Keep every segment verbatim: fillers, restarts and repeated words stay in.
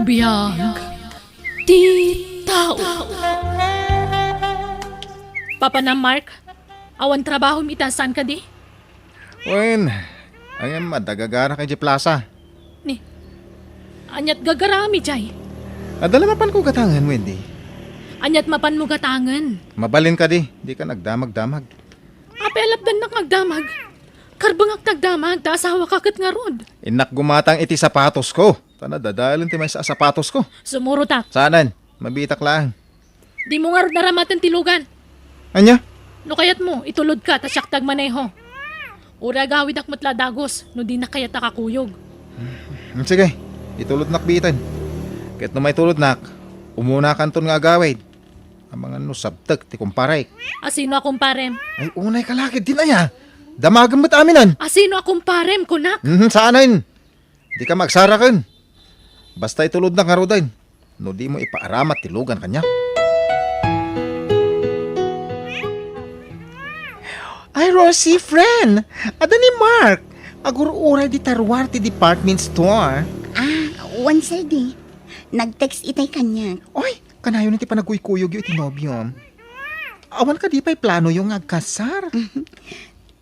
Biag ti tao. Papanam, Mark? Awan trabahom ita, saan kadi? Wen, ngem adda gagarak idiay plasa. Ni, aniat gagaram idiay? Adda la mapanko gatangen, Wendy. Aniat mapanmo gatangen? Mabalin kadi, dika nagdamagdamag. Apay a lapdannak nga agdamag? Karbengak ti agdamag, ta asawaka ket ngarud. Innak gumatang iti sapatosko. Ta nadadaelen ti maysa a sapatosko. Sumurotak. Saanen, mabiitak laeng. Dimo ngarud naramaten ti lugan. Ania? No kayatmo, itulodka ta siak ti agmaneho. Uray agawidak met la a dagus no dinak kayat a kakuyog. Hmm, sige, itulodnak biiten. Ket no maitulodnak, umunakanton nga agawid. Amangan no sabtek ti kumparek. Asino a kumparem? Ay, unay ka la ketdin aya. Damagem met aminen. Asino a kumparem, kunak? Mhm, saanen. Dika magsaraken. Basta itulodnak ngaruden. No dimo ipaaramat ti lugan kaniak. Ay, Rosie, friend! Adda ni Mark! Agur-uray dita ruar ti department store. Ah, wen, Saldi. Nag-text itay kaniak. Oy, kanayon ti panagkuykuyogyo iti nobiom. Awan kadi pay planoyo nga agkasar?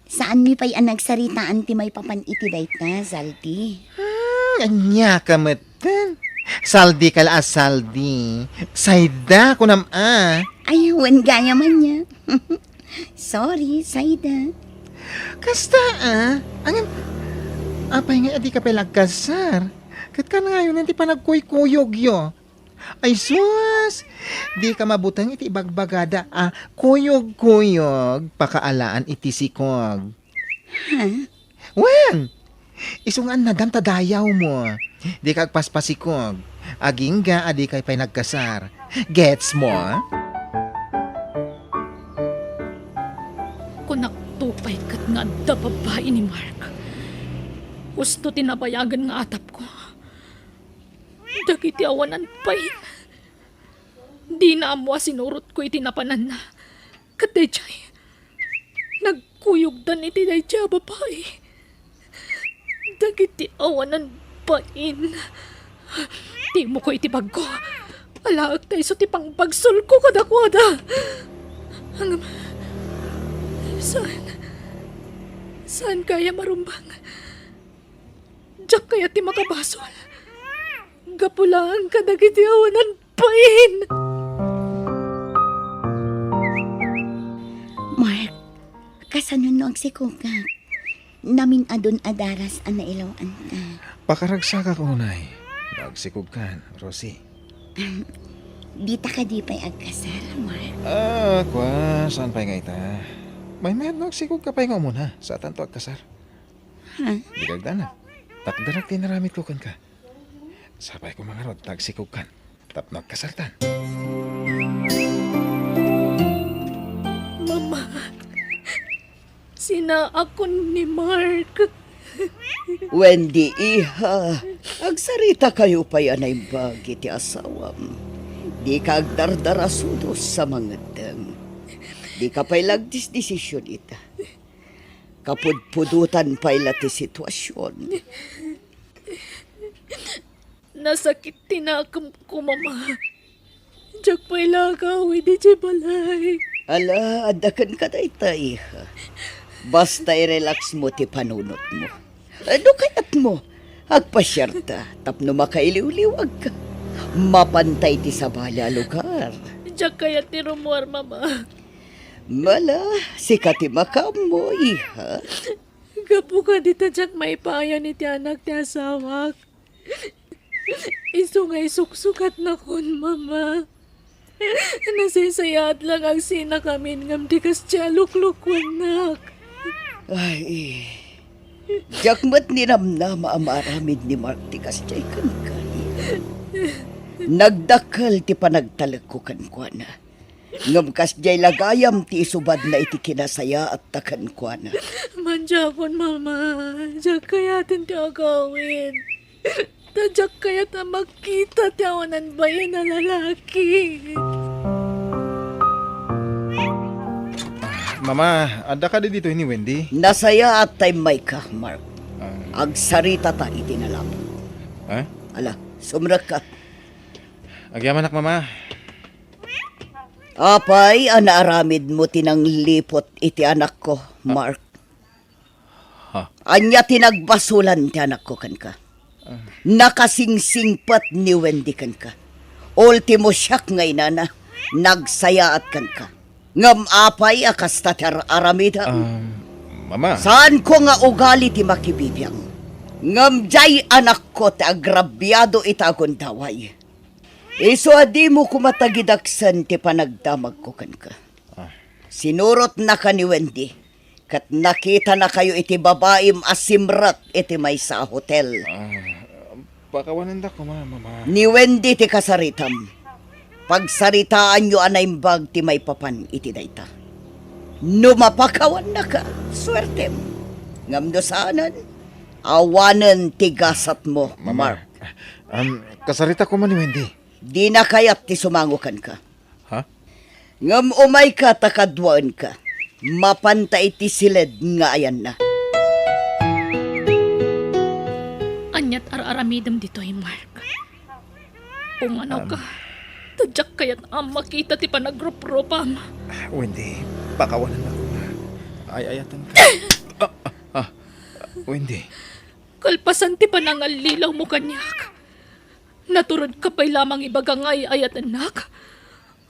Saanmi pay a nagsaritaan ti maipapan iti dayta, Saldi. Hmm, ania ka metten? Saldi ka la a Saldi. Sayda, kunam a. Ay, wen gayam ania. Sorry, sayda. Kasta a? Ngem, apay nga a dika pay la agkasar? Ket kanayon ti panagkuykuyogyo. Ay sus! Dika mabuteng iti ibagbagada a kuyog-kuyog, pakaalaan iti sikog. Ha? Wen! Isu nga annadam ta dayawmo. Dika agpaspasikog. Agingga a dikay pay nagkasar. Gets mo? Kunakto pay ket nga adda babbai ni Mark. Husto ti nabayagen nga atapko. Dagiti awanan pay. Dina ammo a sinurotko iti napananna. Ket daydiay, nagkuyogdan iti daydiay a babai. Dagiti awanan bain. Timoko iti bagko. Alaek ta isu ti pangbagsolko kadakuada. Ngem, saan, saan kaya marumbang? Diak kayat ti makabasol. Gapu laeng kadagiti awanan bain. Mark, kasano no agsikogak? Namin-adon a daras a nailaw-anta. Pakaragsakak unay. No agsikogkan, Rosie. Dita kadi pay agkasar, Mark? Ah, kua, saan pay nga ita? Maymayat no agsikogka pay nga umuna, saantanto agkasar. Ha? Dika agdanag. Takderak ti inaramidko kenka. Sapay koma ngarud ta agsikogkan tapno agkasartan. Mama, sinaakon ni Mark. Wendy, iha, agsaritakayo pay a naimbag iti asawam. Dika agdardarasudos sa mangeddeng. Dika pay la agdisdesision ita. Kapudpudotan pay la ti situasion. Nasakit ti nakemko, Mama. Diak pay la agawid idiay balay. Ala, adda kenka dayta, iha. Basta i-relax mo ti panunotmo. No kayatmo, agpasiarta tapno makailiwliwagka. Mapantay ti sabali a lugar. Diak kayat ti rummuar, Mama. Mala, sika ti makaammo, iha. Gapu kadi ta diak maipayan iti anak ti asawak. Isu nga isuksukatnakon, Mama. Nasaysayaat la nga agsinakamin ngem di kasdiay a luklukuennak. Ay, diak met ninamnama a maaramid ni Mark ti kasdiay kenka. Nagdakkel ti panagtalekko kenkuana. Ngem kasdiay la gayam ti isubadna iti kinasayaat ta kenkuana. Madiakon, Mama. Diak kayaten ti agawid. Ta diak kayat a makita ti awanan bain a lalaki. Mama, adda kadi ditoy ni Wendy? Nasayaat ta immayka, Mark. Ah. Agsaritata iti nalapok. Ha? Ala, sumrekka. Agyamanak, Mama. Apay a naaramidmo ti nangliput iti anakko, Mark? Ha? Ania ti nagbasolan ti anakko kenka? Ah. Nakasingsingpet ni Wendy kenka. Ultimo siak nga inana, nagsayaat kenka. Ngem apay a kasta ti ar-aramidem? Um, Mama. Saanko nga ugali ti makibibiang. Ngem diay anakko ti agrabiado ita a gundaway. Isu a dimo koma tagidaksen ti panagdamagko kenka. Ah. Sinurotnaka ni Wendy, ket nakitanakayo iti babaim a simrek iti maysa a hotel. Ah, pakawanendak koma, Mama. Ni Wendy ti kasaritam. Pagsaritaanyo a naimbag ti maipapan iti dayta. No mapakawannaka, suertem. Ngem no saanen, awanen ti gasatmo, Mama, Mark. Um, kasarita koma ni Wendy. Dina kayat ti sumango kenka. Ha? Ngem umayka ta kaduaenka. Mapanta iti siled nga ayanna. Aniat ar-aramidem ditoy, Mark? Pumanawka. Um. Ta diak kayat a makita ti panagruprupam. Wendy, pakawanennak koma. Ay-ayatenka. Ah, ah, ah. Wendy. Kalpasan ti panangallilawmo kaniak, naturedka pay lamang ibaga nga ay-ayatennak?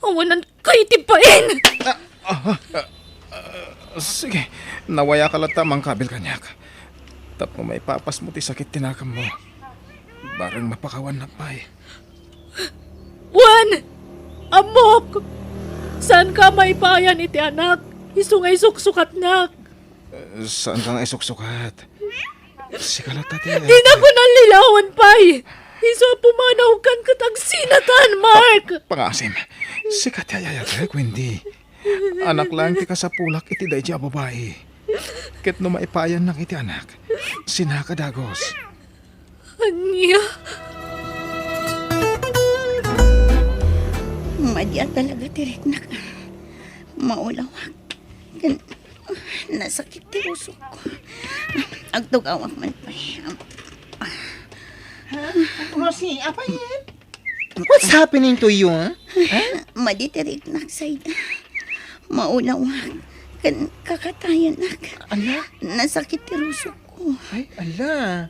Awananka iti bain! Ah, ah, ah, ah, sige, nawayaka latta a mangkabil kaniak. Tapno maipapasmo ti sakit ti nakemmo. Bareng mapakawannak pay. Wen! Ammok! Saanka a maipayan iti anak, isu nga isuksukatnak. Eh, saanka nga isuksukat? Sika latta ti... Dinakon allilawen pay! Isu a pumanawkan ket agsinatan, Mark! Pangaasim, sika ti ayayatek, Wendy. Anak laeng ti kasapulak iti daydi a babai. Ket no maipayannak iti anak, sinaka dagus. Ania? Madi a talaga ti riknak. Maulawak. Ken nasakit ti rusokko. Agtugawak man pay. Rosie, apay? What's happening to you, ha? Madi ti riknak, Sayda. Maulawak. Ken kakatayenak. Ala? Nasakit ti rusokko. Ay, ala.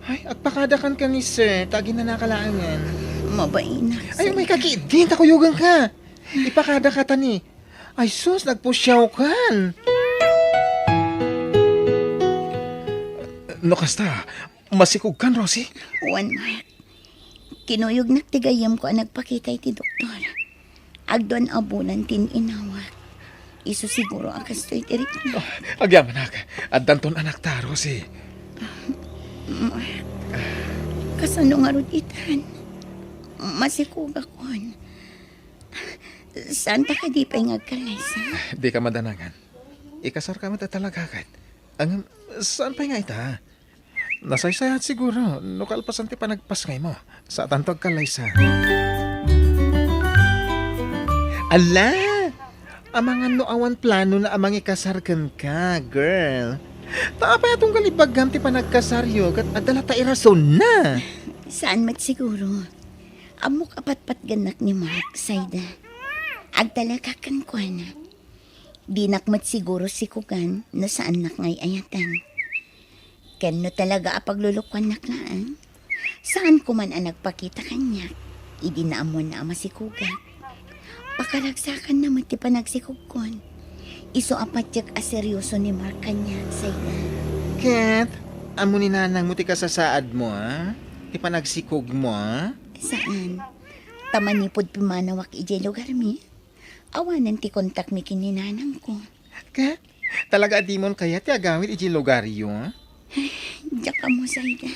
Ay, agpakadakan ka ni sir, ta aginanaka laengen. Mabainak, Sayda. Ay, umayka ketdi, ta kuyogenka. Ipakadaka ta ni. Ay sus, nagpusiawkan. No kasta, masikogkan, Rosie? Wen, Mark. Kinuyognak ti gayyemko a nagpakita iti doktor. Agduan a bulan ti in-inawak. Isu siguro a kastoy ti rikna. Oh, agyamanak. Addanton anakta, Rosie. Mark, kasano ngarud itan? Masikogakon. Saanta kadi pay nga agkallaysa? Dika madanangan. Ikasarka met a talaga ket. Ngem, saan pay nga ita? Nasaysayaat siguro no kalpasan ti panagpasngaymo. Saanto agkallaysa. Ala! Amangan no awan planona a mangikasar kenka, girl. Ta apay a tunggal ibaggam ti panagkasaryo ket adda latta irasonna? Saan met siguro. Ammok a patpatgennak ni Mark, Sayda. Agtalekak kenkuana. Dinak met siguro sikogan no saannak nga ay-ayatan. Ken no talaga a paglulukuannak laeng, saanko man a nagpakita kaniak idi naammoanna a masikogak. Pakaragsakanna met ti panagsikogkon. Isu a patiek a serioso ni Mark kaniak, Sayda. Ket, ammo ni nanangmo ti kasasaadmo, a? Ti panagsikogmo, a? Saan. Ta manipud pimanawak idiay lugarmi, awanen ti kontakmi ken ni nanangko. Ka? Talaga a dimon kayat ti agawid idiay lugaryo? Diak ammo, Sayda.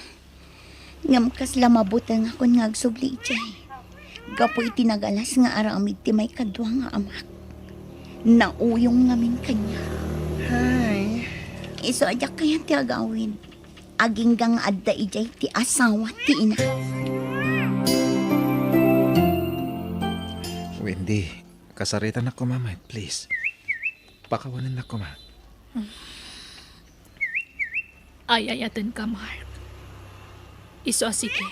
Ngem kasla mabutengakon nga agsubli idiay. Gapu iti nagalas nga aramid ti maikadua nga amak. Nauyong ngamin kaniak. Hay. Isu a diak kayat ti agawid. Agingga nga adda idiay ti asawa ti ina. Wendy, kasaritanak koma met, please. Pakawanennak koma. Ay-ayatenka, Mark. Isu a sige.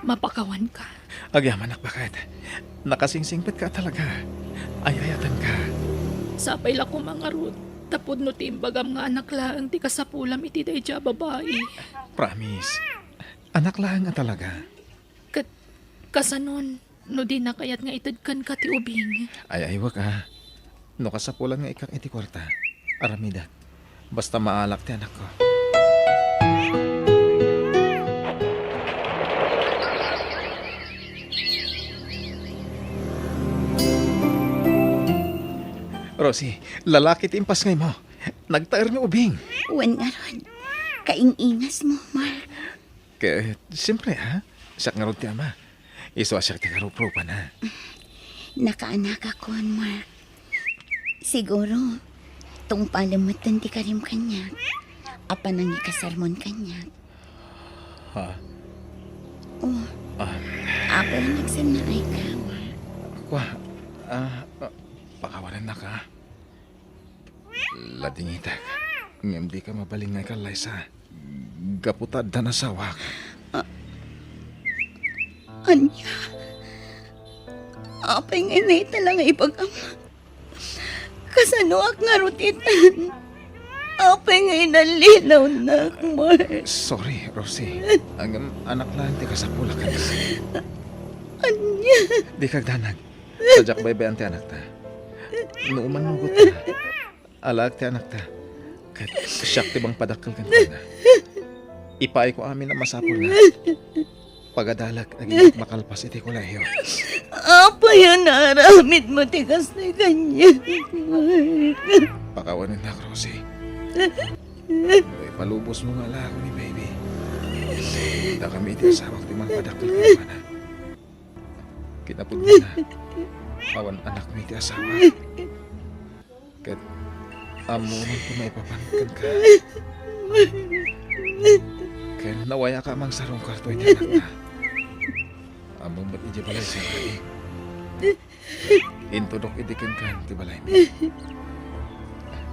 Mapakawanka. Agyamanak, baket. Nakasingsingpetka talaga. Ay-ayatenka. Sapay la koma ngarud, tapudno ti imbagam nga anak laeng ti kasapulam iti daydiay a babai. Promise. Anak laeng a talaga. Ket kasanon, no dina kayat nga ited kenka ti ubing? Ay-aywek a. No kasapulan nga ikkak iti kuarta, aramidek. Basta maalak ti anakko. Rosie, lalaki ti impasngaymo. Nagtaer nga ubing. Wen ngarud, kaing-ingasmo, Mark. Ket, siyempre, ha? Siak ngarud ti ama. Isu a siak ti karuprupana. Nakaanakakon, Mark. Siguro, tungpalem metten ti karim kaniak a panangikasarmon kaniak. Ha? Oh, Ah, apay a nagsannaayka, Mark? Kua, ah, ah, pakawanennaka. Ladingitek, ngem dika mabalin nga ikallaiso. Gapu ta addan asawak. A-, ania? Apay nga ita la nga ibagam? Kasanoak ngarud itan? Apay nga inallilawnak, Mark? Sorry, Rosie. Ngem anak laeng ti kasapulak kenka. Ania? Dika agdanag. Sadiak baybay-an ti anakta. No umannugota, alaek ti anakta. Ket siak ti mangpadakkel kenkuana. Ipaayko amin a masapulna. Pagadalek dagiti makalpas iti kolehiyo. Apay a naaramidmo ti kastoy kaniak, Mark? Pakawanennak, Rosie. No ipalubosmo nga alaekon ni baby, dakami iti asawak ti mangpadakkel kenkuana. Kinapudnona, awan anakmi ti asawak. Ket ammoman ti maipapan kenka. Ken nawayaka a mangsarungkarto iti anakna. Ammom met idiay balay, sir, kadi? Intudok idi kenka ti balaymi.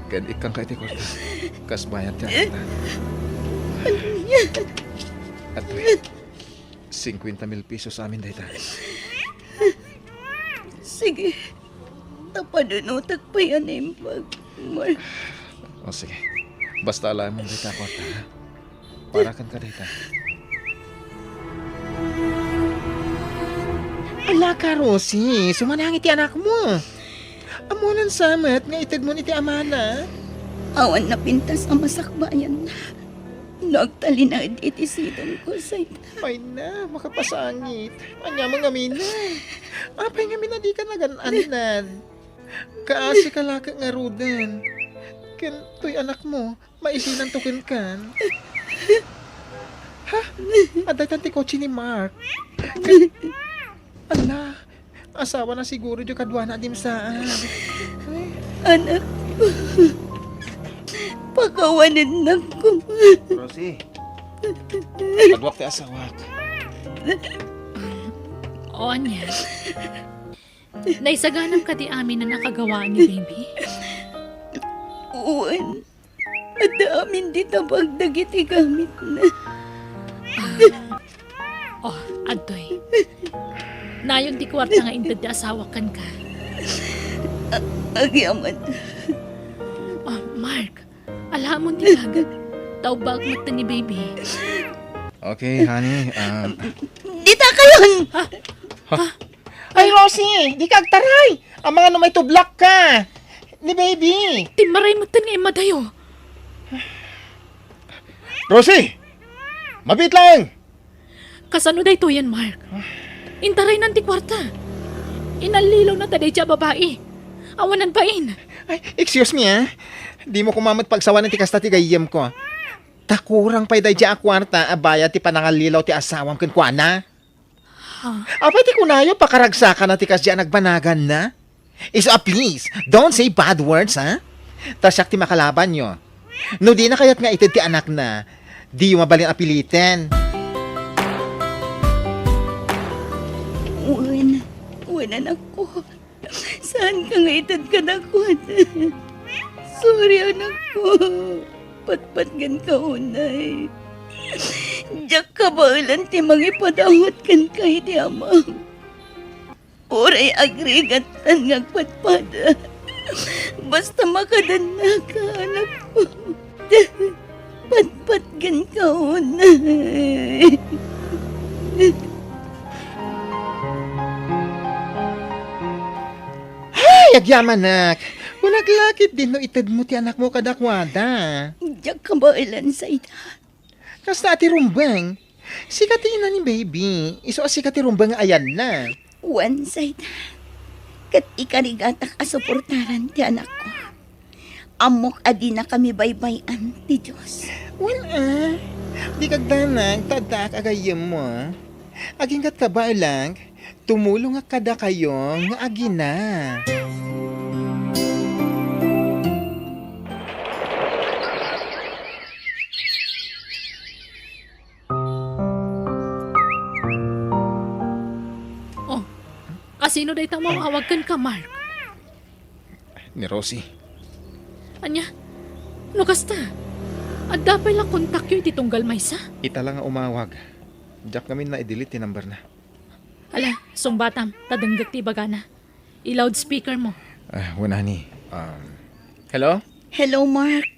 Ken ikkanka iti kuarta, kas bayad ti anakta. Adtoy. Singkuenta mil pesos amin dayta. Sige. Ta panunotek pay a naimbag, Mark. O, sige. Basta alaemon dayta a kuarta, ha? Para kenka dayta. Ala ka, Rosie, sumanang iti anakmo. Ammonan sa met nga itedmon iti amana. Awan napintas a masakbayanna. No agtalinaed iti sidongko, Satan. Ay na, makapasangit. Ania man ngamin? Apay ngamin a dika nagan-annan? Kaasi ka laket ngaruden. Ken toy anakmo, maisinanto kenkan. Ha? Adda itan ti kotse ni Mark. Ken, ala, asawana siguro diay kaduana a dimsaan. Ay. Anakko, pakawanennakon. Rosie, kaduak ti asawak. O, ania? Naisaganam kadi amin a nakagawaan ni baby? Wen. Adda amin ti tabag dagiti gamitna. Ah. Oh, adtoy. Nayon ti kuarta nga inted ti asawak kenka. A-, agyaman. Oh, Mark, alaamon ti bag. Ta ubbaek metten ni baby. Okay, honey. Um, Dita kayon! Ha? Ha? Ay, Rosie, dika agtaray! Amangan no maitublak ka ni baby. Timmaray metten nga immadayo. Rosie! Mabiit laeng! Kasano daytoyen, Mark? Intaraynan ti kuarta. Inallilawna ta daydiay a babai. Awanan bain. Ay, excuse me, ah. Dimo koma met pagsawanen ti kasta ti gayyemko. Ta kurang pay daydiay a kuarta a bayad ti panangallilaw ti asawam kenkuana. Ha? Apay ti kunayo, pakaragsakana ti kasdiay a nagbanaganna? Isu a, please, don't say bad words, ha? Ta siak ti makalabanyo. No dina kayat nga ited ti anakna, diyo mabalin a piliten. Wen, wen, anakko. Saanka nga ited kadakuada. Sorry, anakko. Patpatgenka unay. Diak kabaelan ti mangipadawat kenka iti Amam. Uray agrigattan nga agpadpada. Basta makadannaka, anakko. Patpatgenka unay. Ay, agyamanak! Kunak la ketdin no itedmo ti anakmo kadakuada. Diak kabaelan, Zaidan. Kasta a ti rumbeng. Sika ti ina ni baby. Isu a sika ti rumbeng nga ayanna. Wen, Zaidan. Ket ikarigatak a suportaran ti anakko. Ammok a dinakami baybay-an ti Dios. Wen a, di kagdanag ta addaak a gayyemmo. Aginggatka baelan, tumulongak kadakayo nga agina. Oh, asino dayta umawawag kenka, Mark? Ni Rosie. Ania? No kasta, adda pay la kontakyo iti tunggal maysa? Ita la nga umawag. Diak ngamin na-delete ti number na. Ala, sungbatam, ta denggek ti ibagana. I-loudspeaker mo. Ah, wen, honey. Um, hello? Hello, Mark.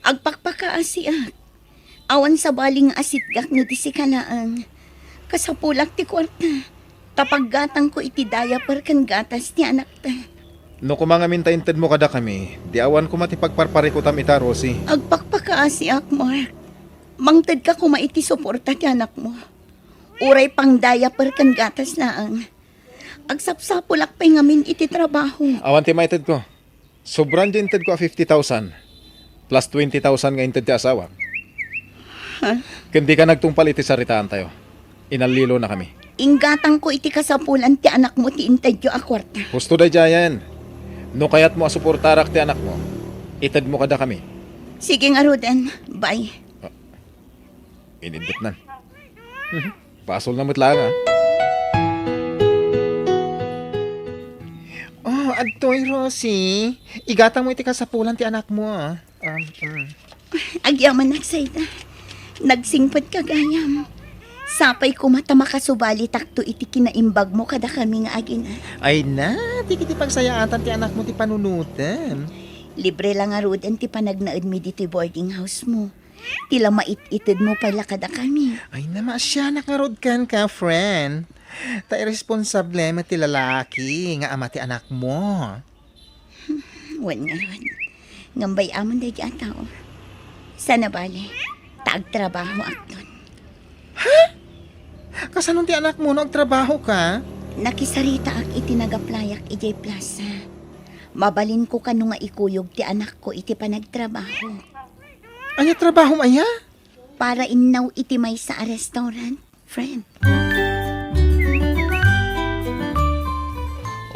Agpakpakaasiak. Awan sabali nga asitgak no di sika laeng. Kasapulak ti kuarta. Ta paggatangko iti diaper ken gatas ti anakta. No koma ngamin ta intedmo kadakami, di awan koma ti pagparparikutam ita, Rosie. Agpakpakaasiak, Mark. Mangtedka koma iti suporta ti anakmo. Uray pang diaper ken gatas laeng. Agsapsapulak pay ngamin iti trabaho. Awan ti maitedko. Sobran ti intedko a fifty thousand, plus twenty thousand nga inted ti asawak. Ha? Ken dika nagtungpal iti saritaantayo. Inallilonakami. Inggatangko iti kasapulan ti anakmo ti intedyo a kuarta. Husto daydiayen. No kayatmo a suportarak ti anakmo, itedmo kadakami. Sige ngaruden. Bye. Inindutnan. Mhm. Basolna met laeng, a. Oh, adtoy, Rosie. Igatangmo iti kasapulan ti anakmo, a. Um, mm. Agyamanak, Zaidan. Nagsingpetka gayam. Sapay koma ta makasubalitakto iti kinaimbagmo kadakami nga agina. Ay na, ti kiti pagsayaatan ti anakmo ti panunotem. Libre la ngaruden ti panagnaedmi ditoy boarding house mo. Ti la mait-itedmo pay la kadakami. Ay, namaasianak ngarud kenka, friend. Ta irresponsable met ti lalaki nga ama ti anakmo. Wen ngarud. Ngem bay-amon daydi a tao. Sana bale, ta agtrabahoakton. Ha? Kasano ti anakmo no agtrabahoka? Nakisaritaak iti nag-applyak idiay plasa. Mabalinko kano nga ikuyog ti anakko iti panagtrabaho. Ania trabahom aya? Para innaw iti maysa a restaurant, friend.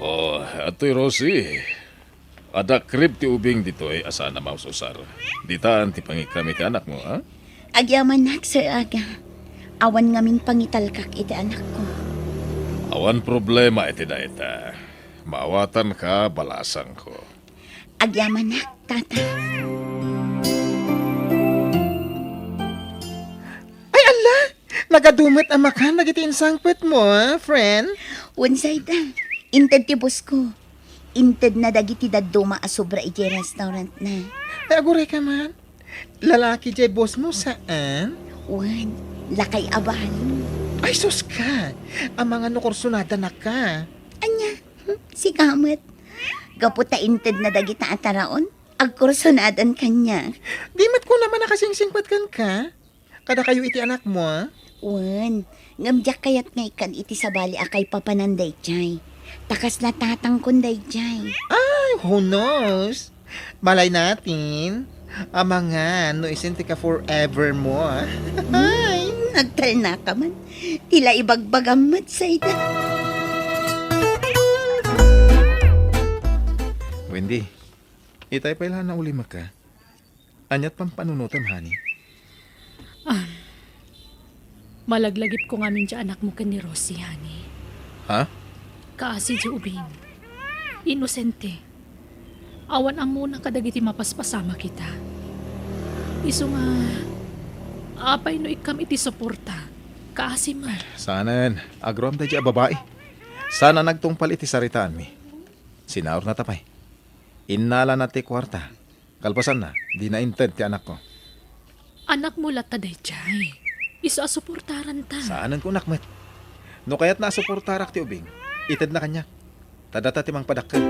Oh, adtoy Rosie. Adda krib ti ubing ditoy a saan a maususar. Ditan ti pangikkam iti anakmo, a? Agyamannak, Sir Aga. Awan ngamin pangitalkak iti anakko. Awan problema iti dayta. Maawatanka, balasangko. Agyamannak, Tata. Ay, alla! Nagadu met a makan dagiti insangpetmo, a, friend? Wen, Zaidan. Inted ti boss ko. Intedna dagiti dadduma a sobra idiay restaurant na. Ay, aguray ka man. Lalaki diay boss mo, saan? Wen, lakay a balo. Ay, sus ka! Amangan no kursunada na ka. Ania? Hmm, sika met. Gapu ta intedna dagita a taraon, agkursunadan kaniak. Di met ko naman nakasingsingpet kenka? Kadakayo iti anakmo, a? Wen, ngem diak kayat nga ikkan iti sabali a kaipapanan daydiay. Ta kasla tatangkon daydiay. Ay, who knows? Malay natin. Amangan no isin ti ka forever mo, a? Ay, nagtalnaka man. Ti la ibagbagam met, Zaidan. Wendy, itay pay la naulimaka. Aniat pampanunotem, honey? Ah, malaglagipko ngamin ti anakmo ken ni Rosie, honey. Ha? Kaasi ti ubing. Inosente. Awan ammona kadagiti mapaspasamak ita. Isu nga, Apay no ikkam iti suporta? Kaasi met. Saanen, agraman daydiay a babai. Saan a nagtungpal iti saritaanmi. Sinaurnata pay. Innalana ti kuarta. Kalpasanna, dina inted ti anakko. Anakmo latta daydiay. Isu a suportaranta. Saanen, kunak met. No kayatna a suportarak ti ubing, itedna kaniak. Ta data ti mangpadakkel.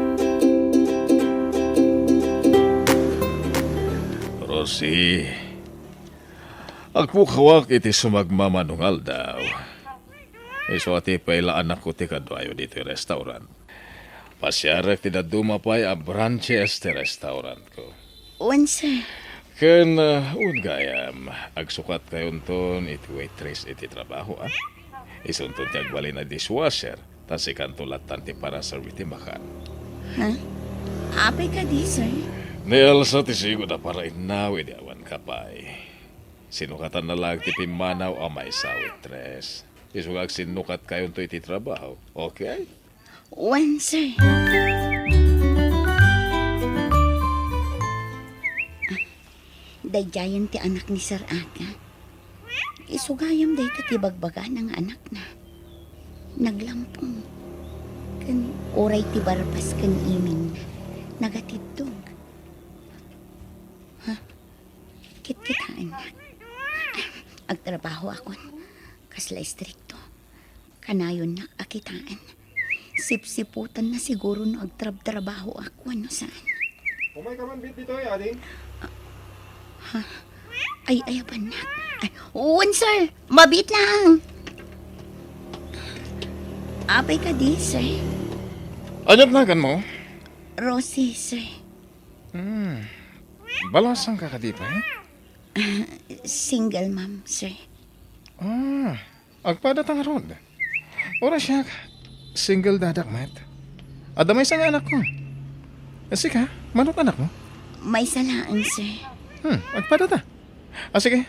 Rosie, agpukawak iti sumagmamano nga aldaw. Isu a ti pay la anakko ti kaduayo ditoy restaurant. Pasiarek ti dadduma pay a branches ti restaurantko. Wen, sir. Ken, uh, wen gayam, agsukatkayonton iti waitress iti trabaho, a? Isunton ti agbalin a dishwasher, ta sikanto lattan ti paraserbi ti bakan. Ha? Apay kadi, sir? Ni Elsa ti sigud a parainnaw idi awanka pay. Sinukatanna laeng ti pimmanaw a maysa a waitress. Isu nga agsinnukatkayonto iti trabaho, okay? Wen, sir. Daydiayen ti anak ni Sir Aga. Isu gayam dayta ti bagbagana nga anakna. Naglampong. Ken uray ti barbas ken imingna, nagatiddog. Ha? Kitkitaennak. Agtrabahoakon. Kasla istrikto. Kanayonnak a kitaen. Sipsiputanna siguro no agtrabtrabahoak wenno saan. Umay ka man biit ditoy, ading? Ha? Ay, ay, abannak. Ay, wen, sir. Mabiit lang. Apay kadi, sir? Ania't naganmo? Rosie, sir. Hmm. Balasang ka kadi pay? Single mom, sir. Ah, agpadata ngarud. Uray siak, single dadak met. Adda maysa nga anakko. Sika, mano't anakmo? Maysa laeng, sir. Hmm, agpadata. A, sige.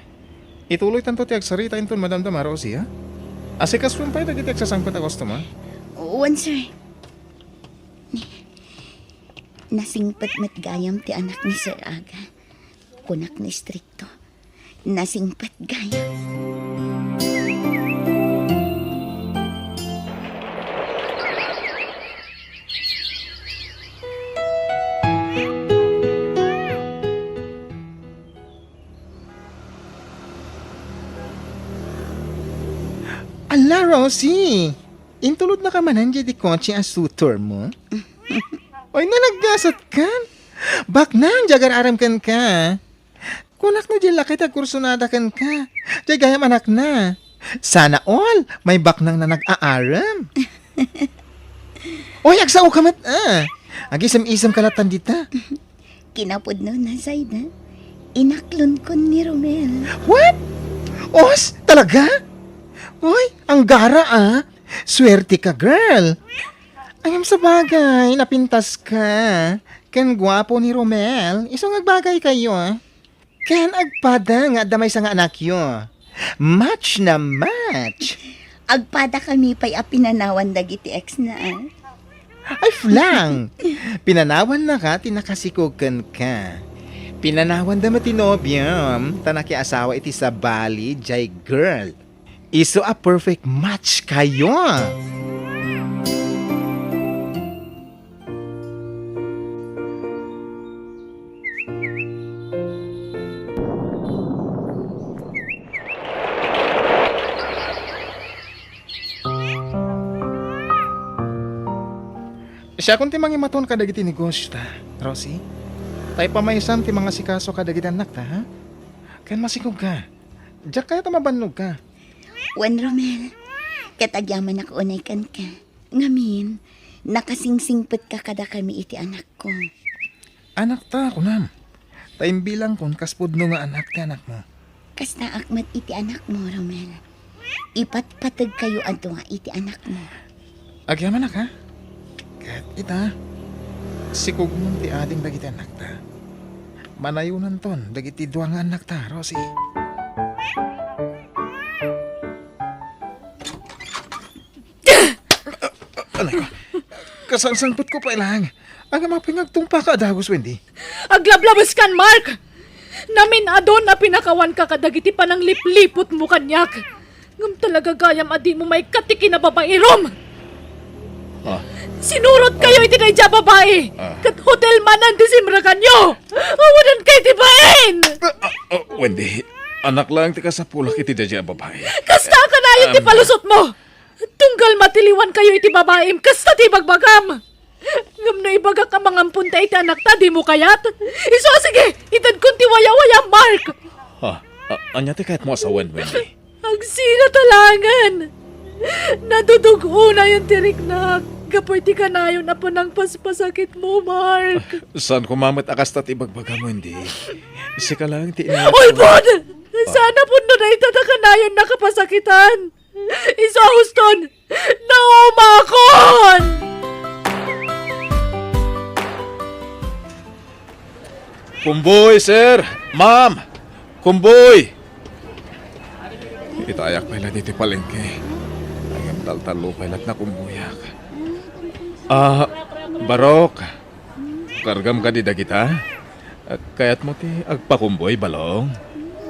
Ituloytanto ti agsarita inton madamdama, Rosie, ha? Asikasoem pay dagiti agsasangpet a customer. Wen, sir. Nasingpet met gayam ti anak ni Sir Aga. Kunak nga istrikto. Nasingpet gayam. Ala, Rosie! Intulodnaka manen diay kotse a suitor mo? Oy, nalaggasat kan? Baknang diay agar-arem kenka. Kunak no diay laki ti agkursunada kenka. Diay gayam anakna. Sana all, may baknang na nag-aarem. Oy, agsao ka met, a. Agisem-isem ka latan dita. Kinapudno na, Zayda. Inaklonkon ni Romel. What? Os, talaga? Oy, anggara, a. Swerte ka, girl. Ngem sabagay, napintas ka. Ken guapo ni Romel. Isu nga agbagay kayo, a. Ken agpada nga adda maysa nga anakyo. Match na match! Agpada kami pay a pinanawan dagiti ex na, a. Ay, flang! Pinanawannaka ti nakasikog kenka. Pinanawanda met ti nobiam, ta nakiasawa iti sabali, jay girl. Isu a perfect match kayo. Siakon ti mangimaton kadagiti negosio ta, Rosie. Ta ipamaysan ti mangasikaso kadagiti annakta, ha? Ken masikog ka. Diak kayat a mabannog ka. Wen, Romel, ket agyamanak unay kenka. Ngamin, nakasingsingpet ka kadakami iti anakko. Anakta, kunam. Ta imbilangkon kas pudno nga anak ti anakmo. Kastaak met iti anakmo, Romel. Ipatpateg kayo a dua iti anakmo. Agyamanak, ha? Ket ita, sikogmon ti ading dagiti annakta. Manayonanton dagiti dua nga annakta, Rosie. Anay ko. Kasangsangpetko pay lang. Ngem apay nga agtungpaka a dagus, Wendy? Aglablabeskan, Mark! Namin-adun a pinakawanka kadagiti pananglipliputmo kaniak. Ngem talaga gayam a dimo maikkat ti kinababairom. Ah. Sinurotkayo iti daydiay a babai. Ah. Ket hotel manen ti simrekanyo. Awanan kay ti bain. Ah, ah, ah, Wendy, anak laeng ti kasapulak iti daydiay a babai. Kasta a kanayon ti Um. palusotmo. Tunggal matiliwankayo iti babaim, kasta ti ibagbagam. Ngem no ibagak a mangamponta iti anakta, dimo kayat? Isu a sige, itedkon ti wayawayam, Mark! Ah, a-, ania ti kayatmo a sawen, Wendy? Agsina ta laengen! Nadudug-onayen ti riknak gapu iti kanayon a panangpaspasakitmo, Mark. Saan koma met a kasta ti ibagbagam, Wendy. Sika laeng ti ina- Ulbod! Saan a pudno dayta ta kanayon nakapasakitan! Isu a huston! Naumakon! Kumboy, sir! Ma'am! Kumboy! Itayak pay la ditoy palengke. Ngem taltallo pay la't nakumboyak. Ah, Barok, kargam kadi dagita? Kayatmo ti agpakumboy, Balong?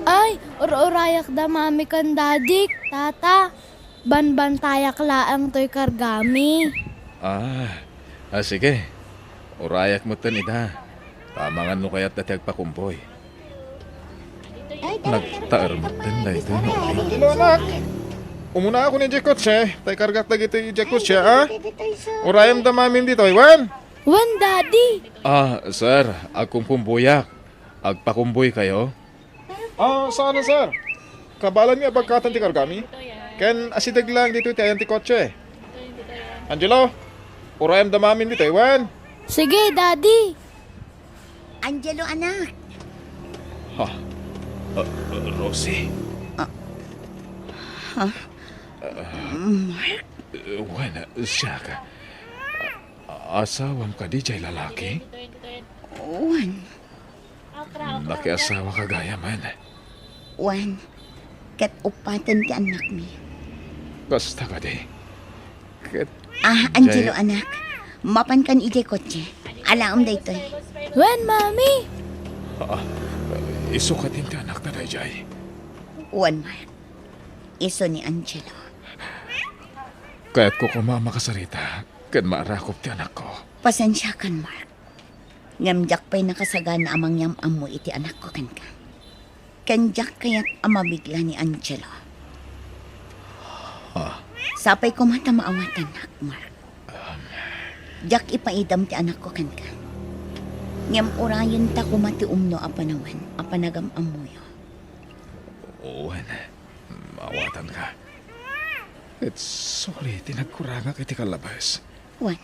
Ay, ur-urayak da mami ken dadik, tata. Banbantayak laeng toy kargami. Ah, ah, sige. Urayak metten ida. Amangan no kayatda ti agpakumboy. Nagtaer metten daytoy no. Hello, anak. Umuna ako ni Jekotse. Tay kargak dagiti Jekotse, ah? Urayem da mamim ditoy, wen? Wen, Daddy. Ah, sir, agkumkumboyak. Agpakumboy kayo? Ah, saan, sir? Kabaelanmi a bagkatan ti kargami. Ken asideg laeng ditoy ti ayan ti kotse. Angelo, urayem da mamim ditoy, wen? Sige, Daddy. Angelo, anak. Ha? Ah, ah, Rosie? Ah. Ha? Mark? Eh, wen, siak. Asawam kadi jay lalaki? Wen. Nakiasawaka gayamen. Wen, ket uppaten ti annakmi. Kasta kadi. Ket Ah, Angelo, jay- anak. Mapankan idiay kotse. Alaem daytoy. Wen, Mami? Ah, isu kadi ti anakta dayjay? Wen, Mark. Isu ni Angelo. Kayatko koma a makasarita ken maarakop ti anakko. Pasensiakan, Mark. Ngem diak pay nakasagana a mangyam-ammo iti anakko kenka. Ken diak kayat a mabigla ni Angelo. Ah. Sapay koma ta maawatannak, Mark. Um. Diak ipaidam ti anakko kenka. Ngem urayenta koma ti umno a panawen a panagam-ammoyo. Wen, maawatanka. Ket sorry ti nagkurangak iti kallabes. Wen,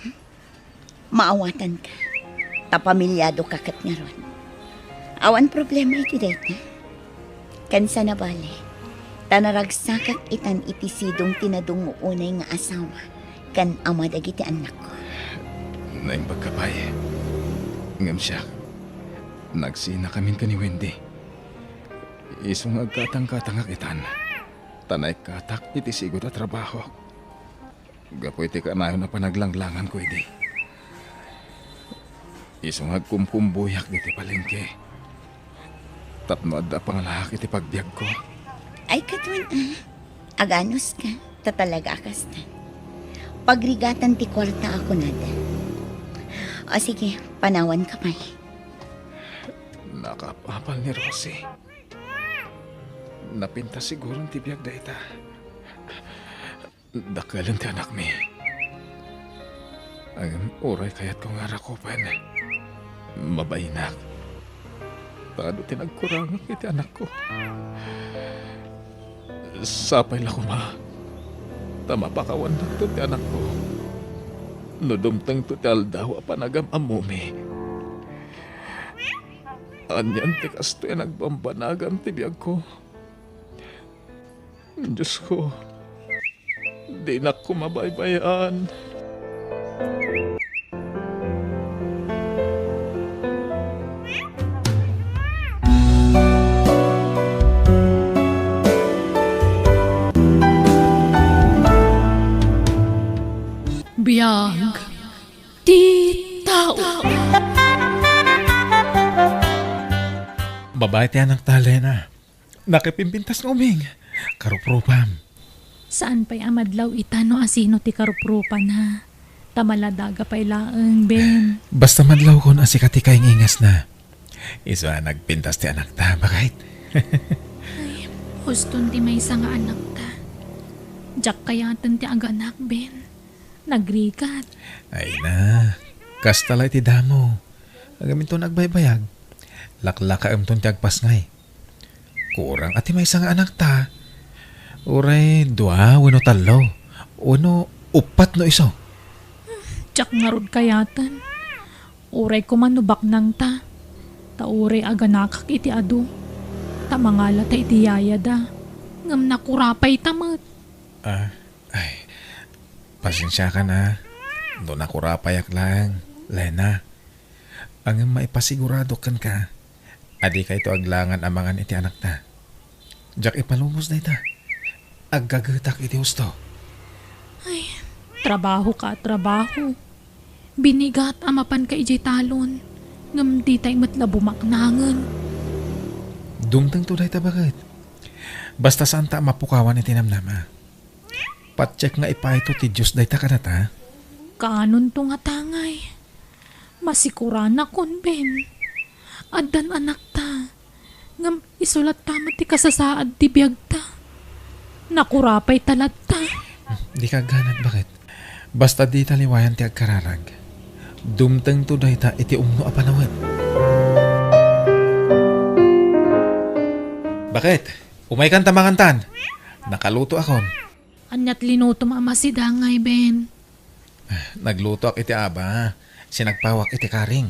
maawatanka. Ta pamiliadoka ket ngarud. Awan problema iti dayta. Ken saan a bale, ta naragsakak itan iti sidong ti nadungngo unay nga asawa ken ama dagiti annakko. Naimbagka pay. Ngem siak, nagsinakamin ken ni Wendy. Isu nga agkatangkatangak itan, ta naikkatak iti sigud a trabahok. Gapu iti kanayon a panaglanglanganko idi. Isu nga agkumkumbuyak ditoy palengke. Tapno adda pangalaak iti pagbiagko. Ay, ket wen, ah. Aganuska, ta talaga a kasta. Pagrigatan ti kuarta a kunada. O sige, panawanka pay. Nakaapapal ni Rosie. Napintas siguron ti biag dayta. Dakkelen ti anakmi. Ngem uray kayatko nga arakupen, mabainak. Ta adu ti nagkurangak iti anakko. Sapay la koma ta mapakawannakto ti anakko no dumtengto ti aldaw a panagam-ammomi. Anian ti kastoy a nagbambanagam ti biagko? Diosko, dinak koma baybay-an. Biag ti tao. Babae ti anakta, Lena. Nakipimpintas nga uming. Karuprupam. Saan pay a madlaw ita no asino ti karuprupana. Ta maladaga pay laeng, Ben. Basta madlawkon a sika ti kaingingasna. Isu a nagpintas ti anakta, baket. Ay, huston ti maysa nga anakta. Diak kayaten ti aganak, Ben. Nagrigat. Ay na, kasta la iti damo. Agaminton agbaybayag. Laklakaemton ti agpasngay. Kurang a ti maysa nga anakta. Uray dua wenno tallo. Wenno uppat no isu. Diak ngarud kayaten. Uray koma no baknangta. Ta uray aganakak iti adu. Ta mangalata iti yayada. Ngem nakurapayta met. Ah, ay. Pasensiakan a. No nakurapayak laeng, Lena. Ngem maipasigurado kenka a dikayto aglangan a mangan iti anakta. Diak ipalubos dayta. Aggagetak iti husto. Ay, trabaho ka, trabaho. Binigat a mapanka idiay talon, ngem ditay met la bumaknangen. Dumtengto dayta, baket. Basta saanta a mapukawan iti namnama. Patiek nga ipayto ti Dios dayta kadata. Kaanonto nga tangay. Masikuranakon, Ben. Addan anakta. Ngem isu latta met ti kasasaad ti biagta. Nakurapayta latta. Dika agganad, baket. Basta dita liwayan ti agkararag. Dumtengto dayta iti umno a panawen. Baket, umaykan ta mangantan. Nakalutoakon. Ania ti linutom a masidangay, Ben? Naglutoak iti aba. Sinagpawak iti karing.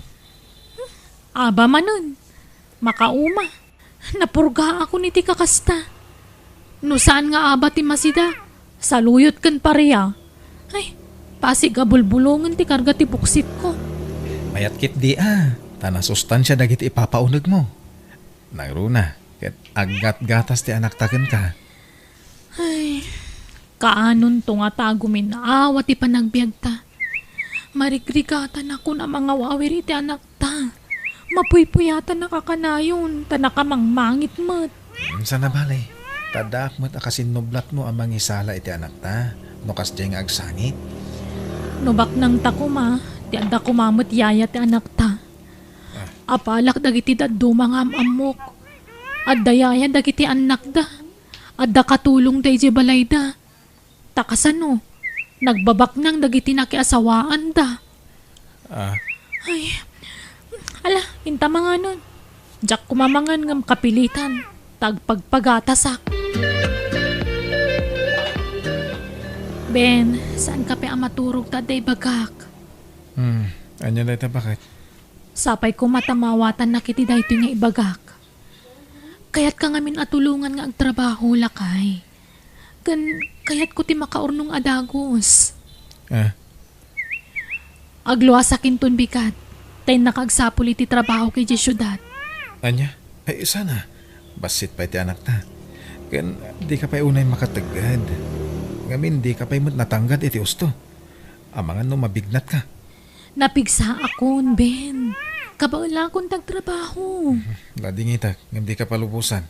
Aba manen. Makauma. Napurgaakon iti kakasta. No saan nga aba ti masida, saluyot ken paria. Ay, pasig a bulbulongen ti karga ti buksitko. Mayat ketdi a, ta nasustansia dagiti ipapaunegmo. Nangruna, ket aggatgatas ti anakta kenka. Ay, kaanonto nga ta agumin-awa ti panagbiagta. Marigrigatanakon a mangaw-awir iti anakta. Mapuypuyatanak a kanayon, ta nakamangmangit met. Hmm, saan a bale. Ta addaak met a kasinnublatmo a mangisala iti anakta, no kasdiay nga agsangit. No baknangta koma, ti adda koma met yaya ti anakta. Ah. Apalak dagiti dadduma nga am-ammok. Adda yaya dagiti annakda. Adda katulongda idiay balayda. Ta kasano? Nagbabaknang dagiti nakiasawaanda. Ah. Ay, ala, inta manganon. Diak koma mangan ngem kapilitan. Ta agpagpagatasak. Ben, saanka pay a maturog ta adda ibagak. Hmm, ania dayta, baket? Sapay koma ta maawatannak iti daytoy nga ibagak. Kayatka ngamin a tulongan nga agtrabaho, lakay. Ken kayatko ti makaurnong a dagus. Ah. Agluasak inton bigat, ta innaka agsapul iti trabahok idiay siudad. Ania? Ay, sana. Bassit pay ti anakta. Ken dika pay unay makategged. Ngamin, dika pay met natanggad iti usto. Amangan no mabignatka. Napigsaakon, Ben. Kabaelakon ti agtrabaho. Ladingitek, ngem dika palubosan.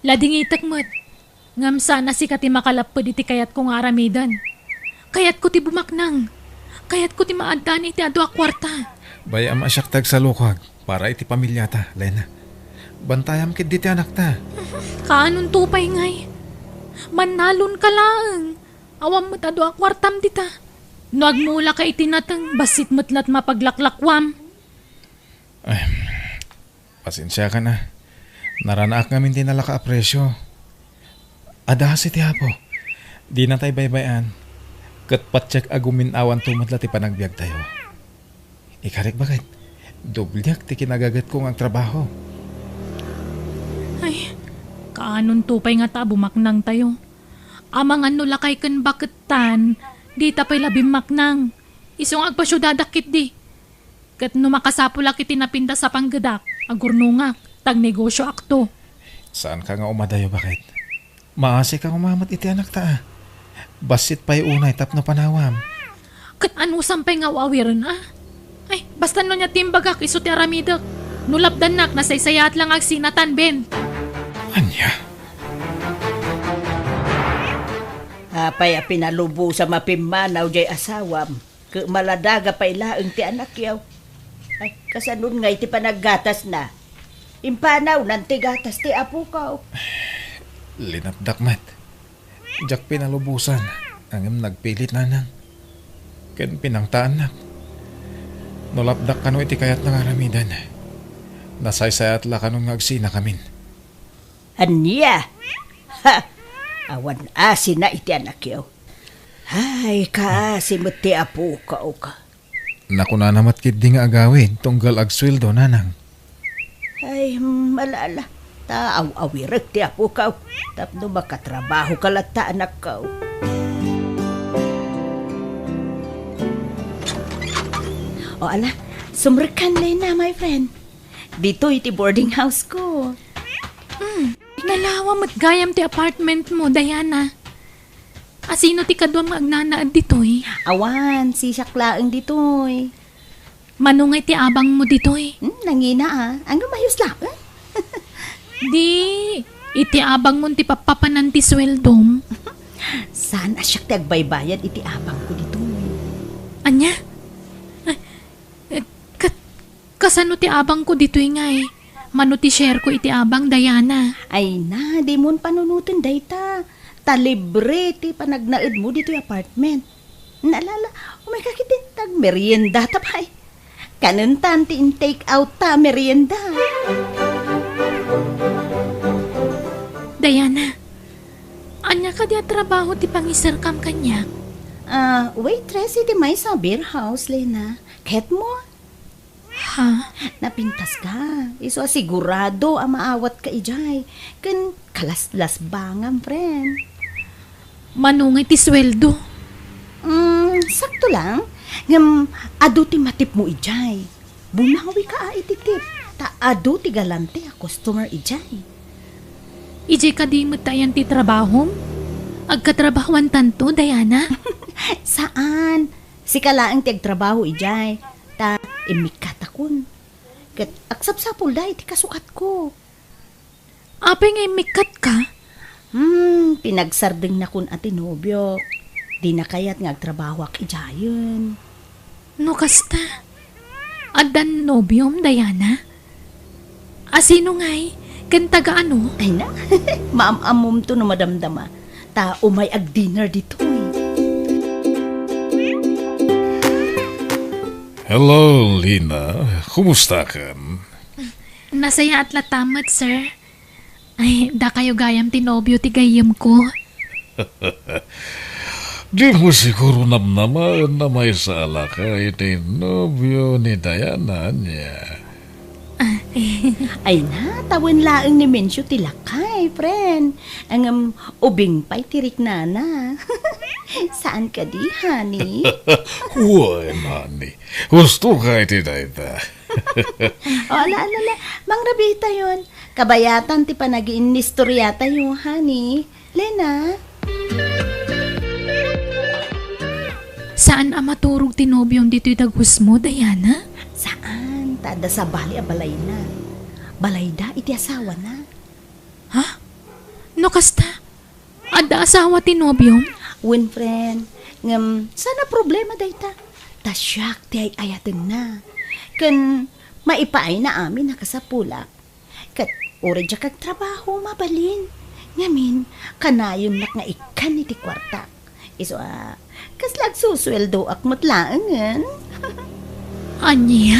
Ladingitek met. Ngem saan a sika ti makalapped iti kayatko nga aramiden. Kayatko ti bumaknang. Kayatko ti maaddaan iti adu a kuarta. Bay-am a siak ti agsalukag para iti pamiliata, Lena. Bantayam ketdi ti anakta. Kaanonto pay ngay? Mannalonka laeng. Awan met adu a kuartam dita. No agmulaka iti nateng, bassit met la't mapaglaklakuam. Ay, pasensiakan a. Naranaak ngamin ti nalaka a presio. Adda kasi ti Apo. Dinatay baybay-an. Ket patiek a gumin-awanto met la ti panagbiagtayo. Ikarik, baket, dobliak ti kinagagetko nga agtrabaho. Ay, kaanonto pay ngata a bumaknangtayo? Amangan no lakay ken bakettan, dita pay la bimmaknang. Isu nga agpasiudadak ketdi. Ket no makasapulak iti napintas a panggedak, agurnongak, ta agnegosioakto. Saanka nga umadayo, baket? Maasika koma met iti anakta a. Bassit pay unay tapno panawam. Ket anusam pay nga aw-awiren a? Ay, basta no ania ti imbagak, isu ti aramidek. No lapdannak, nasaysayaat la nga agsinatan, Ben. Ania? Apay a pinalubosam a pimmanaw jay asawam? Ket maladaga pay laeng ti anakyo. Ay, kasanon ngay ti panaggatasna? Impanawnan ti gatas ti apokaw. Linatdak met. Diak pinalubosan, ngem nagpilit, Nanang. Ken pinangtaannak. No lapdak kano iti kayatna nga aramiden, nasaysayaat la kanon nga agsinakamin. Ania? Ha! Awan asina iti anakyo. Ay, kaasi met ti apokaw ka. Nakunana met ketdi nga agawid tunggal agsueldo, Nanang. Ay, hmm, ala, ala. Ta aw-awirek ti apokaw tapno makatrabaho ka latta, anakko. O, ala, sumrekkan, Lena, my friend. Ditoy ti boarding house ko. Hmm, nalawa met gayam ti apartment mo, Diana. Asino ti kaduam nga agnanaed ditoy? Awan, sisiak laeng ditoy. Mano nga iti abang mo ditoy? Hmm, nangina, ah. Ang mayos laeng. Di, iti abang mo ti pappapanan ti sweldom. Saan a siak ti agbaybayad iti abang ko ditoy? Ania? Ay, eh, kat-, kasano ti abang ko ditoy ngay? Mano ti share ko iti abang, Diana? Ay na, di mon panunoten dayta. Ta libre ti panagnaed mo ditoy apartment. Naalala, umay ka ketdi ta agmerienda ta pay. Kanentan ti in-take out ta merienda. Diana, ania kadi a trabaho ti pangiserkam kaniak? Ah, waitress iti maysa a beer house, Lena. Ket mo? Ha? Napintas ka. Isu a sigurado a maawat ka idiay. Ken kalaslasbangam, friend. Mano nga iti sueldo? Mm, sakto lang. Ngem, adu ti matipmo idiay. Bumawi ka a iti tip. Ta adu ti galante a customer idiay. Idiay kadi met ayan ti trabahom? Agkatrabahoantanto, Diana? Saan? Sika laeng ti agtrabaho idiay, ta immikkatakon. Ket agsapsapulda iti kasukatko. Apay nga immikkatka? Hmm, pinagsardengna kun a ti nobiok. Dina kayat nga agtrabahoak idiayen. No kasta, addan nobiom, Diana? Asino ngay? Ken taga ano? Ay na, maam-ammomto no madamdama. Ta umay ag-dinner ditoy. Hello, Lina. Kumustakan? Nasayaat latta met, sir. Ay, dakayo gayam ti nobio ti gayyemko. Dimo siguro namnamaen a maysa a lakay ti nobio ni Diana, ania? Ah, eh. Ay na, ta wen laeng ni Mencio ti lakay, friend. Ngem ubing pay ti riknana. Saan kadi, honey? Wen, honey. Husto ka iti dayta. O, ala, ala, ala. Mangrabiitayon. Kabayatan ti panagiinnistoriatayo, honey. Lena? Saan a maturog ti nobiom ditoy dagus mo, Diana? Saan, ta adda sabali a balayna. Balayda iti asawana. Ha? No kasta, adda asawa ti nobiom? Wen, friend. Ngem, saan a problema dayta. Ta siak ti ay-ayatenna. Ken, maipaayna amin a kasapulak. Ket uray diak agtrabaho, mabalin. Ngamin, kanayonnak nga ikkan iti kuartak. Isu a, kasla agsusueldoak met laengen. Ania?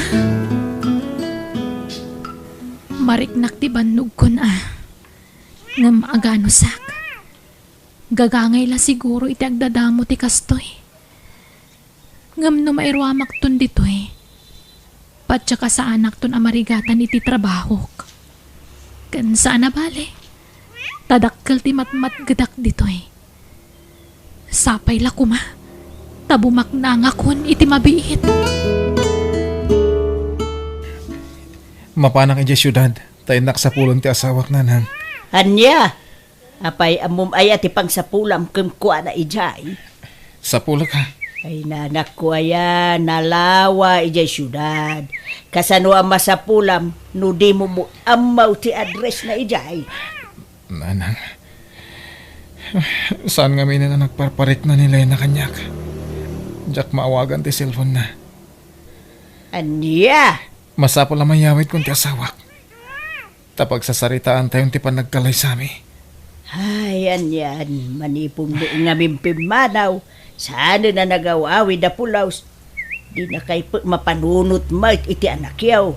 Mariknak ti bannogkon a. Ngem aganusak. Gagangay la siguro iti agdadamo ti kastoy. Ngem no mairuamakton ditoy, patyak a saanakton a marigatan iti trabahok. Ken saan a bale, ta dakkel ti matmatgedak ditoy. Sapay la koma, ta bumaknangakon iti mabiit. Mapanak idiay siudad, ta innak sapulen ti asawak, nanang. Ania? Apay, ammom aya ti pangsapulam kenkuana idiay? Sapulek a. Ay, nanakko aya, nalawa idiay siudad. Kasano a masapulam no dimo met ammo ti address na idiay? Nanang, saan ngamin a nagparparikna ni Lena kaniak. Diak maawagan ti cellphone na. Ania? Masapul a mayawidkon ti asawak. Ta pagsasaritaantayon ti panagkalaysami. Ay, anian, manipun met ngamin pimmanaw, saanen a nagaw-awid a pulaws. Dinakay pek mapanunot met iti anakyo.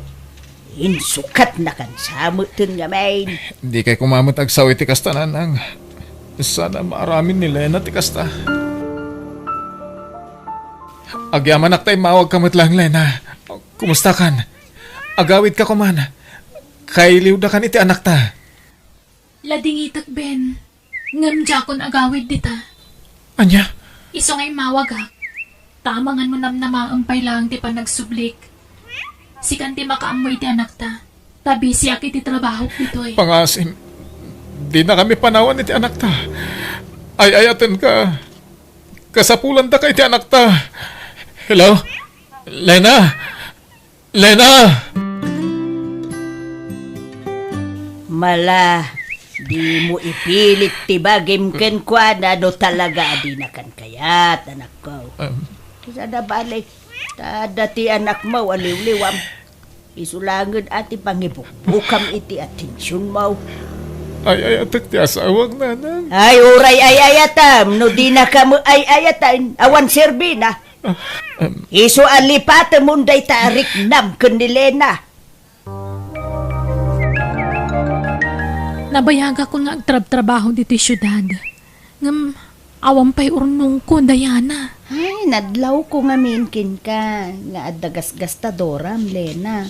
Insukatnakan sa metten ngamin. Dikay koma met agsao iti kasta, Nanang. Saan a maaramid ni Lena ti kasta. Agyamanak ta immawagka met laeng, Lena. Kumustakan? Agawidka koman. Kailiwdakan iti anakta. Ladingitek, Ben. Ngem diakon agawid dita. Ania? Isu nga immawagak. Ta amangan mo namnamaem pay laeng ti panagsublik. Sikan ti makaammo iti anakta. Ta bisiak iti trabahok ditoy. Pangasim, dinakami panawan iti anakta. Ay-ayatenka. Kasapulantaka iti anakta. Hello? Lena? Lena! Mala, dimo ipilit ti bagim kenkuana no talaga a dinakan kayat, anakko. Em. Sada bale, ta adda ti anakmo a liwliwam. Isu laengen a ti pangibukbukam iti atensionmo. Ay-ayatek ti asawak, Nanang. Ay, uray ay-ayatam no dinaka met ay-ayatan, awan serbina. Ah, em. Isu a lipatemon dayta a riknam ken ni Lena. Nabayagakon nga agtrabtrabaho ditoy siudad. Ngem awan pay urnongko, Diana. Ay, nadlawko ngamin kenka nga adda gasgastadoram, Lena.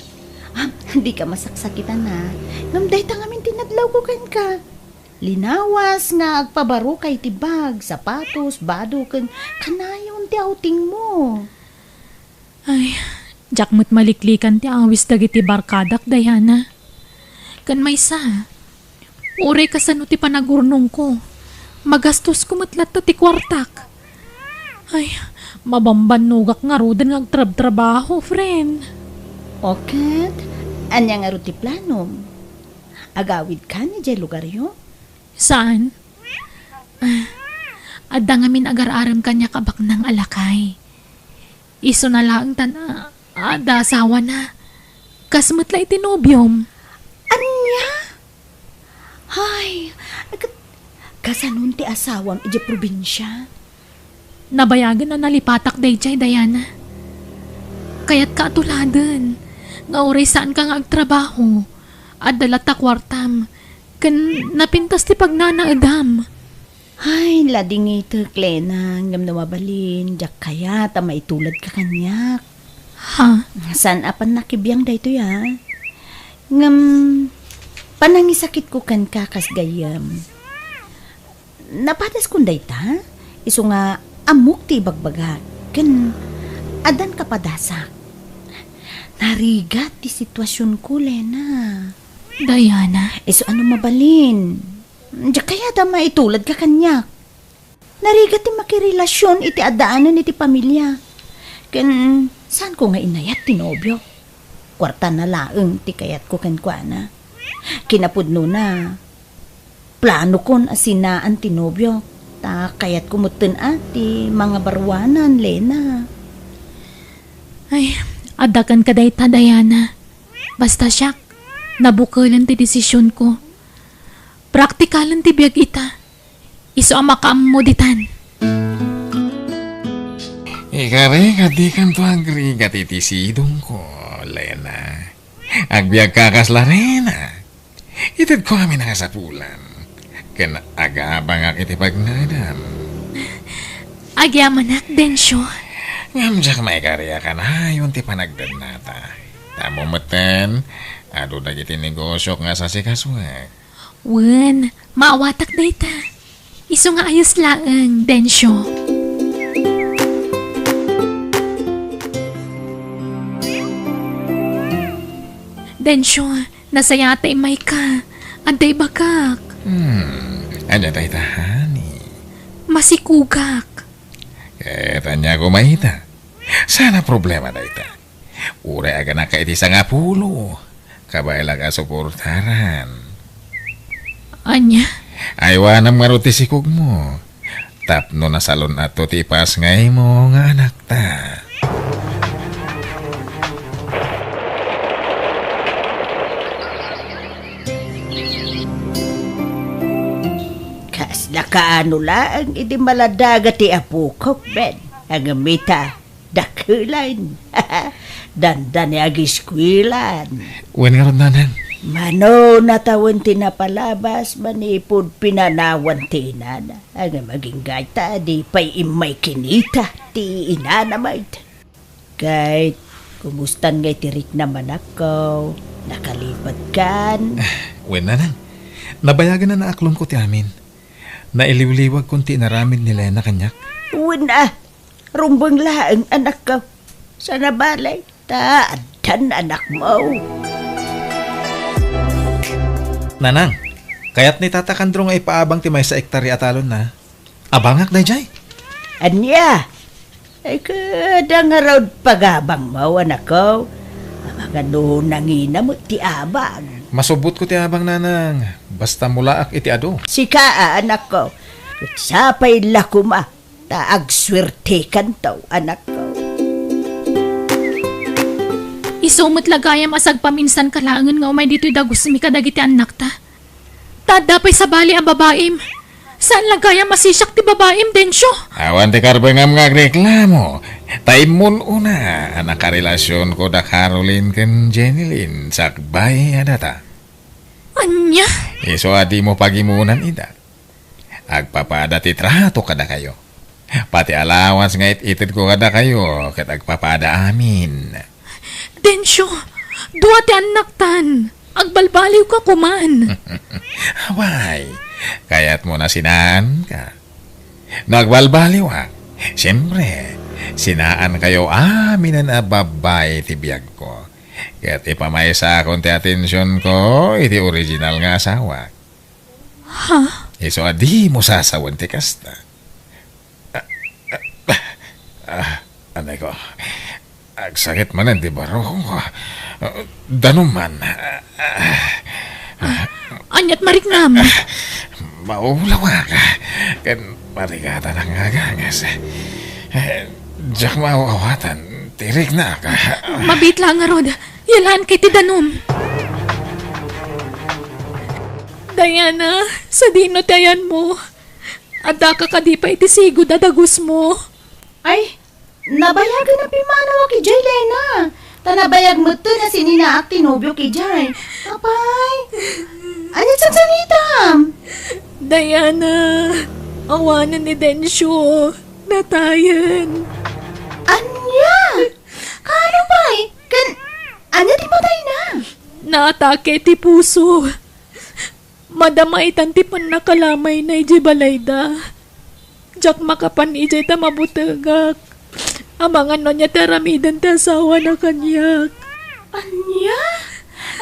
Ah, dika masaksakitan, a. Ngem dayta ngamin ti nadlawko kenka. Linawas nga agpabaroka iti bag, sapatos, bado, ken kanayon ti outingmo. Ay, diak met maliklikan ti awis dagiti barkadak, Diana. Ken maysa, uray kasano ti panagurnongko, magastosko met latta ti kuartak. Ay, mabambannogak ngaruden nga agtrabtrabaho, friend. O ket, ania ngarud ti planom? Agawidkan idiay lugaryo? Saan? Ah, adda ngamin agar-arem kaniak a baknang a lakay. Isuna laeng ta adda asawana. Kas met la iti nobiom. Ania? Hay, ket kasanon ti asawam idiay probinsia? Nabayagen a nalipatak daydiay, Diana. Kayatka a tuladen nga uray saanka nga agtrabaho, adda latta kuartam, ken napintas ti pagnanaedam. Ay, ladingitek, Lena, ngem no mabalin, diak kayat a maituladka kaniak. Ha? Saan a pannakibiang daytoy, a. Ngem, panangisakitko kenka kas gayyem. Napadaskon dayta, isu nga ammok ti ibagbagak, ken addan kapadasak. Narigat ti situasionko, Lena. Diana. Isu a no mabalin. Diak kayat a maituladka kaniak. Narigat ti makirelasion iti addaanen iti pamilia. Ken saanko nga inayat ti nobiok. Kuartana laeng ti kayatko kenkuana. Kinapudnona, planokon a sinaan ti nobiok, ta kayatko metten a ti mangabaruanan, Lena. Ay, adda kenka dayta, Diana. Basta siak, nabukelen ti desisionko. Praktikalen ti biag ita. Isu a makaammo ditan. Ikari, dikanto agrigat iti sidongko, Lena. Agbiagka kas Lorena. Itedko amin a kasapulan. Ken agabangak iti pagnaedam. Agyamanak, Dencio. Ngem diak maikari a kanayon ti panagdennata. Tammo metten, adu dagiti negosiok nga sasikasuek. Wen, maawatak dayta. Isu nga ayos laeng, Dencio. Dencio, nasayaat ta immayka. Adda ibagak. Hmm, ania dayta, honey? Masikugak. Ket ania koma ita? Saan a problema dayta? Uray aganaka iti sangapulo, kabay la a suportaran. Ania? Aywanam ngarud ti sikogmo. Tapno nasalun-atto ti ipasngaymo nga anakta. Kasla kaano laeng idi maladaga ti apokok, Ben. Ngem ita, dakelan. Dandani agiskuelan. Wen ngarud, nanang. Mano natawen ti napalabas manipud pinanawan ti inana. Ngem agingga ita, di pay immay kinita ti inana met. Ket, kumustan ngay ti riknam, anakko? Nakalipatkan? Wen, nanang. Nabayagen a naaklonko ti amin. Nailiwliwagkon ti inaramid ni Lena kaniak. Wen a, rumbeng laeng, anakko. Saan a bale, ta addan anakmo. Nanang, kayat ni Tata Kandro nga ipaabang ti maysa a ektarya a talonna. Abangak daydiay. Ania? Ay, kada ngarud pagabangmo, anakko. Amangan no nangina met ti abang. Masubbotko ti abang, nanang. Basta mulaak iti adu. Sika a, anakko. Ket sapay la koma ta agsuertekanto, anakko. Isu met la gayam a sagpaminsanka laengen nga umay ditoy dagusmi kadagiti annakta. Ta adda pay sabali a babaim. Saan la gayam a sisiak ti babaim, Dencio? Awan ti karbengam nga agreklamo. Ta immun-una a nakarelasionko da Caroline ken Jenilyn sakbay a data. Ania? Isu a dimo pagimunan ida. Agpapada ti trato kadakayo. Pati allowance nga it-itedko kadakayo, ket agpapada amin. Dencio, dua ti annaktan. Agbalbaliwka koman. Way, kayatmo a sinaanka? No agbalbaliwak, siempre, sinaankayo aminen a babbai ti biagko. Ket ipamaysakon ti atensionko iti original nga asawak. Ha? Isu a dimo sasawen ti kasta. Ah, ah, ah, anay ko. Agsakit manen ti barukongko. Ah, danum man. Ah, ah, ah. Aniat mariknam? Maulawak. Ken marigatan nga aganges. Eh, diak maaw-awatan ti riknak. Mabiit la ngarud. Yalaan kay ti danum. Diana, sadino ti ayanmo? Addaka kadi pay iti sigud a dagusmo? Ay, nabayagen a pimmanawak idiay, Lena. Ta nabayag metten a sininaak ti nobiok idiay. Apay, ania ti sangsanitam? Diana, awanen ni Dencio. Natayen. Ania? Kaano pay? Ken ania ti patayna? Naatake ti puso. Madama itan ti pannakalamayna idiay balayda. Diak makapan idiay ta mabutegak. Amangan no ania ti aramiden ti asawana kaniak. Ania?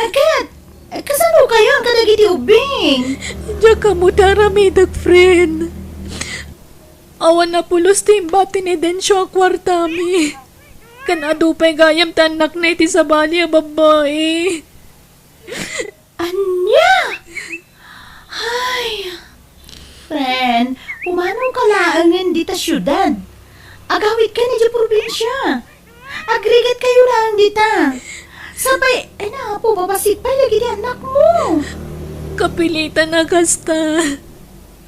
Ay, ket, kasano kayon kadagiti ubbing? Diak ammo ti aramidek, friend. Awan a pulos ti imbati ni Dencio a kuartami. Ken adu pay gayam ti annakna iti sabali a babbai. Ania? Ay, friend, pumanawka laengen dita siudad. Agawidkan idiay probinsia. Agrigatkayo laeng dita. Sapay, ay, napo, babassit pay dagiti annakmo. Kapilitan a kasta.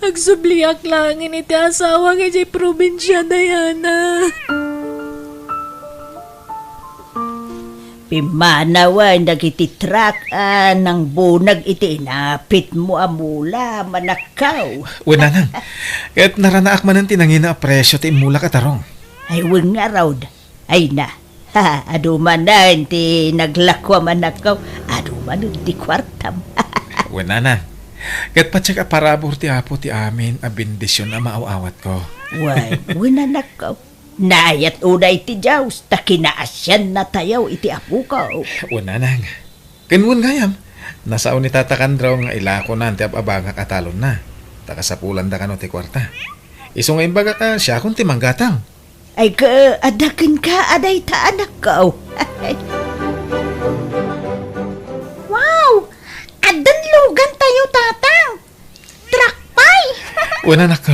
Agsubliak laengen iti asawak idiay probinsia, Diana. Pimmanawen dagiti truck a nangbunag iti inapitmo a mula, manakkaw. Wen, nanang. Ket naranaak manen ti nangina a presio ti immulak a tarong. Ay, wen ngarud. Ay na. Ha, adu manen ti naglako a manakkaw. Adu manen ti kuartam. Wen, nanang. Ket patiek a parabur ti Apo ti amin a bendision a maaw-awatko. Wen, wen, anakko. Naayat unay ti Dios ta kinaasiannatayo iti apokaw. Wen, nanang. Ken wen gayam, nasao ni Tata Kandro nga ilakonan ti ab-abangak a talonna, ta kasapulan da kano ti kuarta. Isu nga imbagak a siakon ti manggatang. Ay, ka, adda kenka, adayta, anakko. Wow! Addan lugantayo, Tatang! Truck pay! Wen, anak,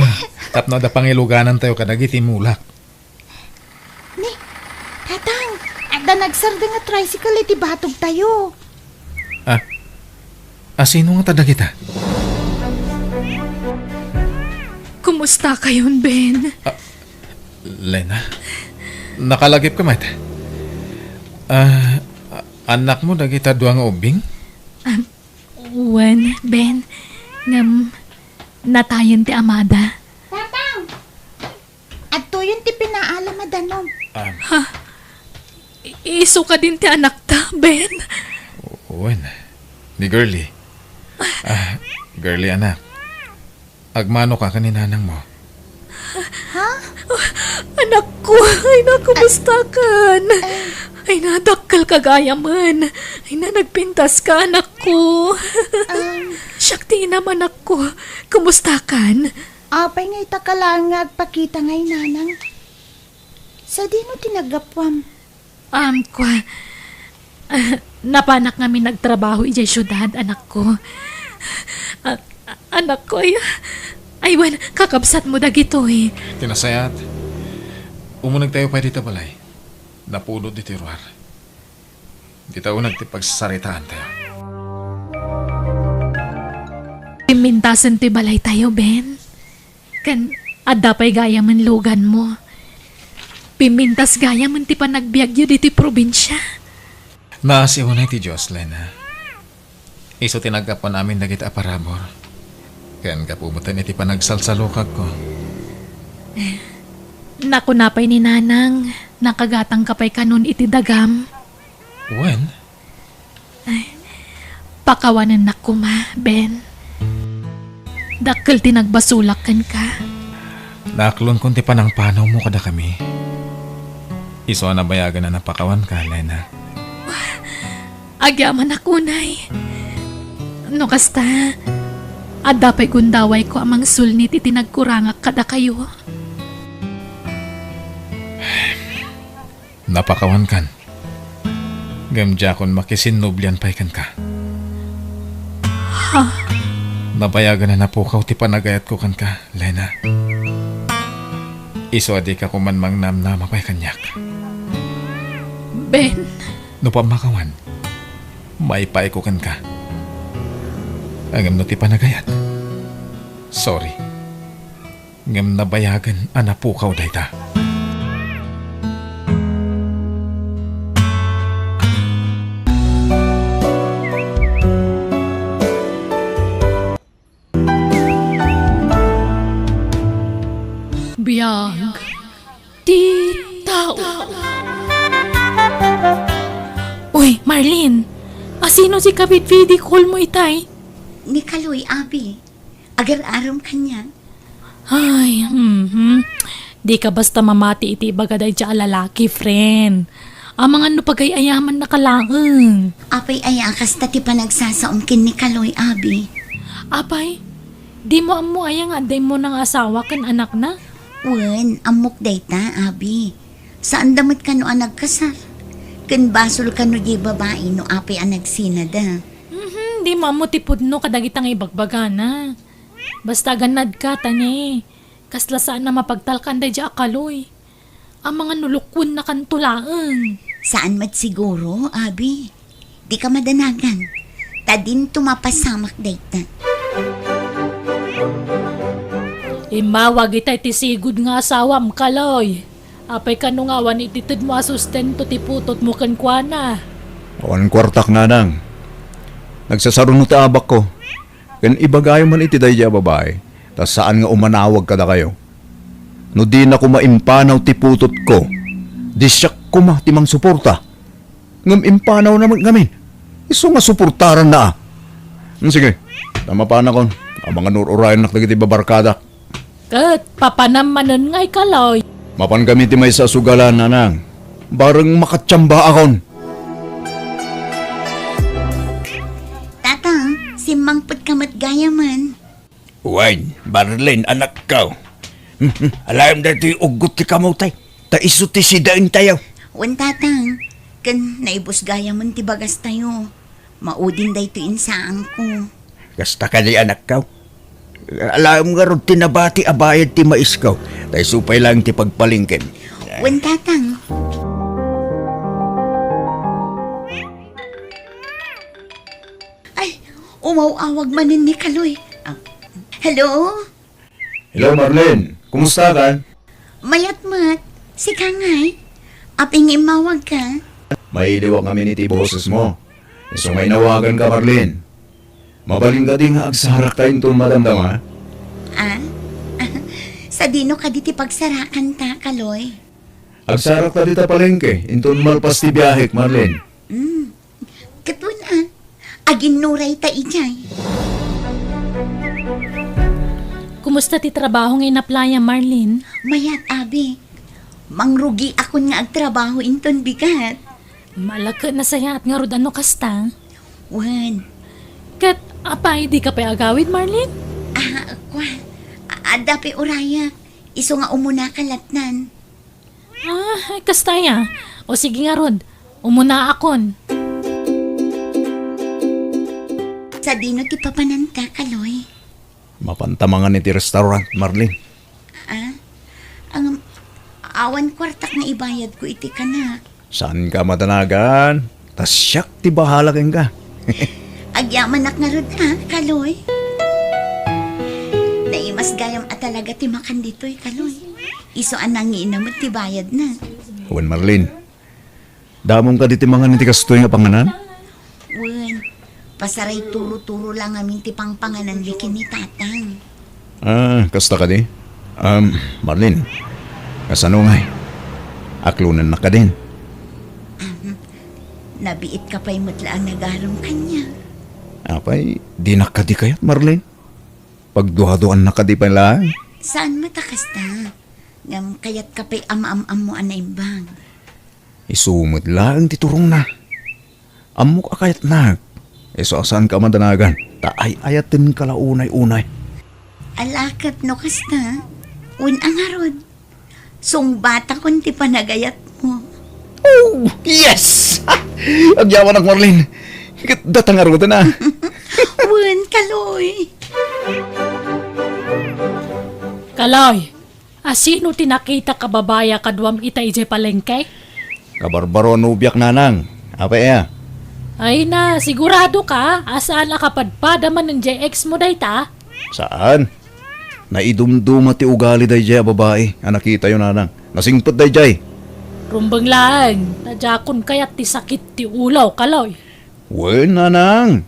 tapno adda pangiluganantayo kadagiti mulak. Ni, Tatang, adda nagsardeng a tricycle iti batogtayo. Ah, asino nga ta dagita? Kumusta kayon, Ben? Ah, Lena, nakalagipka met? Ah, a-, annakmo dagita dua nga ubbing? Ah, wen, Ben. Ngem, natayen ti amada. Tatang! Adtoyen ti pinaalam a danum. Ah, Ha? I-, isu kadin ti anakta, Ben? Wen, ni Girlie. Ah, Girlie, anak. Agmanoka ken ni nanangmo. Ha? Anakko, ay na, kumusta kan? Ay na, dakkel ka gayamen. Ay na, nagpintas ka, anakko. Um, Siak ti inam, anakko. Kumusta kan? Apay nga ita ka laeng nga agpakita ngay, nanang? Sadino ti naggapuam? Um, kwa, ah, napanak ngamin nagtrabaho idiay siudad, anakko. Ah, ah, anakko, ay, ay, wen, kakabsatmo dagitoy. Ti nasayaat, umunegtayo pay dita balay. Napudot ditoy ruar. Dita uneg ti pagsasaritaantayo. Pimmintasen ti balaytayo, Ben. Ken adda pay gayamen luganmo. Pimmintas gayamen ti panagbiagyo ditoy probinsia. Naasiw unay ti Dios, Lena. Isu ti naggapuan amin dagiti a parabur. Ken gapu metten iti panagsalsalukagko. Nakuna pay ni Nanang, nakagatangka pay kanon iti dagam. Wen? Ay, pakawanennak koma, Ben. Dakkel ti nagbasolak kenka. Naaklonkon ti panangpanawmo kadakami. Isu a nabayagen a napakawanka, Lena. Agyamanak unay. No kasta, adda pay gundawayko a mangsulnit iti nagkurangak kadakayo. Napakawankan. Ngem diakon makisinnublian pay kenka. Ha? Nabayagen a napukaw ti panagayatko kenka, Lena. Isu a dika koman mangnamnama pay kaniak. Ben. No pammakawan, maipaayko kenka. Ngem no ti panagayat, sorry. Ngem nabayagen a napukaw dayta. Biag ti tao. Uy, Marlene, asino ti kabidbidi call mo itay? Ni Kaloy, abi. Agar-aram kaniak. Ay, mhm. Dika basta mamati iti ibaga daydiay a lalaki, friend. Amangan no pagay-ayamannaka laeng. Apay aya a kasta ti panagsasaom ken ni Kaloy, abi? Apay, dimo ammo aya nga adda immuna nga asawa ken anakna? Wen, ammok dayta, abi. Saanda met kano a nagkasar. Ken basol kano diay babai no apay a nagsinada. Mhm, dimo ammo ti pudno kadagita nga ibagbagana. Basta agannadka, ta ne, kasla saan a mapagtalkan daydiay a Kaloy. Amangan no lukuennakanto laeng. Saan met siguro, abi. Dika madanagan. Ta dinto mapasamak dayta. Immawag itay ti sigud nga asawam, Kaloy. Apay kano nga awan itedmo a sustento ti putotmo kenkuana? Awan kuartak, nanang. Nagsasaruno ti abakko. Ken ibagayo man iti daydiay a babai, ta saan nga umanawag kadakayo. No dina koma impanaw ti putotko, di siak koma ti mangsuporta. Ngem impanawna met ngamin. Isu nga suportaranna a. Hmm, sige, ta mapanakon, amangan ur-urayennak dagiti babarkadak. Ket papanam manen ngay, Kaloy. Mapankami ti maysa a sugalan, nanang. Bareng makatiambaakon. Tatang, simmangpetka met gayamen. Wen, Marlene, anakko. Alayam daytoy uggot ti kamote. ta isu ti sidaentayo. Wen, Tatang, ken naibus gayamon ti bagastayo. Maudin daytoy insaanko. Kasta kadi, anakko. Alaem ngarud ti nabati a bayad ti maisko, ta isu pay laeng ti pagpalengkem. Wen, Tatang. Ay, umaw-awag manen ni Kaloy. Ah, hello? Hello, Marlene. Kumusta ka? Mayat met. Sika ngay? Apay nga immawag ka? Mailiwak ngamin iti boses mo. Isu nga inawagan ka, Marlene. Mabalin kadi nga agsarak ta inton madamdama? Ah? Sadino kadi ti pagsarakanta, Kaloy? Agsarak ta dita palengke inton malpas ti biahek, Marlene. Mm. Ket wen a, aginnuray ta idiay. Kumusta ti trabaho nga inaplayam, Marlene? Mayat, abi. Mangrugiakon nga agtrabaho inton bigat. Malakek, nasayaat ngarud a no kasta. Wen. Ket apay, dika pay agawid, Marlene? Ah, kua. A-, adda pay urayak. Isu nga umunaka lattan. Ah, kasta aya. O sige ngarud, umunaakon. Sadino ti papananta, Kaloy? Mapanta mangan iti restaurant, Marlene. Ah? Ang, awan kuartak nga ibayadko iti kanak. Saanka madanagan? Ta siak ti bahala kenka. Agyamanak ngarud a, Kaloy. Naimas gayam a talaga ti makan ditoy, Kaloy. Isu a nangiina met ti bayadna. Wen, Marlene, damon kadi ti mangan iti kastoy nga panganan? Wen, pasaray turo-turo la ngamin ti pangpanganan ken ni Tatang. Ah, kasta kadi? Um, Marlene, kasano ngay? Aklonennak kadin? Ahem. Nabiitka pay met la a nagarum kaniak. Apay, dinak kadi kayat, Marlene? Pagduaduannak kadi pay laeng? Saan met a kasta? Ngem kayatka pay a maam-ammo a naimbag. Isu met laeng ti turongna. Ammok a kayatnak. Isu a saanka a madanagan, ta ay-ayatenka la unay-unay. Ala ket no kasta, wen a ngarud, sungbatakon ti panagayatmo. Oh, yes! Agyamanak, Marlene. Ket data ngaruden a. Wen, Kaloy. Kaloy, a sino ti nakitak a babai a kaduam ita idiay palengke? Kabarbaro a nobiak, nanang. Apay aya? Ay na, sigurado ka a saan a kapadpada manen diay ex mo dayta? Saan? Naidumduma ti ugali daydiay a babai a nakitayo, nanang. Nasingpet daydiay. Rumbeng laeng, ta diakon kayat ti sakit ti ulo, Kaloy. Wen, nanang.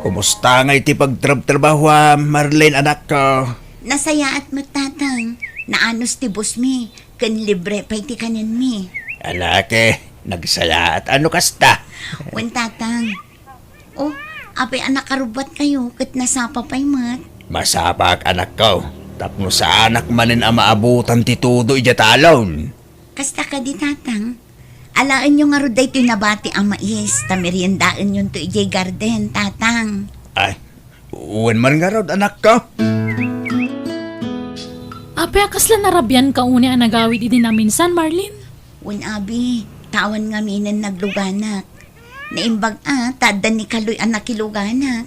Kumusta ngay ti pagtrabtrabahoam, Marlene, anakko? Nasayaat met, Tatang. Naanus ti busmi, ken libre pay ti kanenmi. Ala ket, nagsayaat a no kasta. Wen, Tatang. Oh, apay a nakarubbatkayo ket nasapa pay met? Masapak, anakko, tapno saanak manen a maabutan ti todo idiay talon. Kasta kadi, Tatang? Alaenyo ngarud daytoy nabati a mais, ta meriendaenyonto idiay garden, Tatang. Ay, wen man ngarud, anakko. Apay a kasla narabianka unay a nagawid idi naminsan, Marlene? Wen, abi, ta awan ngaminen nagluganak. Naimbag a, ta adda ni Kaloy a nakiluganak.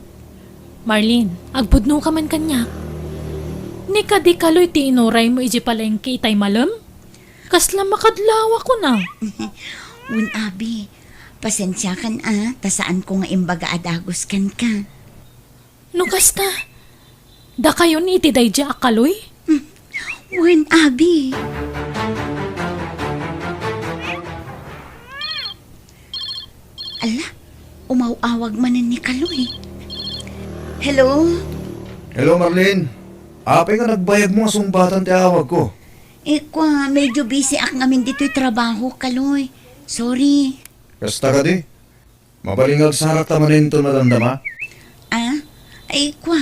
Marlene, agpudnoka man kaniak. Ni kadi Kaloy ti inuraymo idiay palengke itay malem? Kasla makadlawakon a. Wen, abi, pasensiakan a, ta saanko nga imbaga a dagus kenka. No kasta, dakayon iti daydiay a Kaloy? Hmm. Wen, abi. Ala, umaw-awag manen ni Kaloy. Hello? Hello, Marlene. Apay nga nagbayagmo a sungbatan ti awagko? Eh, kua, medyo busy ak ngamin ditoy trabaho, Kaloy. Sorry. Kasta kadi? Mabalin nga agsarakta manen inton madamdama? Ah? Ay, kua.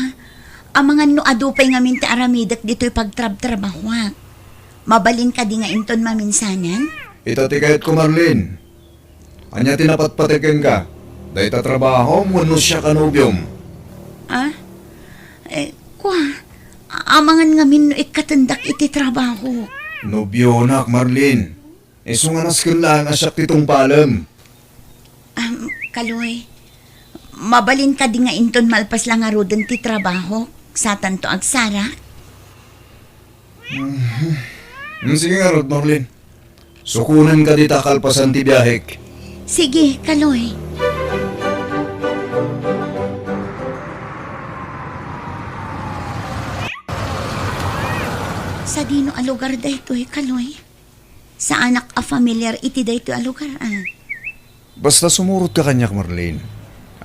Amangan no adu pay ngamin ti aramidek ditoy pagtrabtrabahoak. Mabalin kadi nga inton maminsanan? Ita ti kayatko, Marlene. Ania ti napatpateg kenka? Dayta trabahom wenno siak a nobiom? Ah? Eh, kua. A-, Amangan ngamin no ikkatendak iti trabaho. Nobionak, Marlene. Isu nga nasken laeng a siak ti tungpalem. Am, Kaloy, mabalin kadi nga inton malpas la ngaruden ti trabaho, satanto agsara? Mhm. Mm, sige ngarud, Marlene. Sukonen ka dita kalpasan ti biahek. Sige, Kaloy. Sadino a lugar daytoy, Kaloy? Saanak a familiar iti daytoy a lugar, ah. Basta sumurot ka kaniak, Marlene.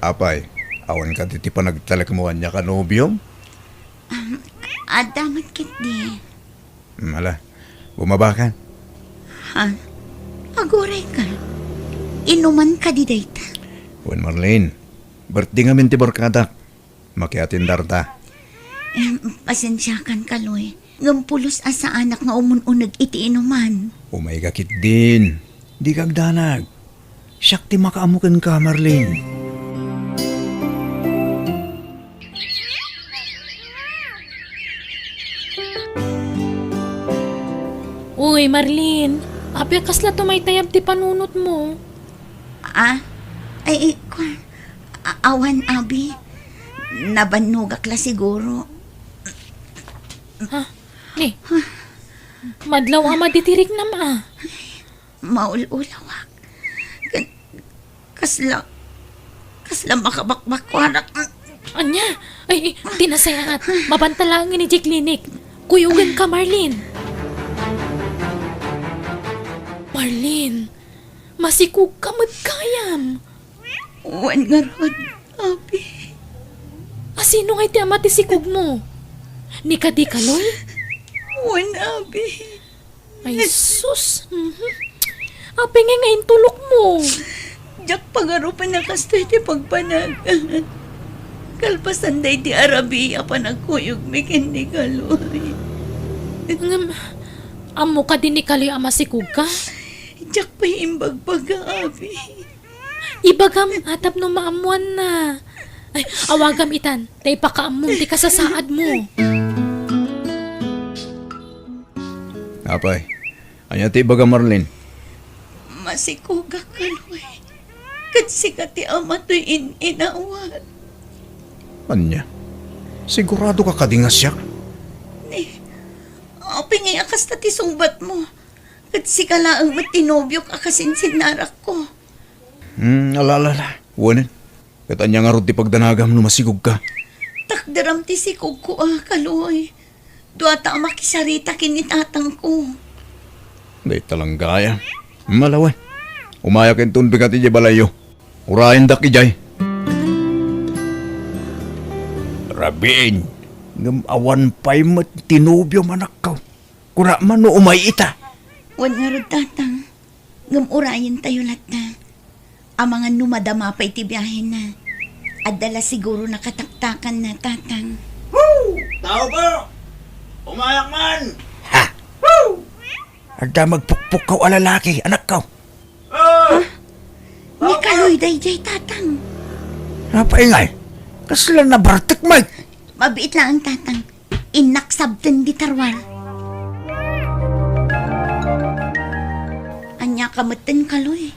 Apay, awan kadi ti panagtalekmo kaniak a nobiom? Um, adda met ketdi. Hmm, ala, bumaba ka. Ha? Aguray ka. Inuman kadi dayta? Wen, Marlene. Birthday ngamin ti barkadak. Makiatendarta. Em, pasensiakan, Kaloy. Ngem pulos a saanak nga umun-uneg iti inuman. Umay ka ketdin. Dika agdanag. Siak ti makaammo kenka, Marlene. Uy, Marlene, apay kasla tumaytayab ti panunotmo? Ah? Ay, ay, kua-, a-, awan, abi. Nabannogak la siguro. Ha? Ni? Madlaw a madi ti riknam, ah. Maul-ulawak. Ken kasla, kasla makabakbakuanak. Ania? Ay, ay, ti nasayaat. Mabanta laeng idiay klinik. Kuyogen ka, Marlene. Marlene, masikog ka met gayam. Wen ngarud, abi. A, sino ngay ti ama ti sikogmo? Ni kadi Kaloy? Wen, abi. Ay, sus. Mhm. Apay ngay nga intulokmo? Diak pagarupen a kastoy ti pagpanag. Kalpasan daydi a rabii a panagkuyogmi ken ni Kaloy. Ngem, ammo kadi ni Kaloy a masikog ka? Diak pay imbagbaga, abi. Ibagam a tapno maammoanna. Ay, awagam itan, ta ipakaammom ti kasasaadmo. Apay, ania ti ibaga, Marlene? Masikogak, Kaloy. Ket sika ti ama toy in-inawat. Ania? Sigurado ka kadi nga siak? Ni, apay ngay a kasta ti sungbatmo? Ket sika laeng met ti nobiok a kasinsinnarakko. Hmm, ala, ala, ala. Wen. Ket ania ngarud ti pagdanagam no masikog ka? Takderam ti sikogko a, Kaloy. Duata a makisarita ken ni tatangko. Dayta lang gayam. Malawen. Umayak inton bigat idiay balayyo. Urayendak idiay. Rabiin, ngem awan pay met ti nobiom, anakko. Kuna man no umay ita. Wen ngarud, tatang. Ngem urayentayo latta. Amangan no madama pay ti biahena. Adda la siguro nakataktakanna, tatang. Woo! Tao po! Umayak man! Ha! Woo! Adda magpukpukkaw a lalaki, anakko. Ah! Ni Kaloy daydiay, tatang. Apay ngay? Kasla nabartek met. Mabiit laeng, tatang. Innak sabten di tarwar. Ania ka metten, Kaloy?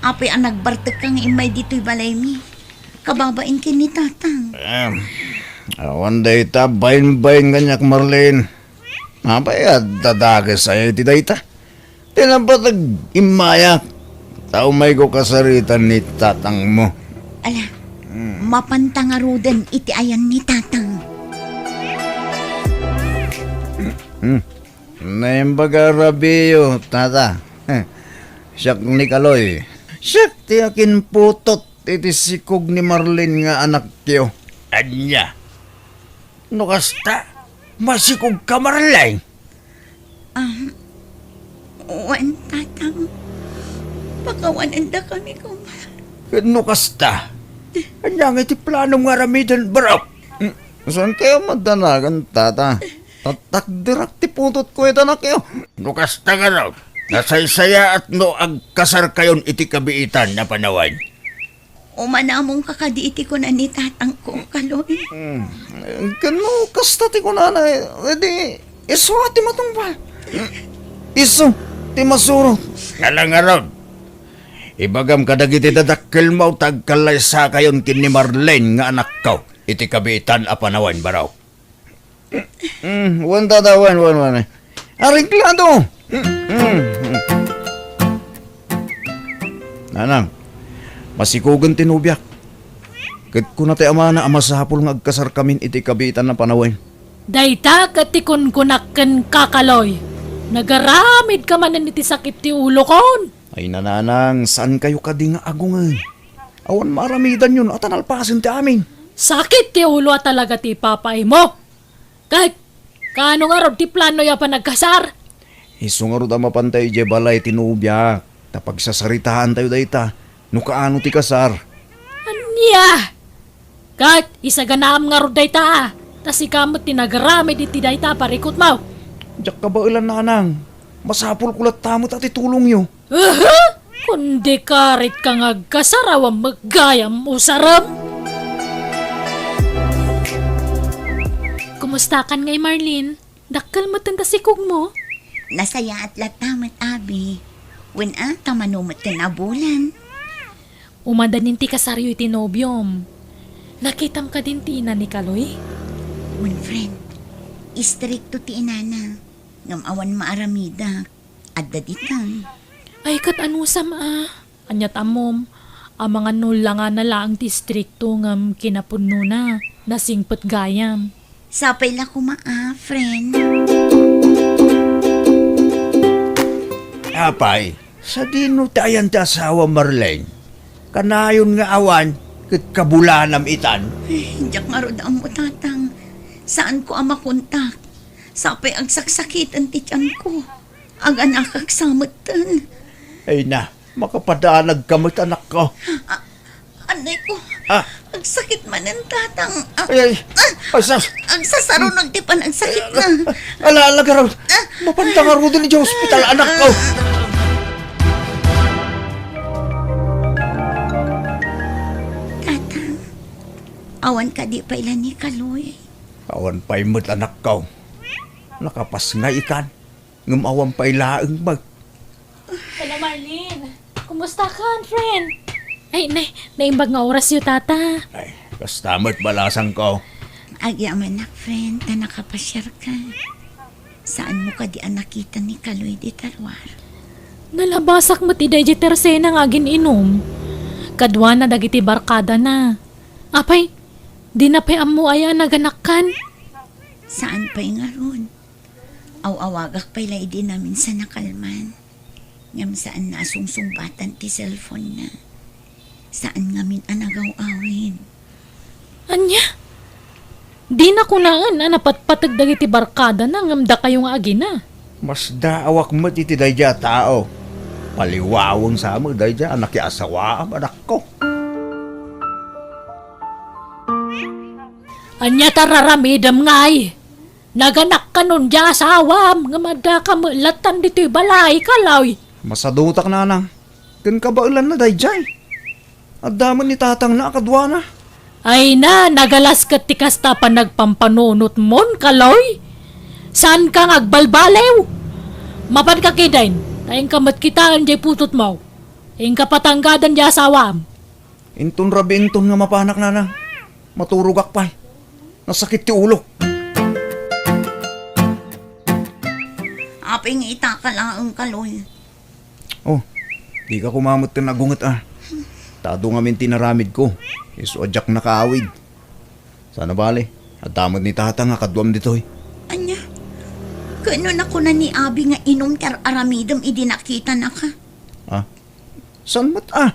Apay a nagbartek ka nga immay ditoy balaymi? Kababain ken ni tatang. Em, awan dayta bainbain kaniak, Marlene. Apay a dadakes aya iti dayta? Ti napateg immayak, ta umayko kasaritan ni tatangmo. Ala, hmm, mapanta ngaruden iti ayan ni tatang. Hmm. Naimbag a rabiyo, tata. Siak ni Kaloy. Siak ti akinputot iti sikog ni Marlene nga anakyo. Ania? No kasta, masikog ka, Marlene? Ah, wen, tatang. Pakawanendakami koma. Ket no kasta, ania ngay ti planom nga aramiden, barok? Hmm, saan kayo madanagan, tata? Tatakderak ti putotko iti anakyo. No kasta, garud, nasaysayaat no agkasarkayon iti kabiitan a panawen. Umanamonka kadi iti kuna ni tatangko, Kaloy? Hmm. Ken no kasta ti kunana, edi isu a ti matungpal. Isu ti masurot. Ala ngarud, ibagam kadagiti dadakkelmo ta agkallaysakayon ken ni Marlene nga anakko iti kabiitan a panawen, barok. Mm, wen, tata, wen, wen, wen. Areglado. Mm, mm, mm. Nanang, masikugen ti nobiak. Ket kuna ti amana a masapul nga agkasarkamin iti kabiitan a panawen. Dayta ket ti kunkunak kenka, Kaloy. Nagaramidka manen iti sakit ti ulokon. Ay, nanang, saankayo kadi nga agungen? Awan maaramidanyo no ata nalpasen ti amin. Sakit ti ulo a talaga ti ipapaimo. Ket, kaano ngarud ti planoyo a panagkasar? Isu ngarud a mapantayo idiay balay ti nobiak, ta pagsasaritaantayo dayta, no kaano ti kasar. Ania? Ket, isaganaam ngarud dayta, a, ta sika met ti nagaramid iti dayta a parikutmo. Diak kabaelan, nanang. Masapulko latta met a ti tulongyo. Aha! Kundi karit ka nga agkasar awan met gayam usarem. Kumustakan ngay, Marlene? Dakkel metten ta sikugmo? Nasayaat latta met, abi. Wen a, ta mano metten a bulan. Umadanin ti kasaryo iti nobiom. Nakitam kadin ti ina ni Kaloy? Wen, friend. Istrikto ti inana. Ngem awan maaramidak. Adda ditan. Ay, ket anusam a? Aniat ammom, amangan no langana laeng ti istrikto ngem kinapudnona, nasingpet gayam. Sapay la koma a, friend. Apay, sadino ti ayan ti asawa, Marlene? Kanayon nga awan, ket kabulanam itan. Ay, diak ngarud ammo, tatang. Saanko a makontak. Sapay agsaksakiten ti tianko. Aganakak sa metten. Ay na, makapadanag ka met, anakko. A-, anay ko. Ah. Agsakit manen, tatang. Ah, ay, ay. Ah, ay, sas- agsasarunag ti panagsakit na. Ala, ala, garud. Ah. Mapanda ngaruden idiay ospital, anakko. Tatang, awan kadi pay la ni Kaloy? Awan pay met, anakko. Nakapasngay ikan. Ngem awan pay laeng met. Hello, Marlene. Kumusta ka, friend? Ay, nay, naimbag nga orasyo, tata. Ay, kasta met balasangko. Agyamanak, friend, ta nakapasiarka. Saanmo kadi a nakita ni Kaloy dita ruar? Nalabasak met idiay tersena nga agin-inum. Kaduana dagiti barkadana. Apay, dina pay ammo aya a naganakkan? Saan pay ngarud? Aw-awagak pay la idi naminsan a kalman. Ngem saanna a sungsungbatan ti cellphone-na. Saan ngamin a nagaw-awid. Ania? Dina kunaen a napatpateg dagiti barkadana ngem dakayo nga agina. Masdaawak met iti daydiay a tao. Paliwaweng sa met daydiay a nakiasawaam, anakko. Ania ta raramidem ngay? Naganakkanon diay asawam, ngem addaka met lattan ditoy balay, Kaloy. Masadutak, nanang. Ken kabaelanna daydiay. Adda met ni tatangna a kaduana. Ay na, nagalas ket ti kasta panagpampanunotmon, Kaloy. Saanka nga agbalbaliw. Mapanka ketdin, ta inka met kitaen diay putotmo. Inka patanggaden diay asawam. Inton rabii inton nga mapanak, nanang. Maturogak pay. Nasakit ti ulok. Apay nga itaka laeng, Kaloy? Oh, dika koma metten agunget a. Ta adu ngamin ti inaramidko. Isu a diak nakaawid. Saan a bale, adda met ni tatang a kaduam ditoy. Ania? Ket no nakuna ni abi nga inum ti ar-aramidem idi nakitanaka? Ah, saan met a?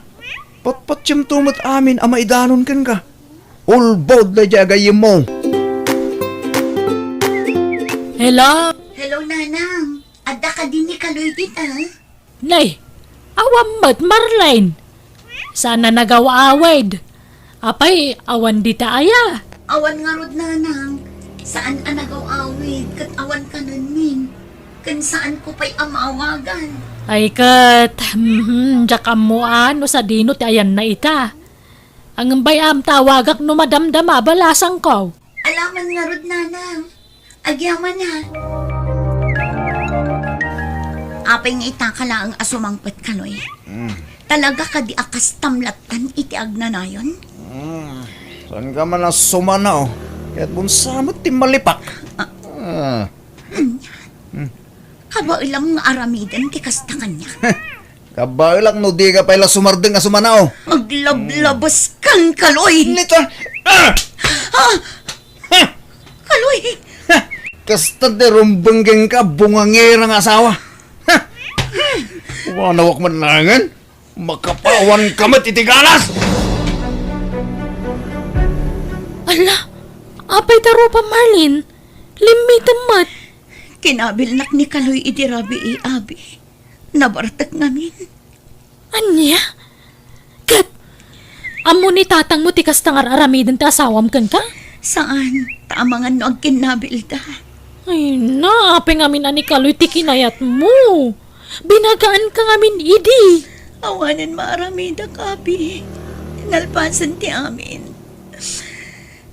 Patpatiemto met amin a maidanon kenka. Ulbod daydiay a gayyemmo. Hello? Hello, nanang. Adda kadi ni Kaloy dita? Nay, awan met, Marlene. Saan a nagaw-awid. Apay, awan dita aya? Awan ngarud, nanang. Saan a nagaw-awid, ket awan kanenmin. Ken saanko pay a maawagan. Ay ket, mhm, diak ammo a no sadino ti ayanna ita. Ngem bay-am tawagak no madamdama balasangko. Alaman ngarud, nanang. Agyaman, ha? Apay nga ita ka laeng a sumangpet, Kaloy? Mm. Talaga kadi a kastam lattan iti agnanayon? Mm. Saan ka man a sumana, oh? Ket bunsa met ti malipak? Ah. Ah. Ania? Mm. Kabaelam nga aramiden ti kasta kaniak. Kabaelak no di ka pay la sumardeng a sumana, oh. Aglablabes kan, Kaloy. Nito. Ah! Ah! Ha! Kaloy! Ha! Kasta ti rumbeng kenka, bungangera nga asawa. Ha! Wanawak man langen. Makapawan ka met iti galas! Ala, apay ta rupa, Marlene? Limmitem met. Kinabilnak ni Kaloy idi rabii, abi. Nabartek ngamin. Ania? Ket, ammo ni tatangmo ti kasta nga ar-aramiden ti asawam kenka? Saan, ta amangan no agkinnabilda. Ay na, apay ngamin a ni Kaloy ti kinayatmo. Binagaanka ngamin idi. Awanen maaramidak, abi. Nalpasen ti amin.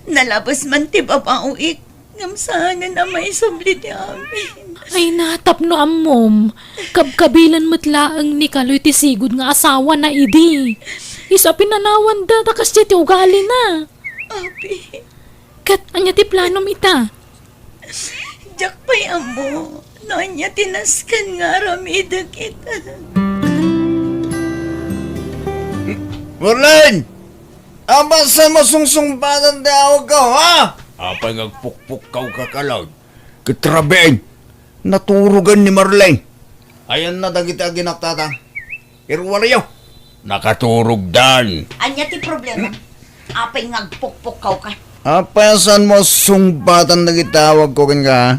Nalabes man ti babaoik. Ngem saanen a maisubli ti amin. Ay na, tapno ammom, kabkabilan met laeng ni Kaloy ti sigud nga asawana idi. Isu a pinanawanda ta kasdiay ti ugalina. Abi. Ket ania ti planom ita? Diak pay ammo no ania ti nasken nga aramidek ita. Marlene! Apay saan mo sungsungbatan ti awagko, ha? Apay nga agpukpukawka, Kaloy? Ket rabiin, naturogan ni Marlene. Ayanna dagiti aginaktatang. Iruwarayo. Nakaturogdan. Ania ti problema? Apay nga agpukpukawka? Apay saan mo sungbatan dagiti awagko kenka, ha?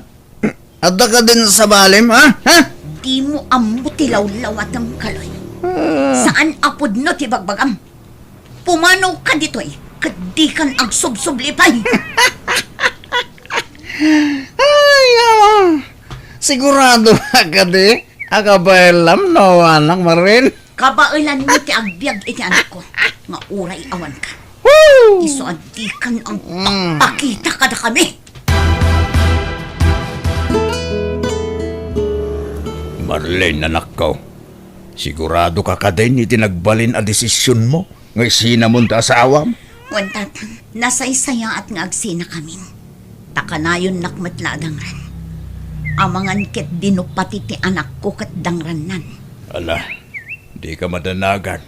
Adda kadin sabalem, ha? Ha? Dimo ammo ti lawlawatem, Kaloy. Ah. Saan a pudno ti bagbagam. Pumanawka ditoy, ket dikan agsubsubli pay. Ay, awa. Sigurado ka kadi a kabaelam no awanak, Marlene? Kabaelanmi ti agbiag iti anakko, nga uray awanka. Woo! Isu a dikan agpakpakita kadakami. Marlene, anakko, sigurado ka kadin iti nagbalin a desisionmo nga isinamon ti asawam? Wen, Tatang, nasaysayaat nga agsinakamin. Ta kanayonnak met la a dangran. Amangan ket dino pati ti anakko ket dangrannan. Ala, dika madanagan.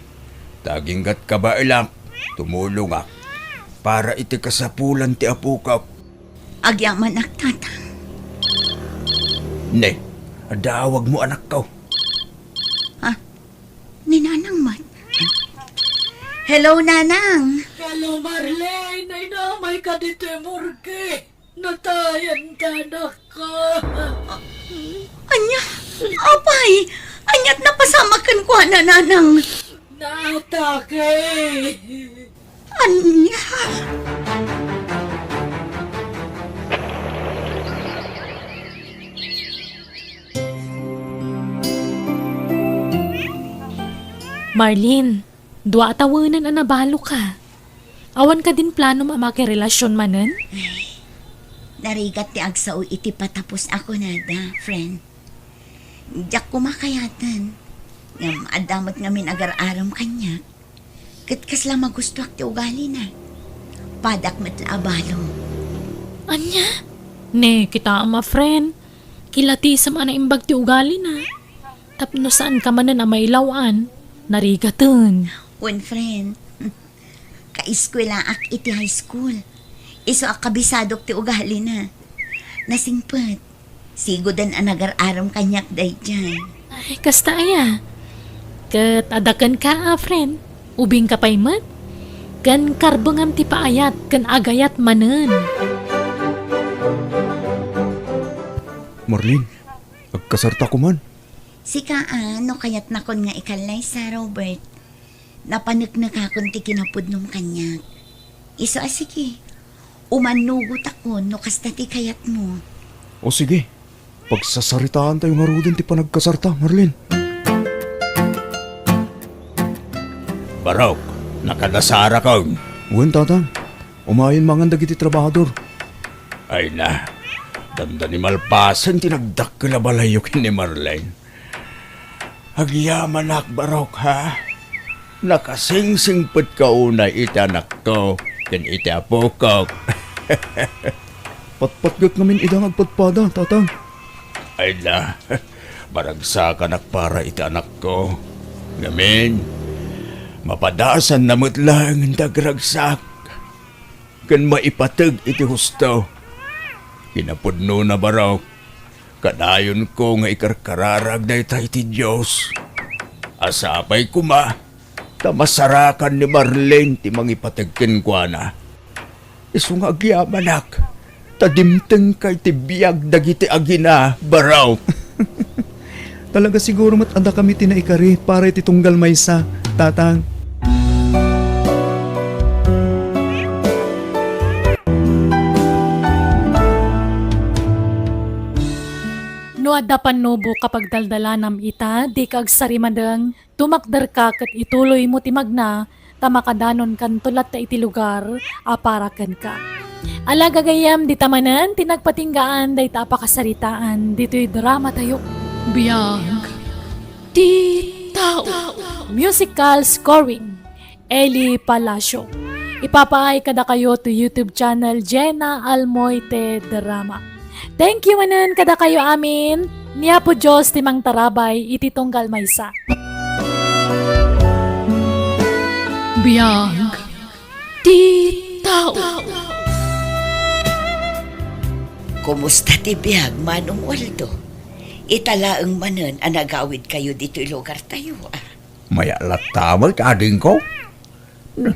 Ta aginggat kabaelak, tumulongak para iti kasapulan ti apokak. Agyamanak, Tatang. Ne, adda awagmo, anakko. Ah, ni Nanang met. Hello, Nanang. Hello, Marlene. Ay, namayka ditoy morgue. Natayan ti anakko. Ania? Apay? Ania't napasamak kenkuana, Nanang? Naatake. Ania? Marlene, dua a tawenen a nabaloka. Awan kadin planom a makirelasion manen? Ay, narigat ti agsao iti patapos a kunada, friend. Diak koma kayaten. Ngem adda met ngamin agar-arem kaniak. Ket kasla magustoak ti ugalina. Padak met la a balo. Ania? Ne, kitaem a friend. Kilatisem a naimbag ti ugalina. Tapno saanka manen a mailaw-an, narigaten. Wen, friend. Kaeskuelaak iti high school. Isu a kabisadok ti ugalina. Nasingpet. Sigoden a nagar-arem kaniak daydiay. Ay, kasta aya. Ket adda kenka a friend. Ubingka pay met. Ken karbengam ti paayat ken agayat manen. Marlene, agkasarta koman. Sika a, no kayatnakon nga ikallaysa, Robert, napaneknekakon ti kinapudnom kaniak. Isu a, sige, umannugotakon no kasta ti kayatmo. O sige, pagsasaritaantayo ngaruden ti panagkasarta, Marlene. Barok, nakadasara ka. Wen, Tatang. Umayen mangan dagiti trabahador. Ay na, dandani malpasen ti nagdakkel a balayyo ken ni Marlene. Agyamanak, Barok, ha? Nakasingsingpetka unay iti anakko ken iti apokok. Patpatgek ngamin ida nga agpadpada, Tatang. Ay na, maragsakanak para iti anakko. Ngamin, mapadasanna met laeng ti agragsak ken maipateg iti husto. Kinapudnona, Barok, kadayonko nga ikarkararag dayta iti Dios. A sapay koma ta masarakan ni Marlene ti mangipateg kenkuana. Isu nga agyamanak, ta dimtengka iti biag dagiti agina, Barok. Talaga siguro met adda kami ti naikari para iti tunggal maysa, Tatang. No adda pannubok a pagdaldalanam ita, dika agsarimadeng, tumakderka ket ituloymo ti magna, ta makadanonkanto latta iti lugar a para kenka. Ala, gagayyem, dita manen ti nagpatinggaan dayta a pakasaritaan ditoy dramatayo. Biag ti tao. Musical scoring, Eli Palacio. Ipapaay kadakayo to YouTube channel Jenna Almoite Drama. Thank you manen kadakayo amin. Ni Apo Dios ti mangtarabay iti tunggal maysa. Biag ti tao. Kumusta ti biag, Manong Waldo? Ita laeng manen a nagawidkayo ditoy lugartayo, a? Mayat latta met, adingko. N-,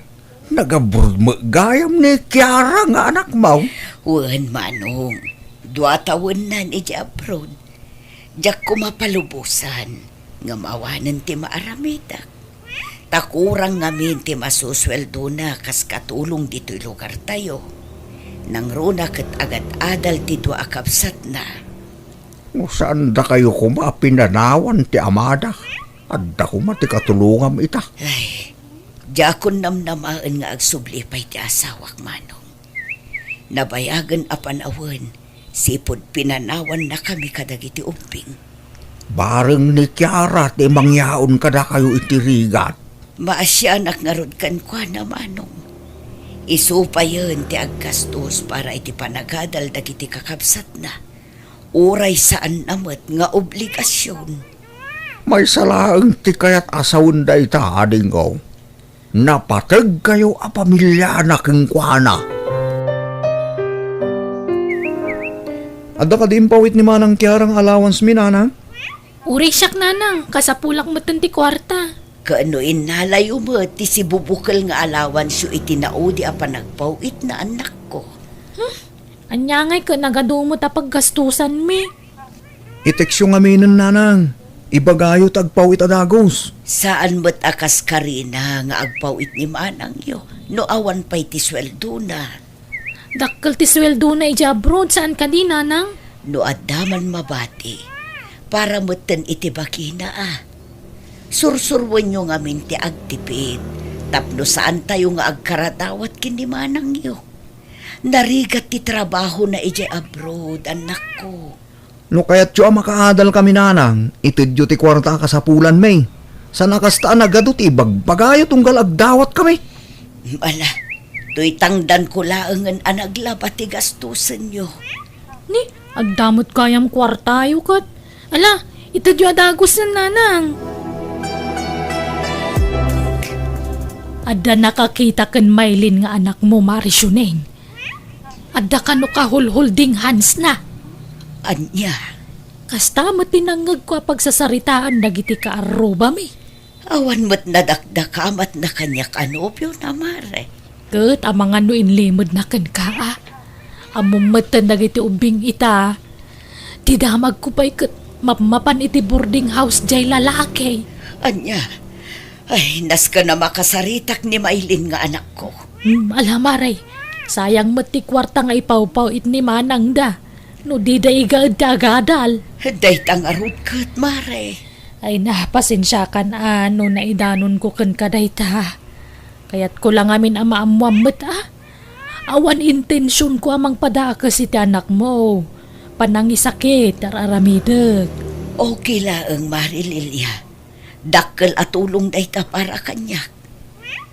nag-abroad met gayam ni Kiara nga anakmo? Wen, Manong. Dua tawennan idiay abroad. Diak koma palubosan ngem awanen ti maaramidek. Ta kurang ngamin ti masusueldona kas katulong ditoy lugartayo. Nangruna ket agad-adal ti dua a kabsatna. No saandakayo koma a pinanawan ti amada, adda koma ti katulongam ita. Ay, diakon namnamaen nga agsubli pay ti asawak, Manong. Nabayagen a panawen, sipud pinanawannakami kadagiti ubbing. Bareng ni Kiara ti mangyaon kadakayo iti rigat. Maasianak ngarud kenkuana, Manong. Isu payen ti aggastos para iti panagadal dagiti kakabsatna. Uray saanna met nga obligasion. Maysa laeng ti kayat a sawen dayta, adingko. Napategkayo a pamiliana kenkuana. Adda kadi impawit ni Manang Kiara nga allowance mi, Nanang? Uray siak, Nanang, kasapulak metten ti kuarta. Ket no innalayo met ti sibubukel nga allowance-yo iti naudi a panagpaw-itna, annakko. Hmm? Ania ngay ket nagadu met a paggastosanmi? I-text-yo ngaminen, Nanang. Ibagayo ta agpaw-it a dagus. Saan met a kas karina nga agpaw-it ni manangyo no awan pay ti sueldona. Dakkel ti sueldona idiay abroad, saan kadi, Nanang? No adda man mabati, para metten iti bagina, a. Sursuruenyo ngamin ti agtipid tapno saantayo nga agkaradawat ken ni manangyo. Narigat ti trabahona idiay abroad, annakko. No kayatyo a makaadalkami, Nanang, itedyo ti kuarta a kasapulanmi. Saan a kasta a nagadu ti ibagbagayo tunggal agdawatkami. Ala, toy tangdanko laengen a naglaba ti gastosenyo. Ni, adda met gayam kuartayo ket. Ala, itedyo a dagusen, Nanang. Adda nakakita ken Maylin nga anakmo, Mari Shuneng. Adda kano kahulhulding handsna. Ania? Kasta met ti nangngegko a pagsasaritaan dagiti kaarrubami. Awan met nadakdakamatna kaniak a nobiona, Mare. Ket amangan no inlimedna kenka, a. Ammom metten dagiti ubbing ita. Ti damagko pay ket mapmapan iti boarding house jay lalaki. Ania? Ay, nasken a makasaritak ni Maylin nga anakko. Hmm, ala, Mare. Sayang met ti kuarta nga ipawpaw-it ni manangda. No dida igaed ti agadal. Dayta ngarud ket, Mare. Ay na, pasensiakan a no naidanonko kenka dayta. Kayatko la ngamin a maammoam met a awan intensionko a mangpadakes iti anakmo. Panangisakit, ar-aramidek. Okay laeng, Mare Lilia. Dakkel a tulong dayta para kaniak.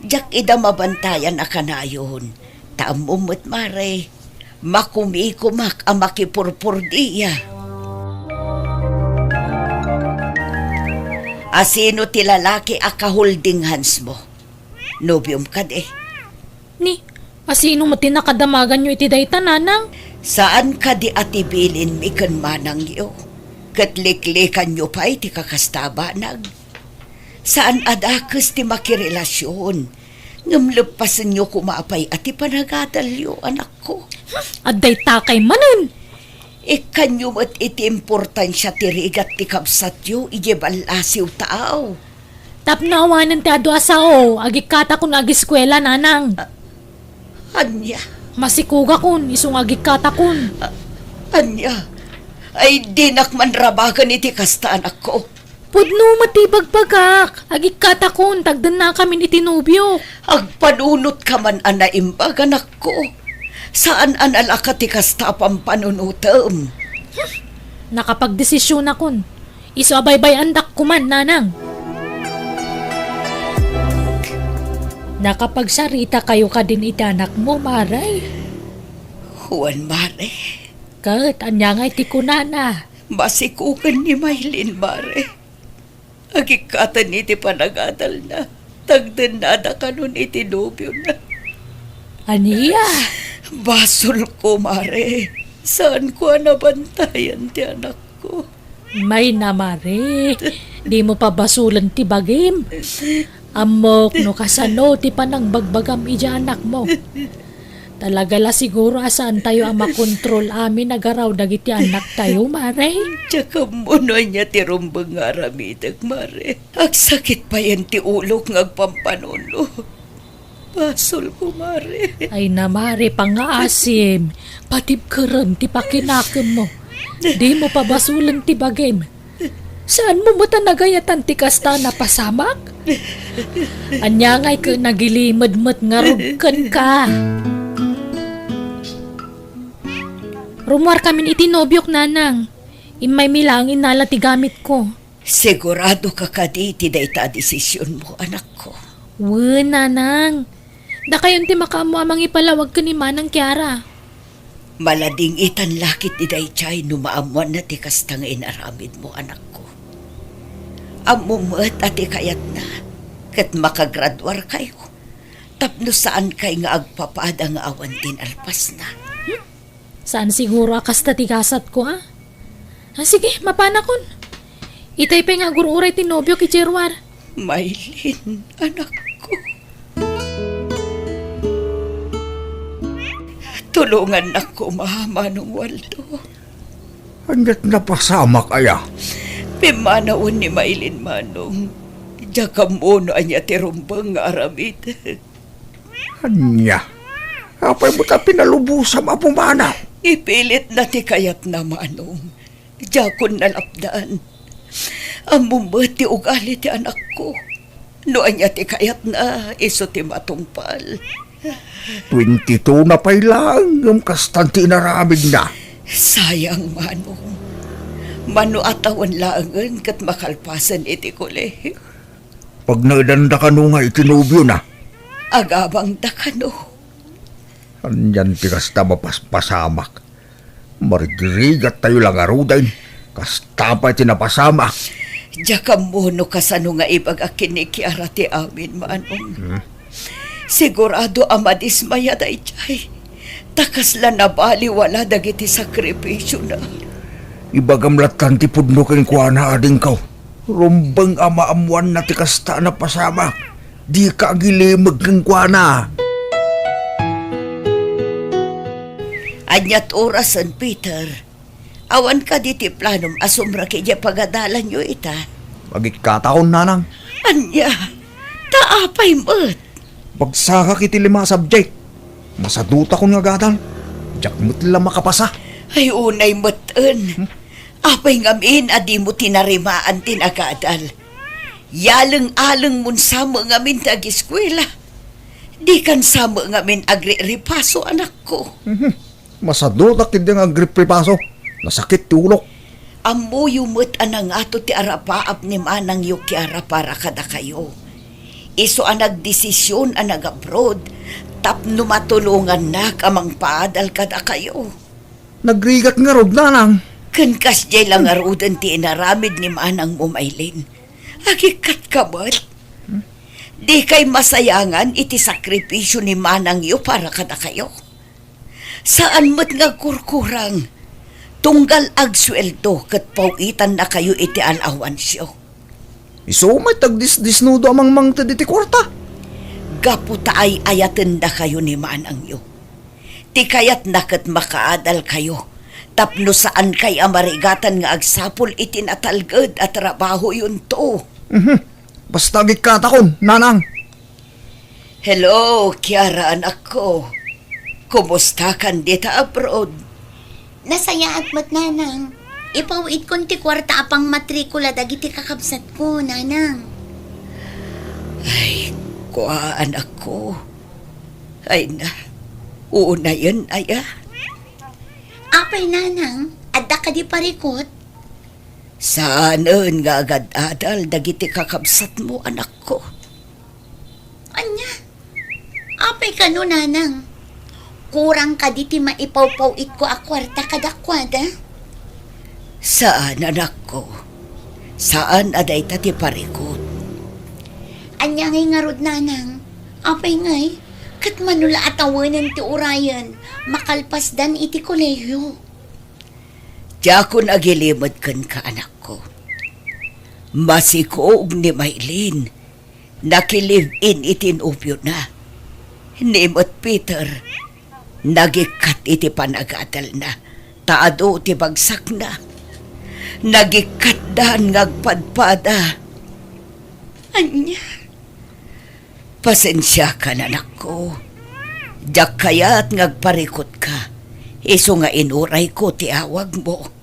Diak ida mabantayan a kanayon. Ta ammom met, Mare, makumikomak a makipurpordia. Asino ti lalaki a ka-holding hands mo? Nobiom kadi? Ni, asino met ti nakadamaganyo iti dayta, nanang? Saan kadi a ti bilinmi ken manangyo? Ket liklikanyo pay ti kakasta a banag? Saan a dakes ti makirelasion, ngem leppasenyo koma pay a ti panagadalyo, anakko. Adda itakay manen! Ikkanyo met iti importansia ti rigat ti kabsatyo idiay ballasiw taaw. Tapno awanen ti adu a sao, agikkatakon nga agiskuela, nanang. A-, ania? Masikugakon, isu nga agikkatakon. A-, ania? Ay, dinak man rabaken iti kasta, anakko. Pudno met ti ibagbagak. Agikkatakon, tagdennakamin iti nobiok. Agpanunot ka man a naimbag, anakko. Saan a nalaka ti kasta a pampanunotem. Hmm. Nakapagdesisionakon. Isu a baybay-andak koman, nanang. Nakapagsarita kayo kadin iti anakmo, Mare? Wen, Mare. Ket ania ngay ti kunana? Masikogen ni Maylin, Mare. Agikkaten iti panagadalna. Tagdennada kanon iti nobiona. Ania? Basolko, Mare. Saanko a nabantayan ti anakko. Mayna, Mare. Dimo pabasolen ti bagim. Ammok no kasano ti panangbagbagam idiay anakmo. Talaga la siguro a saantayo a makontrol amin a garaw dagiti annaktayo, Mare. Diak ammo no ania ti rumbeng nga aramidek, Mare. Agsakit payen ti ulok nga agpampanuno. Basolko, Mare. Ay na, Mare, pangngaasim. Patibkerem ti pakinakemmo. Dimo pabasolen ti bagim. Saanmo met a nagayatan ti kasta a napasamak? Ania ngay ket nagilimed met ngarud kenka? Rummuarkamin iti nobiok, nanang. Immaymi laeng innala ti gamitko. Siguradoka kadi iti dayta a desisionmo, anakko? Wen, nanang. Dakayon ti makaammo a mangipalawag ken ni Manang Kiara. Maladingitan la ketdi daydiay no maammoanna ti kasta nga inaramidmo, anakko. Ammom met a ti kayatna ket makagraduarkayo tapno saankay nga agpapada nga awan ti nalpasna. Hmm? Saan siguro a kasta ti gasatko, a? Ah, sige, mapanakon. Itay pay nga agur-uray ti nobiok idiay ruar. Maylin, anakko. Tulongannak koma, Manong Waldo. Ania't napasamak aya? Pimmanawen ni Maylin, Manong. Diak ammo no ania ti rumbeng nga aramidek. Ania? Apay met a pinalubosam a pumanaw? Ipilitna ti kayatna, Manong. Diakon nalapdan. Ammom met ti ugali ti anakko. No ania ti kayatna, isu ti matungpal. Twenty-two na pay laeng ngem kastan ti inaramidna. Sayang, Manong. Mano a tawen laengen ket makalpasen iti kole. Pagnaedanda kano nga iti nobiona? Agabangda kano. Anian ti kasta mapaspasamak? Marigrigattayo la ngaruden. Kasta pay ti napasamak. Diak ammo no kasano nga ibagak ken ni Kiara ti amin, Manong. Hmm? Sigurado a madismaya daydiay. Ta kasla nabali wala dagiti sakrifisiona. Ibagam lattan ti pudno kenkuana, adingko. Rumbeng a maammoanna ti kasta a napasamak. Dika agilimeg kenkuana. Ania't orasen, Peter? Awan kadi ti planom a sumrek idiay pagadalanyo ita? Agikkatakon, nanang. Ania? Ta apay met? Bagsakak iti lima a subject. Masadutakon nga agadal. Diak met la makapasa. Ay, unay met en. Hmm? Apay ngamin a dimo tinarimaan ti nagadal? Yaleng-alengmon sa met ngamin ti agiskuela. Dikan sa met ngamin agriripaso, anakko. Mhm. Masadutak iti nga agripripaso. Nasakit ti ulok. Ammoyo met a nangato ti arapaap ni manangyo Kiara para kadakayo. Isu a nagdesisyon a nag-abroad tapno matulongannak a mangpaadal kadakayo. Nagrigat ngarud, nanang. Ken kasdiay la ngaruden ti inaramid ni manangmo, Maylin. Agikkatka met. Dikay masayangan iti sakripisio ni manangyo para kadakayo. Saan met nga agkurkurang, tunggal agsueldo ket paw-itannakayo iti alawansyo. Isu met agdisdisnudo a mangmangted iti kuarta. Gapu ta ay-ayatendakayo ni manangyo. Ti kayatna ket makaadalkayo tapno saankay a marigatan nga agsapul iti natalged a trabahoyonto. Mhm. Basta agikkatakon, nanang. Hello, Kiara, anakko. Kumustakan dita abroad? Nasayaat met, nanang. Ipaw-itkon ti kuarta a pangmatrikula dagiti kakabsatko, nanang. Ay, kua, anakko. Ay na, unayen aya? Apay, nanang, adda kadi parikut? Saanen nga agad-adal dagiti kakabsatmo, anakko. Ania? Apay kano, nanang? Kurang kadi ti maipawpaw-itko a kuarta kadakuada? Saan, anakko. Saan a dayta ti parikut. Ania ngay ngarud, nanang? Apay ngay, ket mano la a tawenen ti urayen, makalpasdan iti kolehiyo. Diakon agilimed kenka, anakko. Masikog ni Maylin, nakilive-in iti nobiona. Ni met Peter, nagikkat iti panagadalna, ta adu ti bagsakna. Nagikkatdan nga agpadpada. Ania? Pasensiakan, anakko. Diak kayat nga agparikutka, isu nga inurayko ti awagmo.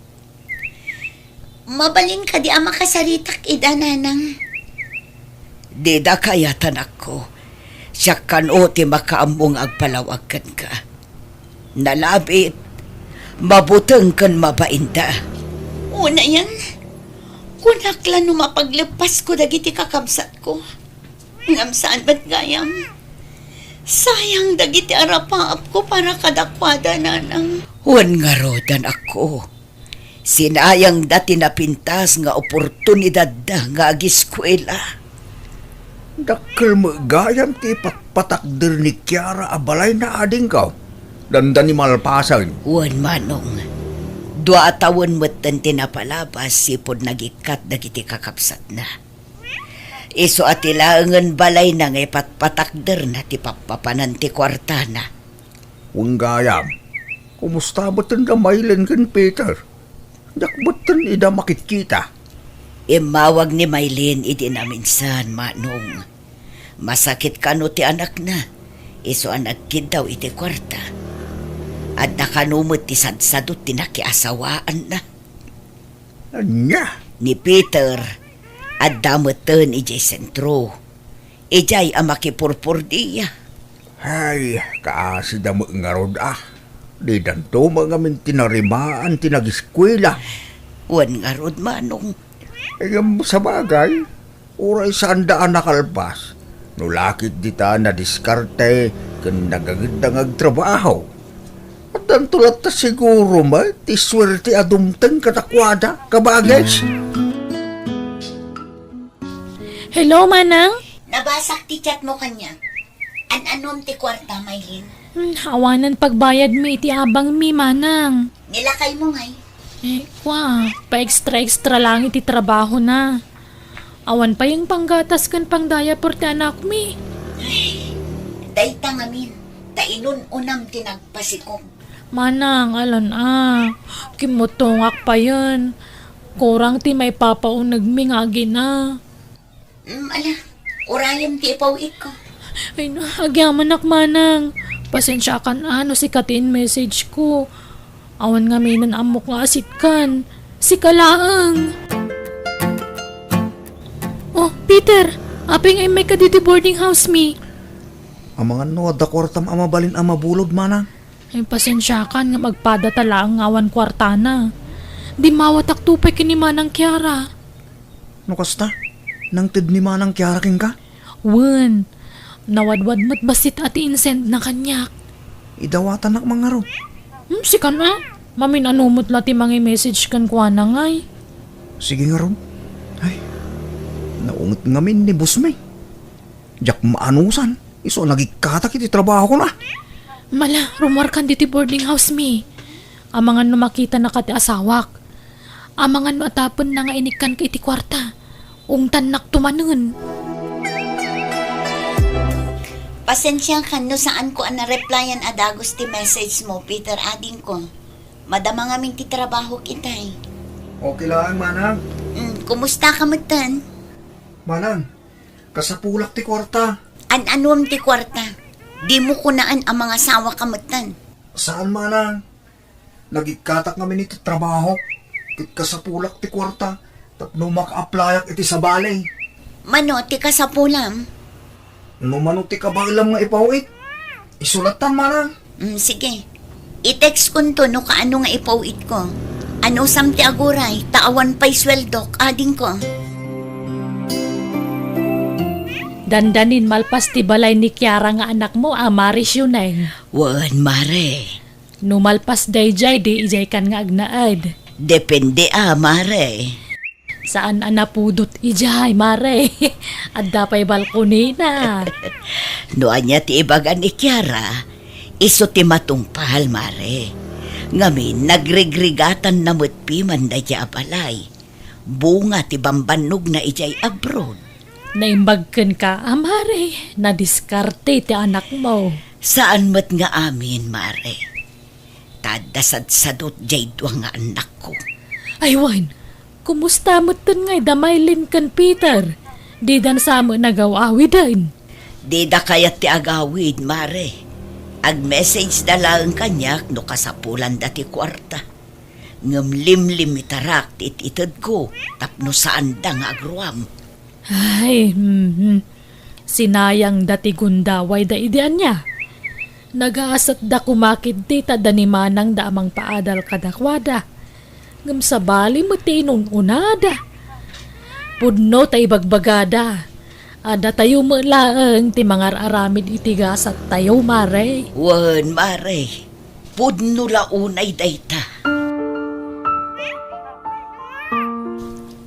Mabalin kadi a makasaritak ida, nanang? Dida kayat, anakko. Siak kano ti makaammo nga agpalawag kenka. Nalabit, mabuteng ken mabainda. Unayen, kunak la no mapagleppasko dagiti kakabsatko. Ngem saan met gayam. Sayang dagiti arapaapko para kadakuada, nanang. Wen ngarud, anakko. Sinayangda ti napintas nga oportunidadda nga agiskuela. Dakkel met gayam ti ipatpatakder ni Kiara a balayna, adingko. Dandani malpasen. Wen, manong. Dua a tawen metten ti napalabas sipud nagikkat dagiti kakabsatna. Isu a ti laengen balayna nga ipatpatakderna ti pappapanan ti kuartana. Wen gayam, kumusta metten da Maylin ken Peter? Diak metten ida makitkita. Immawag ni Maylin idi naminsan, manong. Masakit kano ti anakna, isu a nagkiddaw iti kuarta. Adda kano met ti sadsadot ti nakiasawaanna. Ania? Ni Peter, adda metten idiay sentro. Idiay a makipurpurdia. Ay, kaasida met ngarud a. Didanto met ngamin tinarimaan ti nagiskuela. Wen ngarud, manong. Ngem sabagay, uray saanda a nakalpas, no lakit dita nadiskarte ken nagangedda nga agtrabaho. Addanto latta siguro met ti suerte a dumteng kadakuada, kabagis. Hello, manang? Nabasak ti chat mo kaniak. An-anom ti kuarta, Maylin? Hmm, awanan pagbayadmi iti abangmi, manang. Nilakay mo ngay? Eh, kwa, pa-extra-extra lang iti trabaho na. Awan pay panggatas ken pang-diaper ti anakmi. Dayta ngamin, ta inun-unam ti nagpasikog. Manang, alan a, kimmutongak payen. Kurang ti maipapaunegmi nga agina. Mm, ala, urayem ti ipaw-itko. Ay, no, agyamanak, manang. Pasensiakan a no sika ti in-message ko. Awan ngamin ammok nga asitkan. Sika laeng. Oh, Peter, apay nga immayka ditoy boarding house mi? Amangan no adda kuartam a mabalin a mabulod, manang? Ay, pasensiakan ngem agpadata laeng nga awan kuartana. Dimmawatakto pay ken ni Manang Kiara. No kasta, nangted ni Manang Kiara kenka? Wen, nawadwad met bassit a ti insendna kaniak. Idawatannak man ngarud. Hmm, sika na? Mamin-ano met la ti mangi-message kenkuana ngay? Sige ngarud. Ay, naunget ngamin ni boss mi. Diak maanusan, isu a nagikkatak iti trabahokon a. Mala, rummuarkan ditoy boarding house mi. Amangan no makitanaka ti asawak. Amangan no atapenna nga inikkanka iti kuarta. Ungtannakto manen. Pasensiakan no saanko a nareplyan a dagus ti message mo, Peter, adingko. Madama ngamin ti trabahok itay. Okay lang, manang. Mm, kumusta ka metten? Manang, kasapulak ti kuarta. An-anuam ti kuarta? Dimo kunaan a mangasawa ka metten. Saan, manang? Nagikkatak ngamin iti trabaho, ket kasapulak ti kuarta tapno maka-applyak iti sabali. Mano ti kasapulam? No mano ti kabaelam nga ipaw-it, isu lattan, manang. Mm, sige. I-text konto no kaano nga ipaw-itko. Anusam ti aguray, ta awan pay sueldok, adingko. Dandanin malpas ti balay ni Kiara nga anakmo a Mare Sioneng. Wen, mare. No malpas daydiay, di idiaykan nga agnaed? Depende a, mare. Saan a napudot idiay, mare. Adda pay balkonina. No ania ti ibaga ni Kiara, isu ti matungpal, mare. Ngamin, nagrigrigatanna met piman daydiay a balay. Bunga ti bambannogna idiay abroad. Naimbag kenka a, mare, nadiskarte ti anakmo. Saan met nga amin, mare. Ta adda sadsadot diay dua nga annakko. Ay wen, kumusta metten ngay da Maylin ken Peter? Didan sa met nagaw-awiden? Dida kayat ti agawid, mare. Ag-messageda laeng kaniak no kasapulanda ti kuarta. Ngem limlimitarak ti it-itedko tapno saanda nga agruam. Ay, mhm. Sinayangda ti gundawayda idi ania. Nagaasatda koma ketdi ta adda ni manangda a mangpaadal kadakuada. Ngem sabali met ti inun-unada. Pudno ta ibagbagada a datayo met laeng ti mangar-aramid iti gasattayo, mare. Wen, mare. Pudno la unay dayta.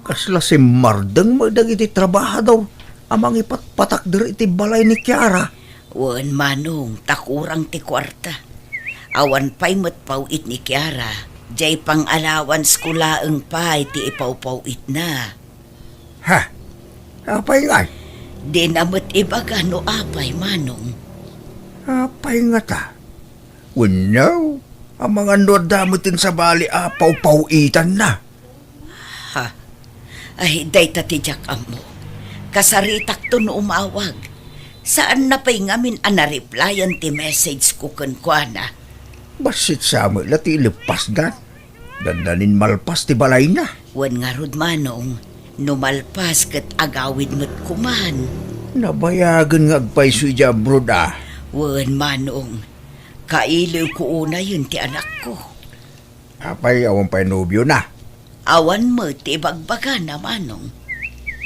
Kasla simmardeng met dagiti trabahador a mangipatpatakder iti balay ni Kiara. Wen, manong, ta kurang ti kuarta. Awan pay met paw-it ni Kiara, diay pang-allowance ko laeng pay ti ipawpaw-itna. Ha? Apay ngay? Dina met ibaga no apay, manong. Apay ngata? Wenno, amangan no adda met ti sabali a pawpaw-itanna. Ha? Ay, dayta ti diak ammo. Kasaritakto no umawag. Saanna pay ngamin a nareplyan ti message ko kenkuana. Bassit sa met la ti ileppasdan. Dandanin malpas ti balayna. Wen ngarud, manong, no malpas ket agawid met koman. Nabayagen nga agpayso idiay abroad a. Wen, manong, kailiwko unayen ti anakko. Apay, awan pay nobiona? Awan met ti ibagbagana, manong.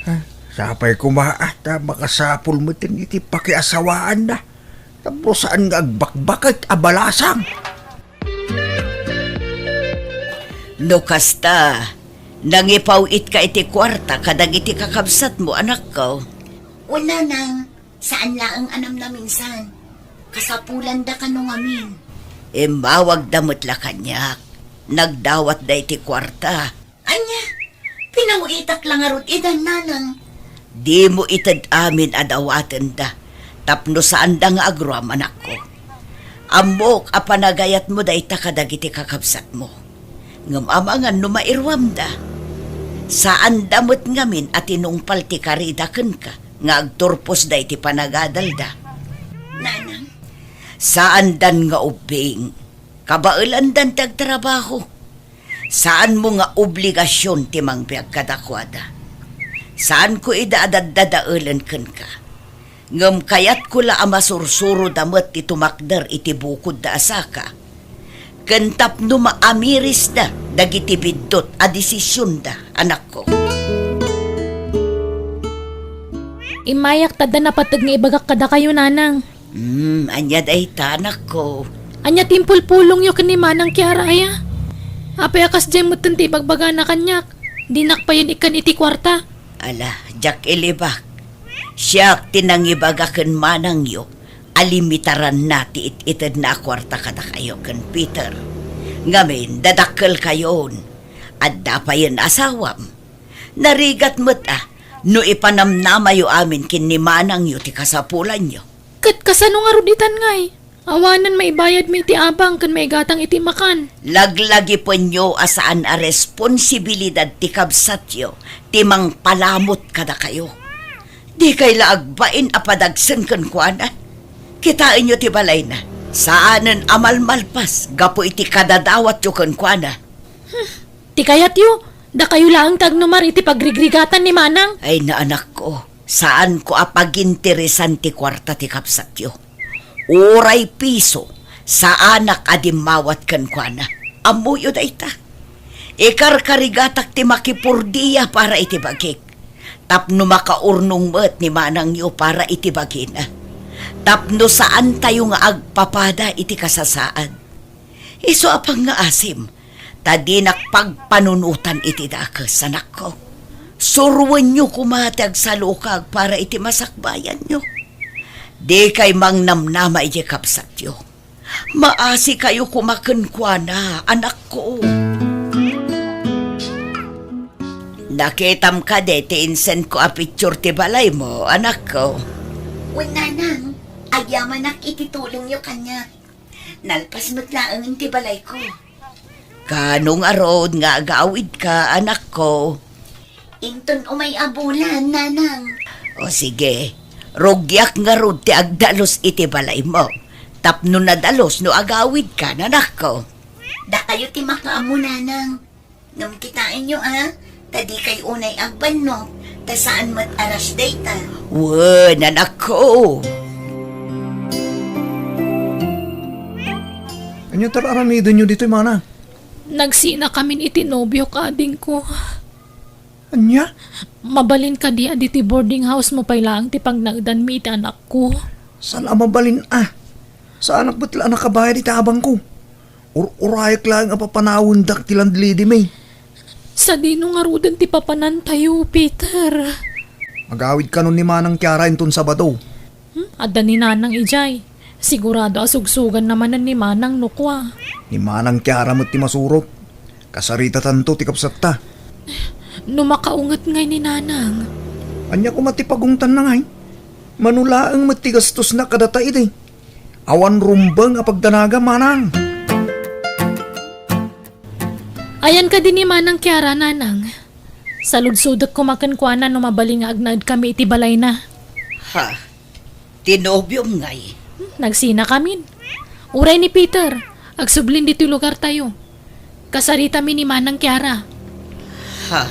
Ha? Sapay koma a ta makasapul met iti pakiasawaanna. Tapno saan nga agbakbaket a balasang. No kasta, nangipaw-itka iti kuarta kadagiti kakabsatmo, anakko? Wen, nanang, saan laeng a namnaminsan. Kasapulanda kano ngamin. Immawagda met la kaniak. Nagdawatda iti kuarta. Ania? Pinaw-itak la ngarud idan, nanang. Dimo ited amin a dawatenda, tapno saanda nga agruam, anakko. Ammok a panagayatmo dayta kadagiti kakabsatmo. Ngem amangan no mairuamda. Saanda met ngamin a tinungpal ti karida kenka nga agturposda iti panagadalda. Nanang? Saandan nga ubbing. Kabaelandan ti agtrabaho. Saanmo nga obligasion ti mangbiag kadakuada. Saanko ida a daddadaelen kenka. Ngem kayatko la a masursuroda met ti tumakder iti bukodda a saka, ken tapno maamirisda dagiti biddut a desisionda, anakko. Immayak ta adda napateg nga ibagak kadakayo, nanang. Hmm, ania dayta, anakko? Ania ti impulpulongyo ken ni Manang Kiara, aya? Apay a kasdiay metten ti ibagbagana kaniak? Dinak payen ikkan iti kuarta. Ala, diak ilibak. Siak ti nangibaga ken manangyo a limitaranna ti it-itedna a kuarta kadakayo ken Peter. Ngamin, dadakkelkayon. Adda payen asawam. Narigat met a no ipanamnamayo amin ken ni manangyo ti kasapulanyo. Ket kasano ngarud itan ngay? Awanen maibayadmi iti abang ken maigatang iti makan. Laglagipenyo a saan a responsibilidad ti kabsatyo ti mangpalamut kadakayo. Dikay la agbain a padagsen kenkuana. Kitaenyo ti balayna. Saanen a malmalpas gapu iti kadadawatyo kenkuana. Hmm, ti kayatyo, dakayo laeng ti agnumar iti pagrigrigatan ni Manang. Ay, naanakko, saanko a paginteresan ti kuarta ti kabsatyo. Uray piso, saanak a dimmawat kenkuana. Ammoyo dayta. Ikarkarigatak ti makipurdia para iti bagik. Tapno makaurnong met ni manangyo para iti bagina. Tapno saantayo nga agpapada iti kasasaad. Isu a pangngaasim, ta dinak pagpanunotan iti dakes, anakko. Suroenyo koma ti agsalukag para iti masakbayanyo. Dikay mangnamnama iti kabsatyo. Maasikayo koma kenkuana, anakko. Nakitam kadi ti insendko a picture ti balaymo, anakko? Wen, nanang, agyamanak iti tulongyo kaniak. Nalpas met laeng ti balayko. Kaano ngarud nga agawidka, anakko? Inton umay a bulan, nanang. O sige, rugiak ngarud ti agdalus iti balaymo. Tapno nadalus no agawidka, anakko. Dakayo ti makaammo, nanang. Ngem kitaenyo a, ta dikay unay agbannok, ta saan met a rush dayta. Wen, anakko. Ania ti ar-aramidenyo ditoy, mana? Nagsinakamin iti nobiok, adingko. Ania? Mabalin kadi a ditoy boarding house-mo pay laeng ti pagnaedanmi iti anakko? Saan a mabalin a? Saanak met la a nakabayad iti abangko. Ur-urayek laeng a papanawendak ti landlady-mi. Sadino ngaruden ti papanantayo, Peter? Agawid kanon ni Manang Kiara inton Sabado. Hmm? Adda ni Nanang idiay. Sigurado a sugsuganna manen ni Manang no kua. Ni Manang Kiara met ti masurot. Kasaritatanto ti kabsatta. No makaunget ngay ni Nanang. Ania koma ti pagungtanna ngay? Mano laeng met ti gastosna kadata idi. Awan rumbeng a pagdanagan, Manang. Ayan kadi ni Manang Kiara, Nanang. Saludsodek koma kenkuana no mabalin nga agnaedkami iti balayna. Ha? Ti nobiom ngay? Hmm, nagsinakamin. Uray ni Peter, agsublin ditoy lugartayo. Kasaritami ni Manang Kiara. Ha?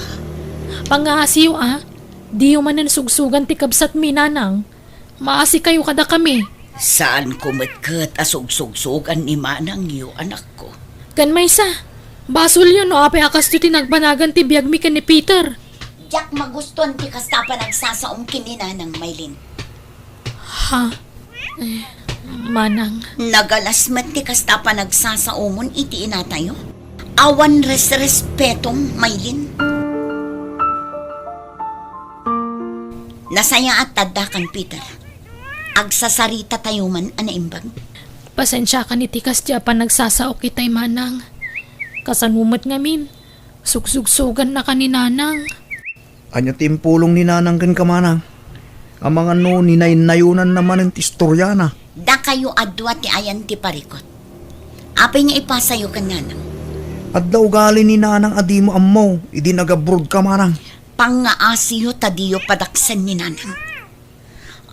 Pangngaasiyo a, diyo manen sugsugan ti kabsatmi, Nanang. Maasikayo kadakami. Saanko met ket a sugsugsugan ni manangyo, anakko. Ken maysa, basolyo no apay a kastoy ti nagbanagan ti biagmi ken ni Peter. Diak magustuan ti kasta a panagsasaom ken ni Nanang, Maylin. Ha? Eh, Manang. Nagalas met ti kasta a panagsasaomon iti inatayo. Awan resrespetom, Maylin. Nasayaat ta addakan, Peter. Agsasaritatayo man a naimbag. Pasensiakan iti kasdi a panagsasaok itay, Manang. Kasano met ngamin, sugsugsugannaka ni Nanang. Ania ti impulong ni Nanang kenka, Manang? Amangan no ninaynayonanna manen ti istoriana. Dakayo a dua ti ayan ti parikut. Apay nga ipasayo ken Nanang? Adda ugali ni Nanang a dimo ammo idi nag-abroad ka, Manang. Pangngaasiyo ta diyo padaksen ni Nanang.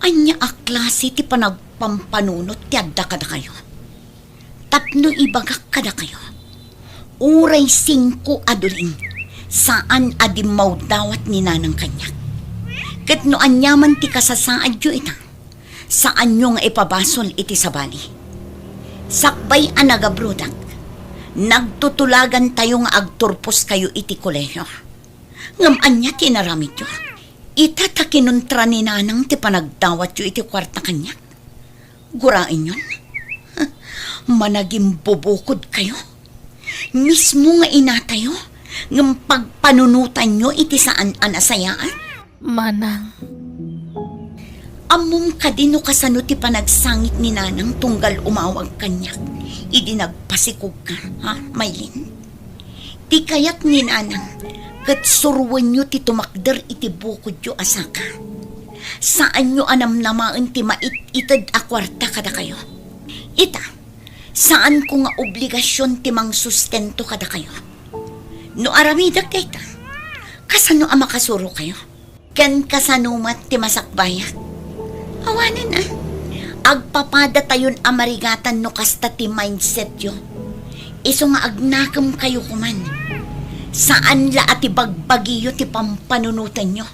Ania a klase ti panagpampanunot ti adda kadakayo? Tapno ibagak kadakayo, uray singko a duling, saan a dimmawdawat ni Nanang kaniak. Ket no aniaman ti kasasaadyo ita, Saanyo nga ipabasol iti sabali. Sakbay a nagabrodak, nagtutulagantayo nga agturposkayo iti kolehio. Ngem ania ti inaramidyo? Ita ta kinuntra ni Nanang ti panagdawatyo iti kuarta kaniak. Guraenyon, managimbubukod kayo. Mismo nga inatayo, ngem pagpanunotanyo iti saan a nasayaat. Manang. Ammom kadi no kasano ti panagsangit ni Nanang tunggal umawag kaniak idi nagpasikogka, ha, Maylin? Ti kayat ni Nanang, ket suroenyo ti tumakder iti bukodyo a saka. Saanyo a namnamaen ti mait-ited a kuarta kadakayo. Ita, saanko nga obligasion ti mangsustento kadakayo. No aramidek dayta, kasano a makasurokayo? Ken kasano met ti masakbayak? Awanen a, agpapadatayon a marigatan no kasta ti mindsetyo. Isu nga agnakemkayo koman. Saan la a ti bagbagiyo ti pampanunotenyo.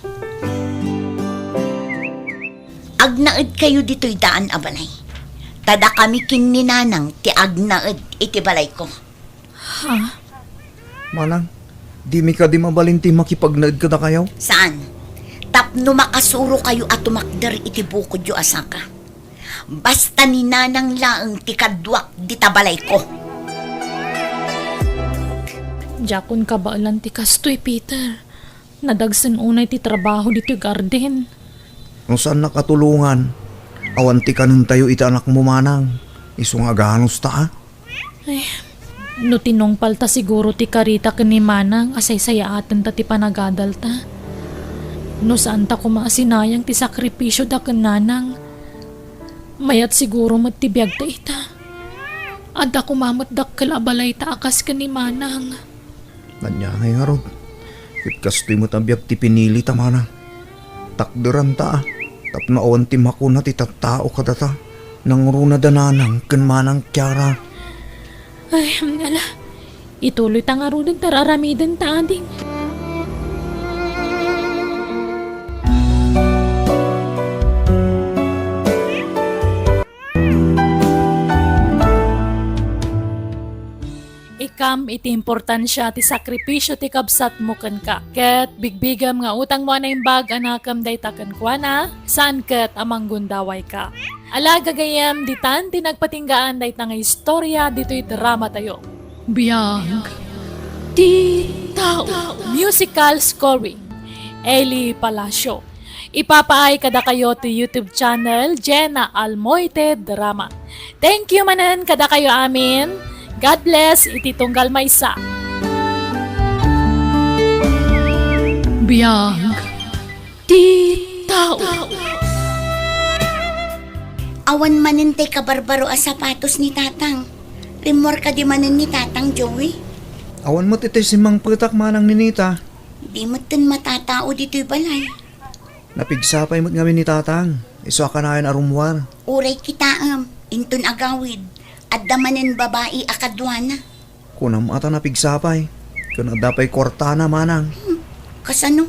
Agnaedkayo ditoy daan a balay. Ta dakami ken ni Nanang ti agnaed iti balayko. Ha? Manang, dimi kadi mabalin ti makipagnaed kadakayo? Saan? Tapno makasurokayo a tumakder iti bukodyo a saka. Basta ni Nanang laeng ti kaduak dita balayko. Diakon kabaelan ti kastoy, Peter. Nadagsen unay ti trabaho ditoy garden. No saannak a tulongan, awan ti kanentayo iti anakmo, Manang. Isu nga aganusta, a. Ay, no tinungpalta siguro ti karita ken ni Manang a saysayaatenta ti panagadalta. No saanta koma a sinayang ti sakripisioda ken Nanang, mayat siguro met ti biagta ita. Adda koma met dakkel a balayta a kas ken ni Manang. Ania ngay ngarud? Ket kastoy met a biag ti pinilita, Manang. Takderanta, a, tapno awan ti makuna ti tattao kadata. Nangruna da Nanang ken Manang Kiara. Ay, ala. Ituloyta ngaruden ta ar-aramidenta, ading. Ikam iti importansia ti sakripisio ti kabsatmo kenka, ket bigbigem nga utangmo a naimbag a nakem dayta kenkuana, saan ket a manggundawayka. Ala, gagayyem, ditan ti nagpatinggaan dayta nga istoria ditoy dramatayo. Biag ti tao. Musical scoring, Eli Palacio. Ipapaay kadakayo ti YouTube channel, Jenna Almoite Drama. Thank you manen kadakayo amin. God bless iti tunggal maysa. Biag ti tao. Awan manen tay kabarbaro a sapatos ni Tatang. Rimmuar kadi manen ni Tatang, Joey? Awan met itay simmangpetak, Manang Ninita. Di metten matatao ditoy balay. Napigsa pay met ngamin ni Tatang. Isu a kanayon a rummuar. Uray kitaem, inton agawid, adda manen babai a kaduana. Kunam a ta napigsa pay. Ken adda pay kuartana, Manang. Hmm, kasano?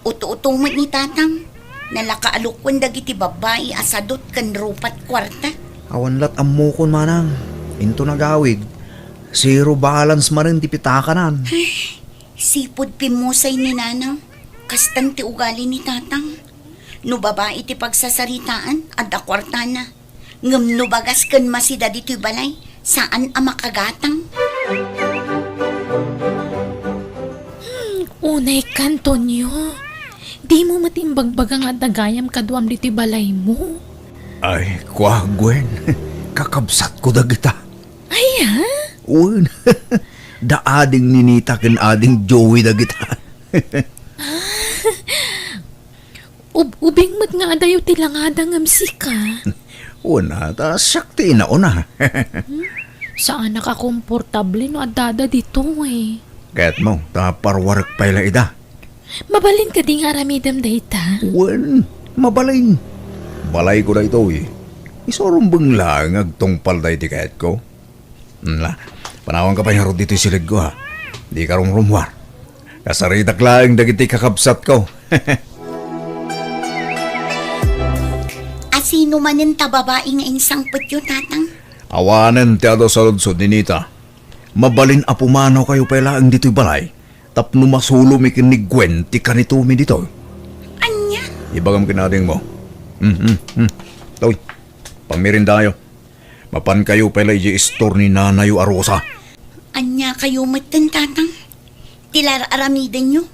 Uto-uto met ni Tatang. Nalakaalukon dagiti babbai a sadot ken rupat kuarta. Awan lat ammokon, Manang. Inton agawid, zero balance manen ti pitakanan. Sipud pimmusay ni Nanang, kastan ti ugali ni Tatang. No babai ti pagsasaritaan, adda kuartana. Ngem no bagas ken masida ditoy balay, saan a makagatang. Hmm, unay ka, Antonio. Dimo met imbagbaga nga adda gayam kaduam ditoy balaymo? Ay, kua, Gwen. Kakabsatko dagita. Ay, ha? Wen, da ading Ninita ken ading Joey dagita. Ub-, ubing met nga adayo ti langada ngem sika. Wen, ta siak ti inauna. Hmm? Saanak a komportable no addada ditoy. Ket mo, ta parwarek pay la ida. Mabalin kadi nga aramidem dayta? Wen, mabalin. Balayko daytoy. Isu a rumbeng laeng nga agtungpal daydi kayatko. Ala, panawanka pay ngarud ditoy silegko, ha. Dika rumrummuar. Kasaritak laeng dagiti kakabsatko. A Sino manen ta babai nga insangpetyo, Tatang? Awanen ti adu saludsod, Ninita. Mabalin a pumanawkayo pay laeng ditoy balay tapno masulomi ken ni Gwen ti kanitomi ditoy. Ania? Ibagam ken adingmo. Hmm, hmm, hmm. Toy, pamirindayo. Mapankayo pay la idiay istor ni nanayo a Rosa. Ania kayo metten, Tatang? Ti lar-aramidenyo?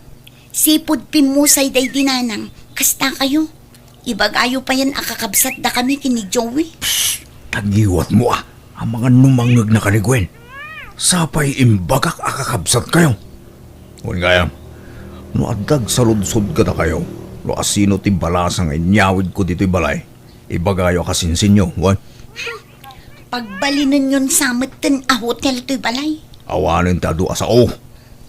Sipud pimmusay daydi nanang, kasta kayo. Ibagayo payen a kakabsatdakami ken ni Joey. Psst! Tagiwatmo a, amangan no mangngegnaka ni Gwen. Sapay imbagak a kakabsatkayo. Wen gayam, no adda agsaludsod kadakayo, no asino ti balasa nga inyawidko ditoy balay, ibagayo a kasinsinyo, wen? Pagbalinenyon sa metten a hotel toy balay. Awanen ti adu a sao.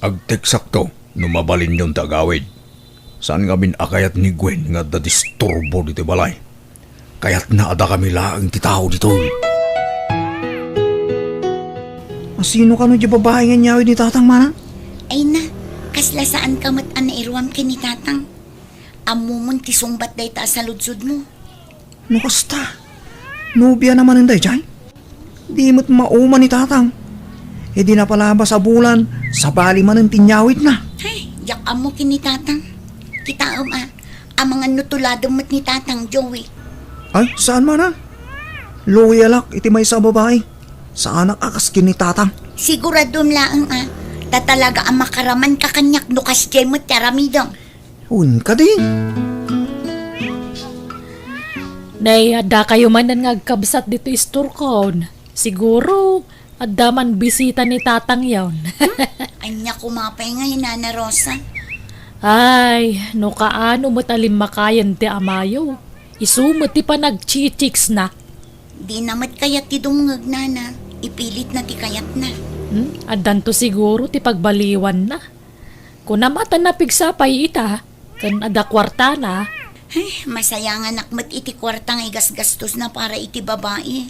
Agteksakto no mabalinyon ti agawid. Saan ngamin a kayat ni Gwen nga adda disturbo ditoy balay. Kayatna a dakami laeng ti tao ditoy. Asino kano diay babai nga inyawid ni Tatang, Manang? Ay na, kasla saanka met a nairuam ken ni Tatang. Ammomon ti sungbat dayta a saludsodmo. No kasta, nobiana manen daydiay? Di met mauma ni Tatang. Idi napalabas a bulan, sabali manen ti inyawidna. Ay, diak ammo ken ni Tatang. Kitaem a, amangan no tuladem met ni Tatang, Joey. Ay, saan man a? Loyalak iti maysa a babai. Saanak a kas ken ni Tatang. Siguradom laeng a, ta talaga a makaramanka kaniak no kasdiay met ti aramidem. Wen kadi? Nay, adda kayo manen nga agkabsat ditoy istorkon. Siguro, adda man bisita ni Tatang yon. Ania koma pay ngay, Nana Rosa? Ay, no kaano met a limmakayen ti amayo. Isu met ti panagchichiksna. Dina met kayat ti dumngeg, Nana. Ipilitna ti kayatna. Hmm? Addanto siguro ti pagbaliwanna. Kunam a ta napigsa pay ita, ken adda kuartana. Ay, masayanganak met iti kuarta nga igasgastosna para iti babai.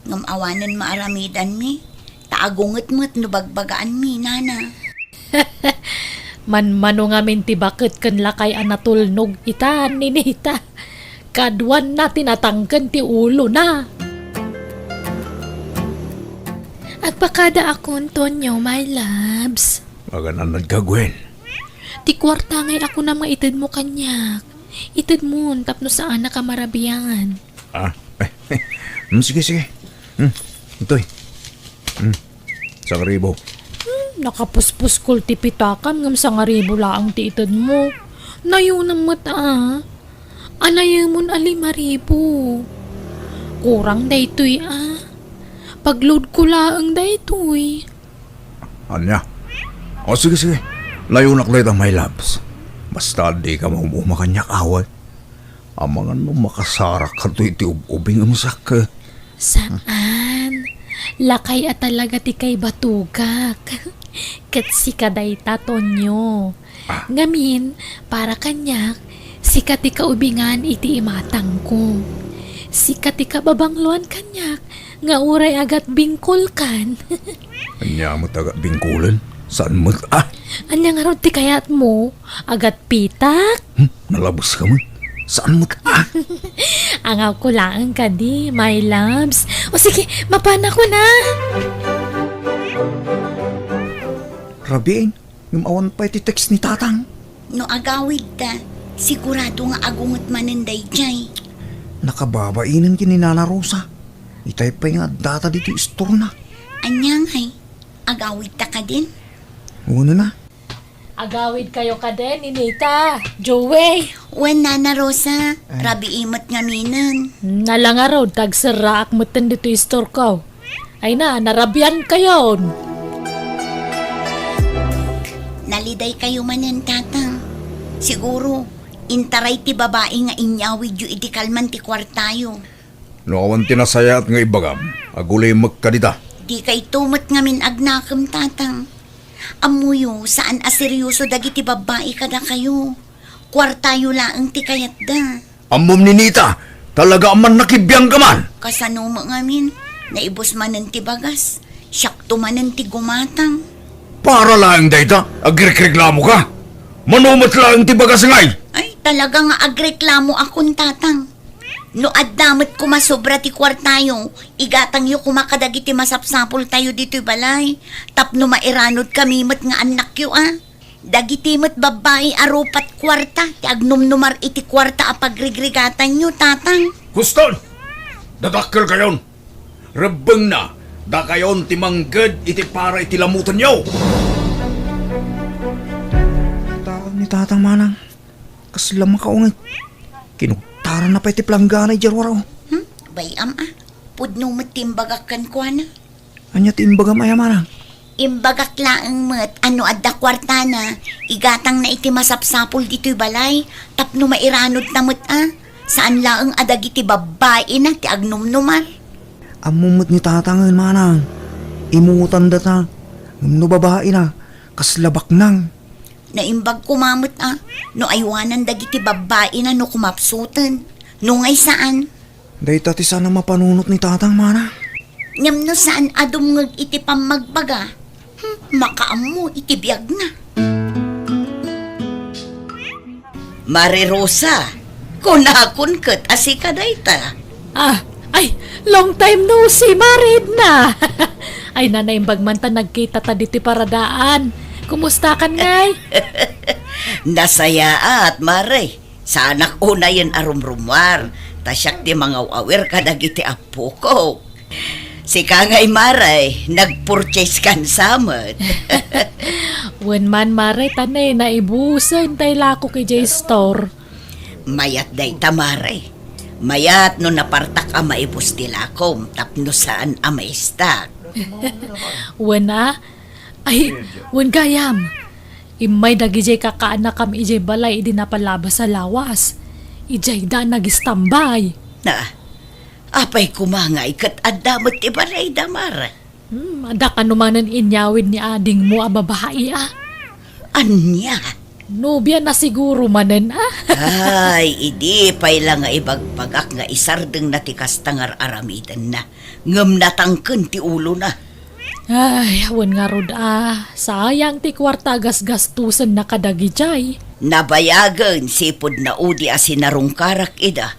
Ngem awanen maaramidanmi, ta agunget met no bagbagaanmi, Nana. Manmano ngamin ti baket ken lakay a natulnog ita, Ninita. Kaduanna ti natangken ti ulona. Agpakadaakon, Tonyo, my loves. Agan-annadka, Gwen? Ti kuarta ngay a kunam nga itedmo kaniak. Itedmon tapno saanak a marabian. Ah, mm, sige, sige. Mm, itoy. Mm, sangaribu. Hmm, nakapuspuskol ti pitakam ngem sangaribu laeng ti itedmo. Nayonam met a. Anayemon a limaribu. Kurang daytoy a. Pagloadko laeng daytoy. Ania? O, sige, sige. Layonak dayta, my loves. Basta dika maum-uma kaniak, awan. Amangan no makasarak kato iti ub-ubing a masak. Saan? Lakay a talaga ti kaibatugak. Ket sika dayta, Tonyo. Ah. Ngamin, para kaniak, sika ti kaubingan iti imatangko. Sika ti kababangloan kaniak, nga uray agatbingkolkan. Ania met agatbingkolen? Saan met, ah? Ania ngarud ti kayatmo? Agatpitak? Hmm, nalabeska met. Saan met, ah? Angawko laeng kadi, my loves. O sige, mapanakon a. Rabiin, ngem awan pay ti text ni Tatang. No agawidta, sigurado nga agunget manen daydiay. Nakababainen ken ni Nana Rosa. Itay pay nga addata ditoy istorna. Ania ngay? Agawidta kadin? Wen a. Agawidkayo kadin, Ninita, Joey. Wen, Nana Rosa, ay. Rabii met ngaminen. Hmm, ala ngarud, ta agserraak metten ditoy istorko. Ay na, narabiankayon. Nalidaykayo manen, Tatang. Siguro, intaray ti babai nga inyawidyo idi kalman ti kuartayo. No awan ti nasayaat nga ibagam, agulimek kadita. Dikayto met ngamin agnakem, Tatang. Ammoyo, saan a serioso dagiti babbai kadakayo. Kuartayo laeng ti kayatda. Ammom, Ninita, talaga a mannakibiangka man. Kasano met ngamin? Naibus manen ti bagas. Siakto manen ti gumatang. Para laeng dayta, agrikreklamoka? Mano met laeng ti bagas ngay? Ay, talaga nga agreklamoakon, Tatang. No adda met koma sobra ti kuartayo, igatangyo koma kadagiti masapsapultayo ditoy balay, tapno mairanod kami met nga annakyo a. Dagiti met babbai a rupat kuarta ti agnumnumar iti kuarta a pagrigrigatanyo, Tatang. Huston! Dadakkelkayon! Rebbengna, dakayon ti mangged iti para iti lamutenyo! Taang ni Tatang, Manang. Kasla makaunget. Kinugtaranna pay ti planggana idiay ruar-o. Hmm? Bay-am a. Pudno met ti imbagak kenkuana. Ania ti imbagam aya, Manang? Imbagak laeng met a no adda kuartana, igatangna iti masapsapul ditoy balay, tapno mairanodna met a. Saan laeng a dagiti babbaina ti agnumnumar. Ammom met ni Tatangen, Manang. Imutandata. Ngem no babaina, kasla baknang. Naimbag koma met a no aywanan dagiti babbaina no kumapsuten. No ngay saan. Dayta ti saan a mapanunot ni Tatang, Manang. Ngem no saan a dumngeg iti pammagbaga, hmm, makaammo iti biagna. Mare Rosa, kunakon ket a sika dayta. Ah, ay, long time no see, Mare Edna. Ay, naimbag man ta nagkitata ditoy paradaan. Kumustakan ngay? Nasayaat, Mare. Saanak unayen a rumrumuar, ta siak ti mangaw-awir kadagiti appokok. Sika ngay, Mare, nagpurchase kan sa met. Wen man, Mare, ta ne, naibusen tay lakok idiay store. Mayat dayta, Mare. Mayat no napartak a maibus ti lakom tapno saan a maistak. Wen a, ay, wen gayam. Immay dagidiay kakaanakam idiay balay idi napalabas a lawas. Idiay da nagistambay. Na, apay koma ngay ket adda met ti balayda, Mare? Hmm, adda kano manen inyawid ni adingmo a babai a? Ania? Nobia na siguro manen a? Ay, idi pay la nga ibagbagak nga isardengna ti kasta nga ar-aramidenna, ngem natangken ti ulona. Ay, awan ngarud a, sayang ti kuarta a gasgastusenna kadagijay. Nabayagen sipud naudi a sinarungkarak ida.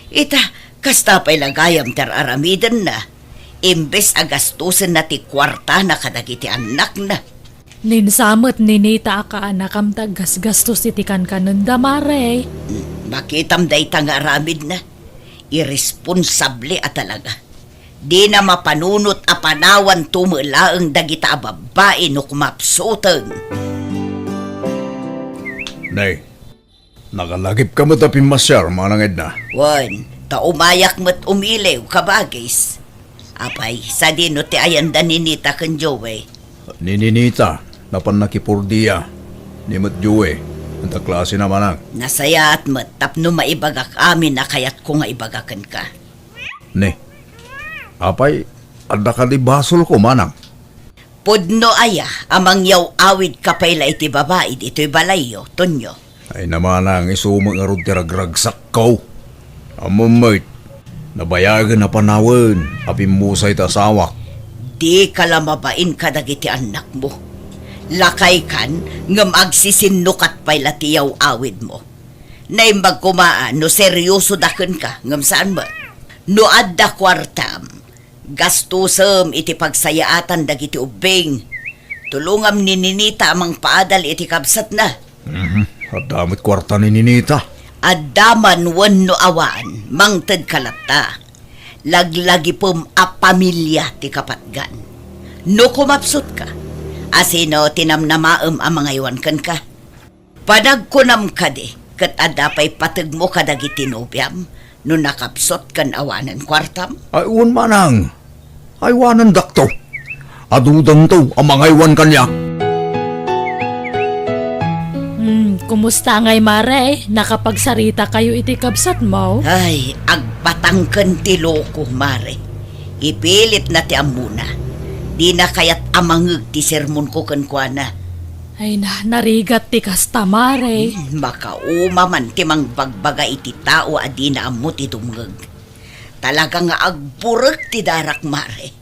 Ita, kasta pay la gayam ti ar-aramidenna, imbes a gastusenna ti kuartana kadagiti annakna. Ninsamet ni Nita a kaanakam ti aggasgastos iti kankanenda, Mare. Hmm, makitam dayta nga aramidna. Irresponsable a talaga. Dina mapanunot a panawanto met laeng dagita a babbai no kumapsuten. Nay, nakalagipka met a pimmasiar, Manang Edna. Wen, ta umayak met umiliw, kabagis. Apay, sadino ti ayanda ni Nita ken Joey? Ni Ninita, napan nakipurdia. Ni met Joey, anta klase na, Manang? Nasayaat met tapno maibagak amin a kayatko nga ibaga kenka. Ne, apay, adda kadi basolko, Manang? Pudno aya a mangyaw-awidka pay la iti babai ditoy balayyo, Tonyo? Ay, Manang, isu met ngarud ti ragragsakko. Ammom met, nabayagen a panawen a pimmusay ti asawak. Dika la mabain kadagiti annakmo. Lakaykan, ngem agsisinnukat pay la ti yaw-awidmo. Naimbag koma a no seriosoda kenka, ngem saan met. No adda kuartam, gastusem iti pagsayaatan dagiti ubbing. Tulongam ni Ninita a mangpaadal iti kabsatna. Mhm. Adda met kuarta ni Ninita. Adda man wenno awan, mangtedka latta. Laglagipem a pamilia ti kapatgan. No kumapsutka, asino ti namnamaem a mangaywan kenka? Panagkunam kadi, ket adda pay pategmo kadagiti nobiam no nakapsut ken awanen kuartam? Ay, wen, Manang. Aywanendakto. Adudanto a mangaywan kaniak. Hmm, kumusta ngay, Mare? Nakapagsaritakayo iti kabsatmo? Ay, agpatangken ti loko, Mare. Ipilitna ti ammona. Dina kayat a mangeg ti sermonko kenkuana. Ay na, narigat ti kasta, Mare. Hmm, makauma man ti mangbagbaga iti tao a dina ammo ti dumngeg. Talaga nga agburek ti darak, Mare.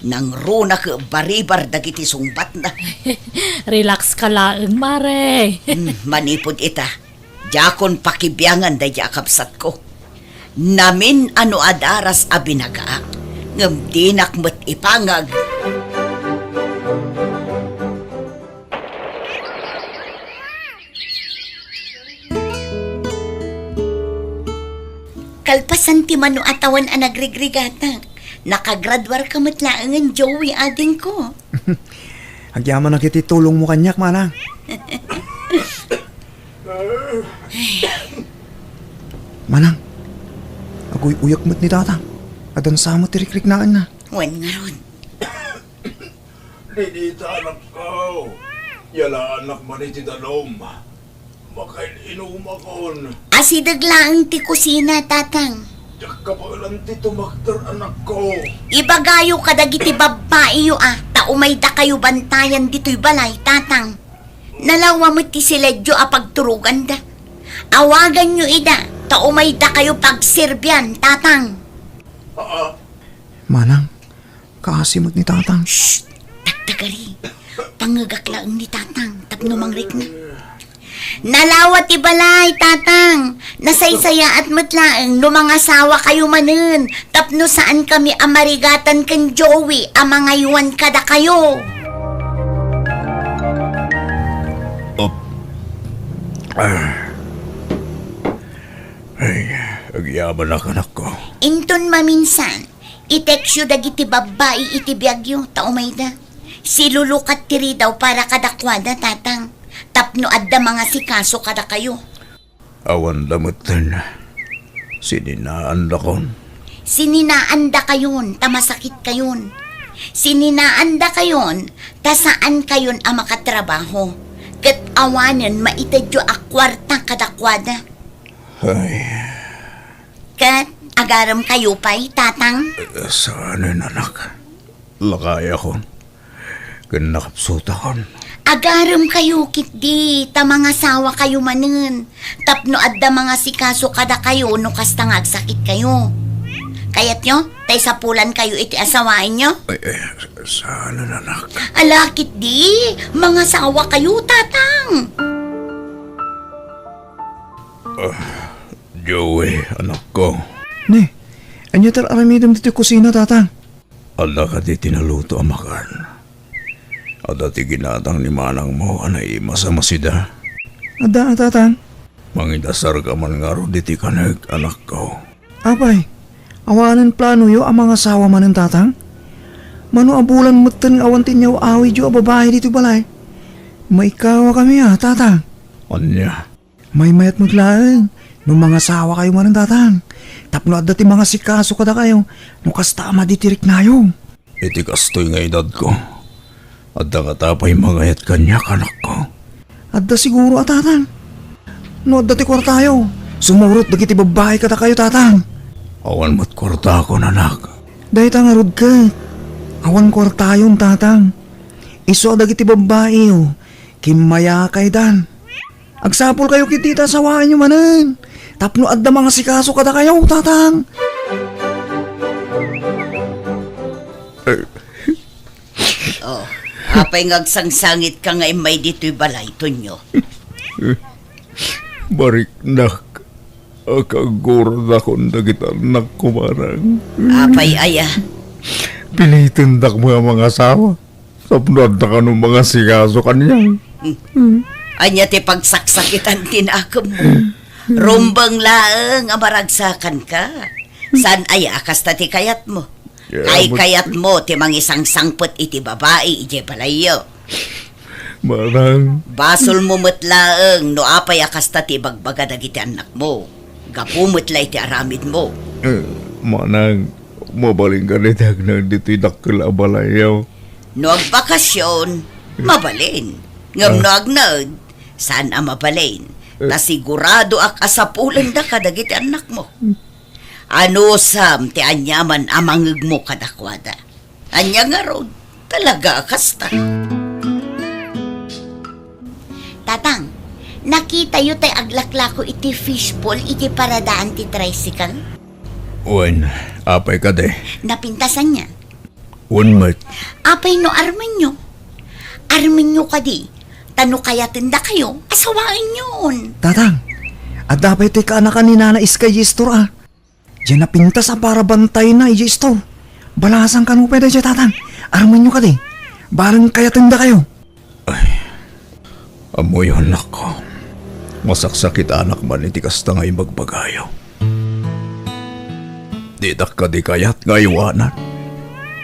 Nangruna ket baribar dagiti sungbatna. Relax ka laeng, Mare. Hmm, manipud ita, diakon pakibiangan daydi a kabsatko. Namin a no adaras a binagaak, ngem dinak met ipangag. Kalpasan ti mano a tawen a nagrigrigatak, nakagraduarka met laengen, Joey, adingko. Agyamanak iti tulongmo kaniak, manang. Manang, aguy-uyak met ni tatang. Adansa met ti rikriknaenna. Wen ngarud. Didita, anakko. Yalaanak man iti danum. Makain-inumakon. Asideg laeng ti kusina, tatang. Diak kabaelan ti tumakder, anakko. Ibagayo kadagiti babbaiyo a, ta umaydakayo bantayan ditoy balay, tatang. Nalawa met ti siledyo a pagturoganda. Awaganyo ida, ta umaydakayo pagserbian, tatang. Ah. Manang, kaasi met ni tatang. Shh! Tagtagari. Pangngegak laeng ni tatang tapno mangrikna. Nalawa ti balay, tatang. Nasaysayaat met laeng no mangasawakayo manen tapno saankami a marigatan ken Joey a mangaywan kadakayo. Op. Ah. Ay, agyamanak, anakko. Inton maminsan, i-textyo dagiti babbai iti biagyo, ta umayda. Silulukat ti ridaw para kadakuada, tatang, tapno adda mangasikaso kadakayo. Awan da metten. Sininaandakon. Sininaandakayon, ta masakitkayon. Sininaandakayon, ta saankayon a makatrabaho. Ket awanen maitedyo a kuarta kadakuada. Ay. Ket agaremkayo pay, tatang? Eh, saanen, anak. Lakayakon. Ken nakapsutakon. Agaremkayo ketdi, ta mangasawakayo manen. Tapno adda mangasikaso kadakayo no kasta nga agsakitkayo. Kayatyo, ta isapulankayo iti asawaenyo? Ay, ay, saanen, anak. Ala ketdi, mangasawakayo, tatang. Ah, Joey, anakko. Ne, ania ti ar-aramidem ditoy kusina, tatang? Adda kadi ti naluto a makan? Adda ti ginatang ni manangmo a naimas a masida? Adda, tatang. Mangidasarka man ngarud iti kanek, anakko. Apay, awanen planoyo a mangasawa manen, tatang? Mano a bulan metten nga awan ti inyaw-awidyo a babai ditoy balay? Maikawakami a, tatang. Ania? Maymayat met laeng no mangasawakayo manen, tatang, tapno adda ti mangasikaso kadakayo no kasta a madi ti riknayo. Iti kastoy nga edadko, adda ngata pay mangayat kaniak, anakko? Adda siguro a, tatang. No adda ti kuartayo, sumurot dagiti babbai kadakayo, tatang. Awan met kuartakon, anak. Dayta ngarud ket, awan kuartayon, tatang. Isu a dagiti babbaiyo, kimmayakaydan. Agsapulkayo ketdi ta asawaenyo manen tapno adda mangasikaso kadakayo, tatang. Oh, apay nga agsangsangitka nga immay ditoy balay, Tonyo? Bariknak a kaguradakon dagiti annakko, manang. Apay aya? Pilitendak nga mangasawa. Tapno adda kano mangasikaso kaniak. Hmm. Ania ti pagsaksakitan ti nakemmo? Rumbeng laeng a maragsakanka. Saan aya a kasta ti kayatmo? Kayatmo ti mangisangsangpet iti babai idiay balayyo. Manang. Basolmo met laeng no apay a kasta ti ibagbaga dagiti annakmo. Gapu met la iti aramidmo. Eh, manang, mabalin kadi ti agnaed ditoy dakkel a balayyo? No agbakasyon, mabalin. Ngem no agnaed, saan a mabalin. Ta siguradoak a sapulenda kadagiti annakmo. Anusam ti aniaman a mangngegmo kadakuada. Ania ngarud, talaga a kasta. Tatang, nakitayo tay aglaklako iti fishpond iti paradaan ti tricycle? Wen, apay kadi? Napintas ania? Wen met. Apay no armenyo? Armenyo kadi, ta no kayatendakayo, asawaenyon. Tatang, adda pay ti kaanakan ni Nana Iskay Yestor a? Diay napintas a para bantayna idiay istor. Balasan kano pay daydiay, tatang. Armenyo kadi. Bareng kayatendakayo. Ay, ammoyo, annakko. Masaksakitanak man iti kasta nga ibagbagayo. Ditak kadi kayat nga aywanan.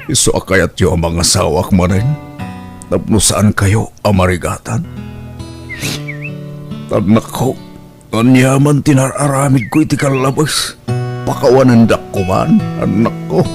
Isu a kayatyo a mangasawak manen tapno saankayo a marigatan. Annakko, aniaman ti nar-aramidko iti kallabes. Pakawanendak koman, annakko.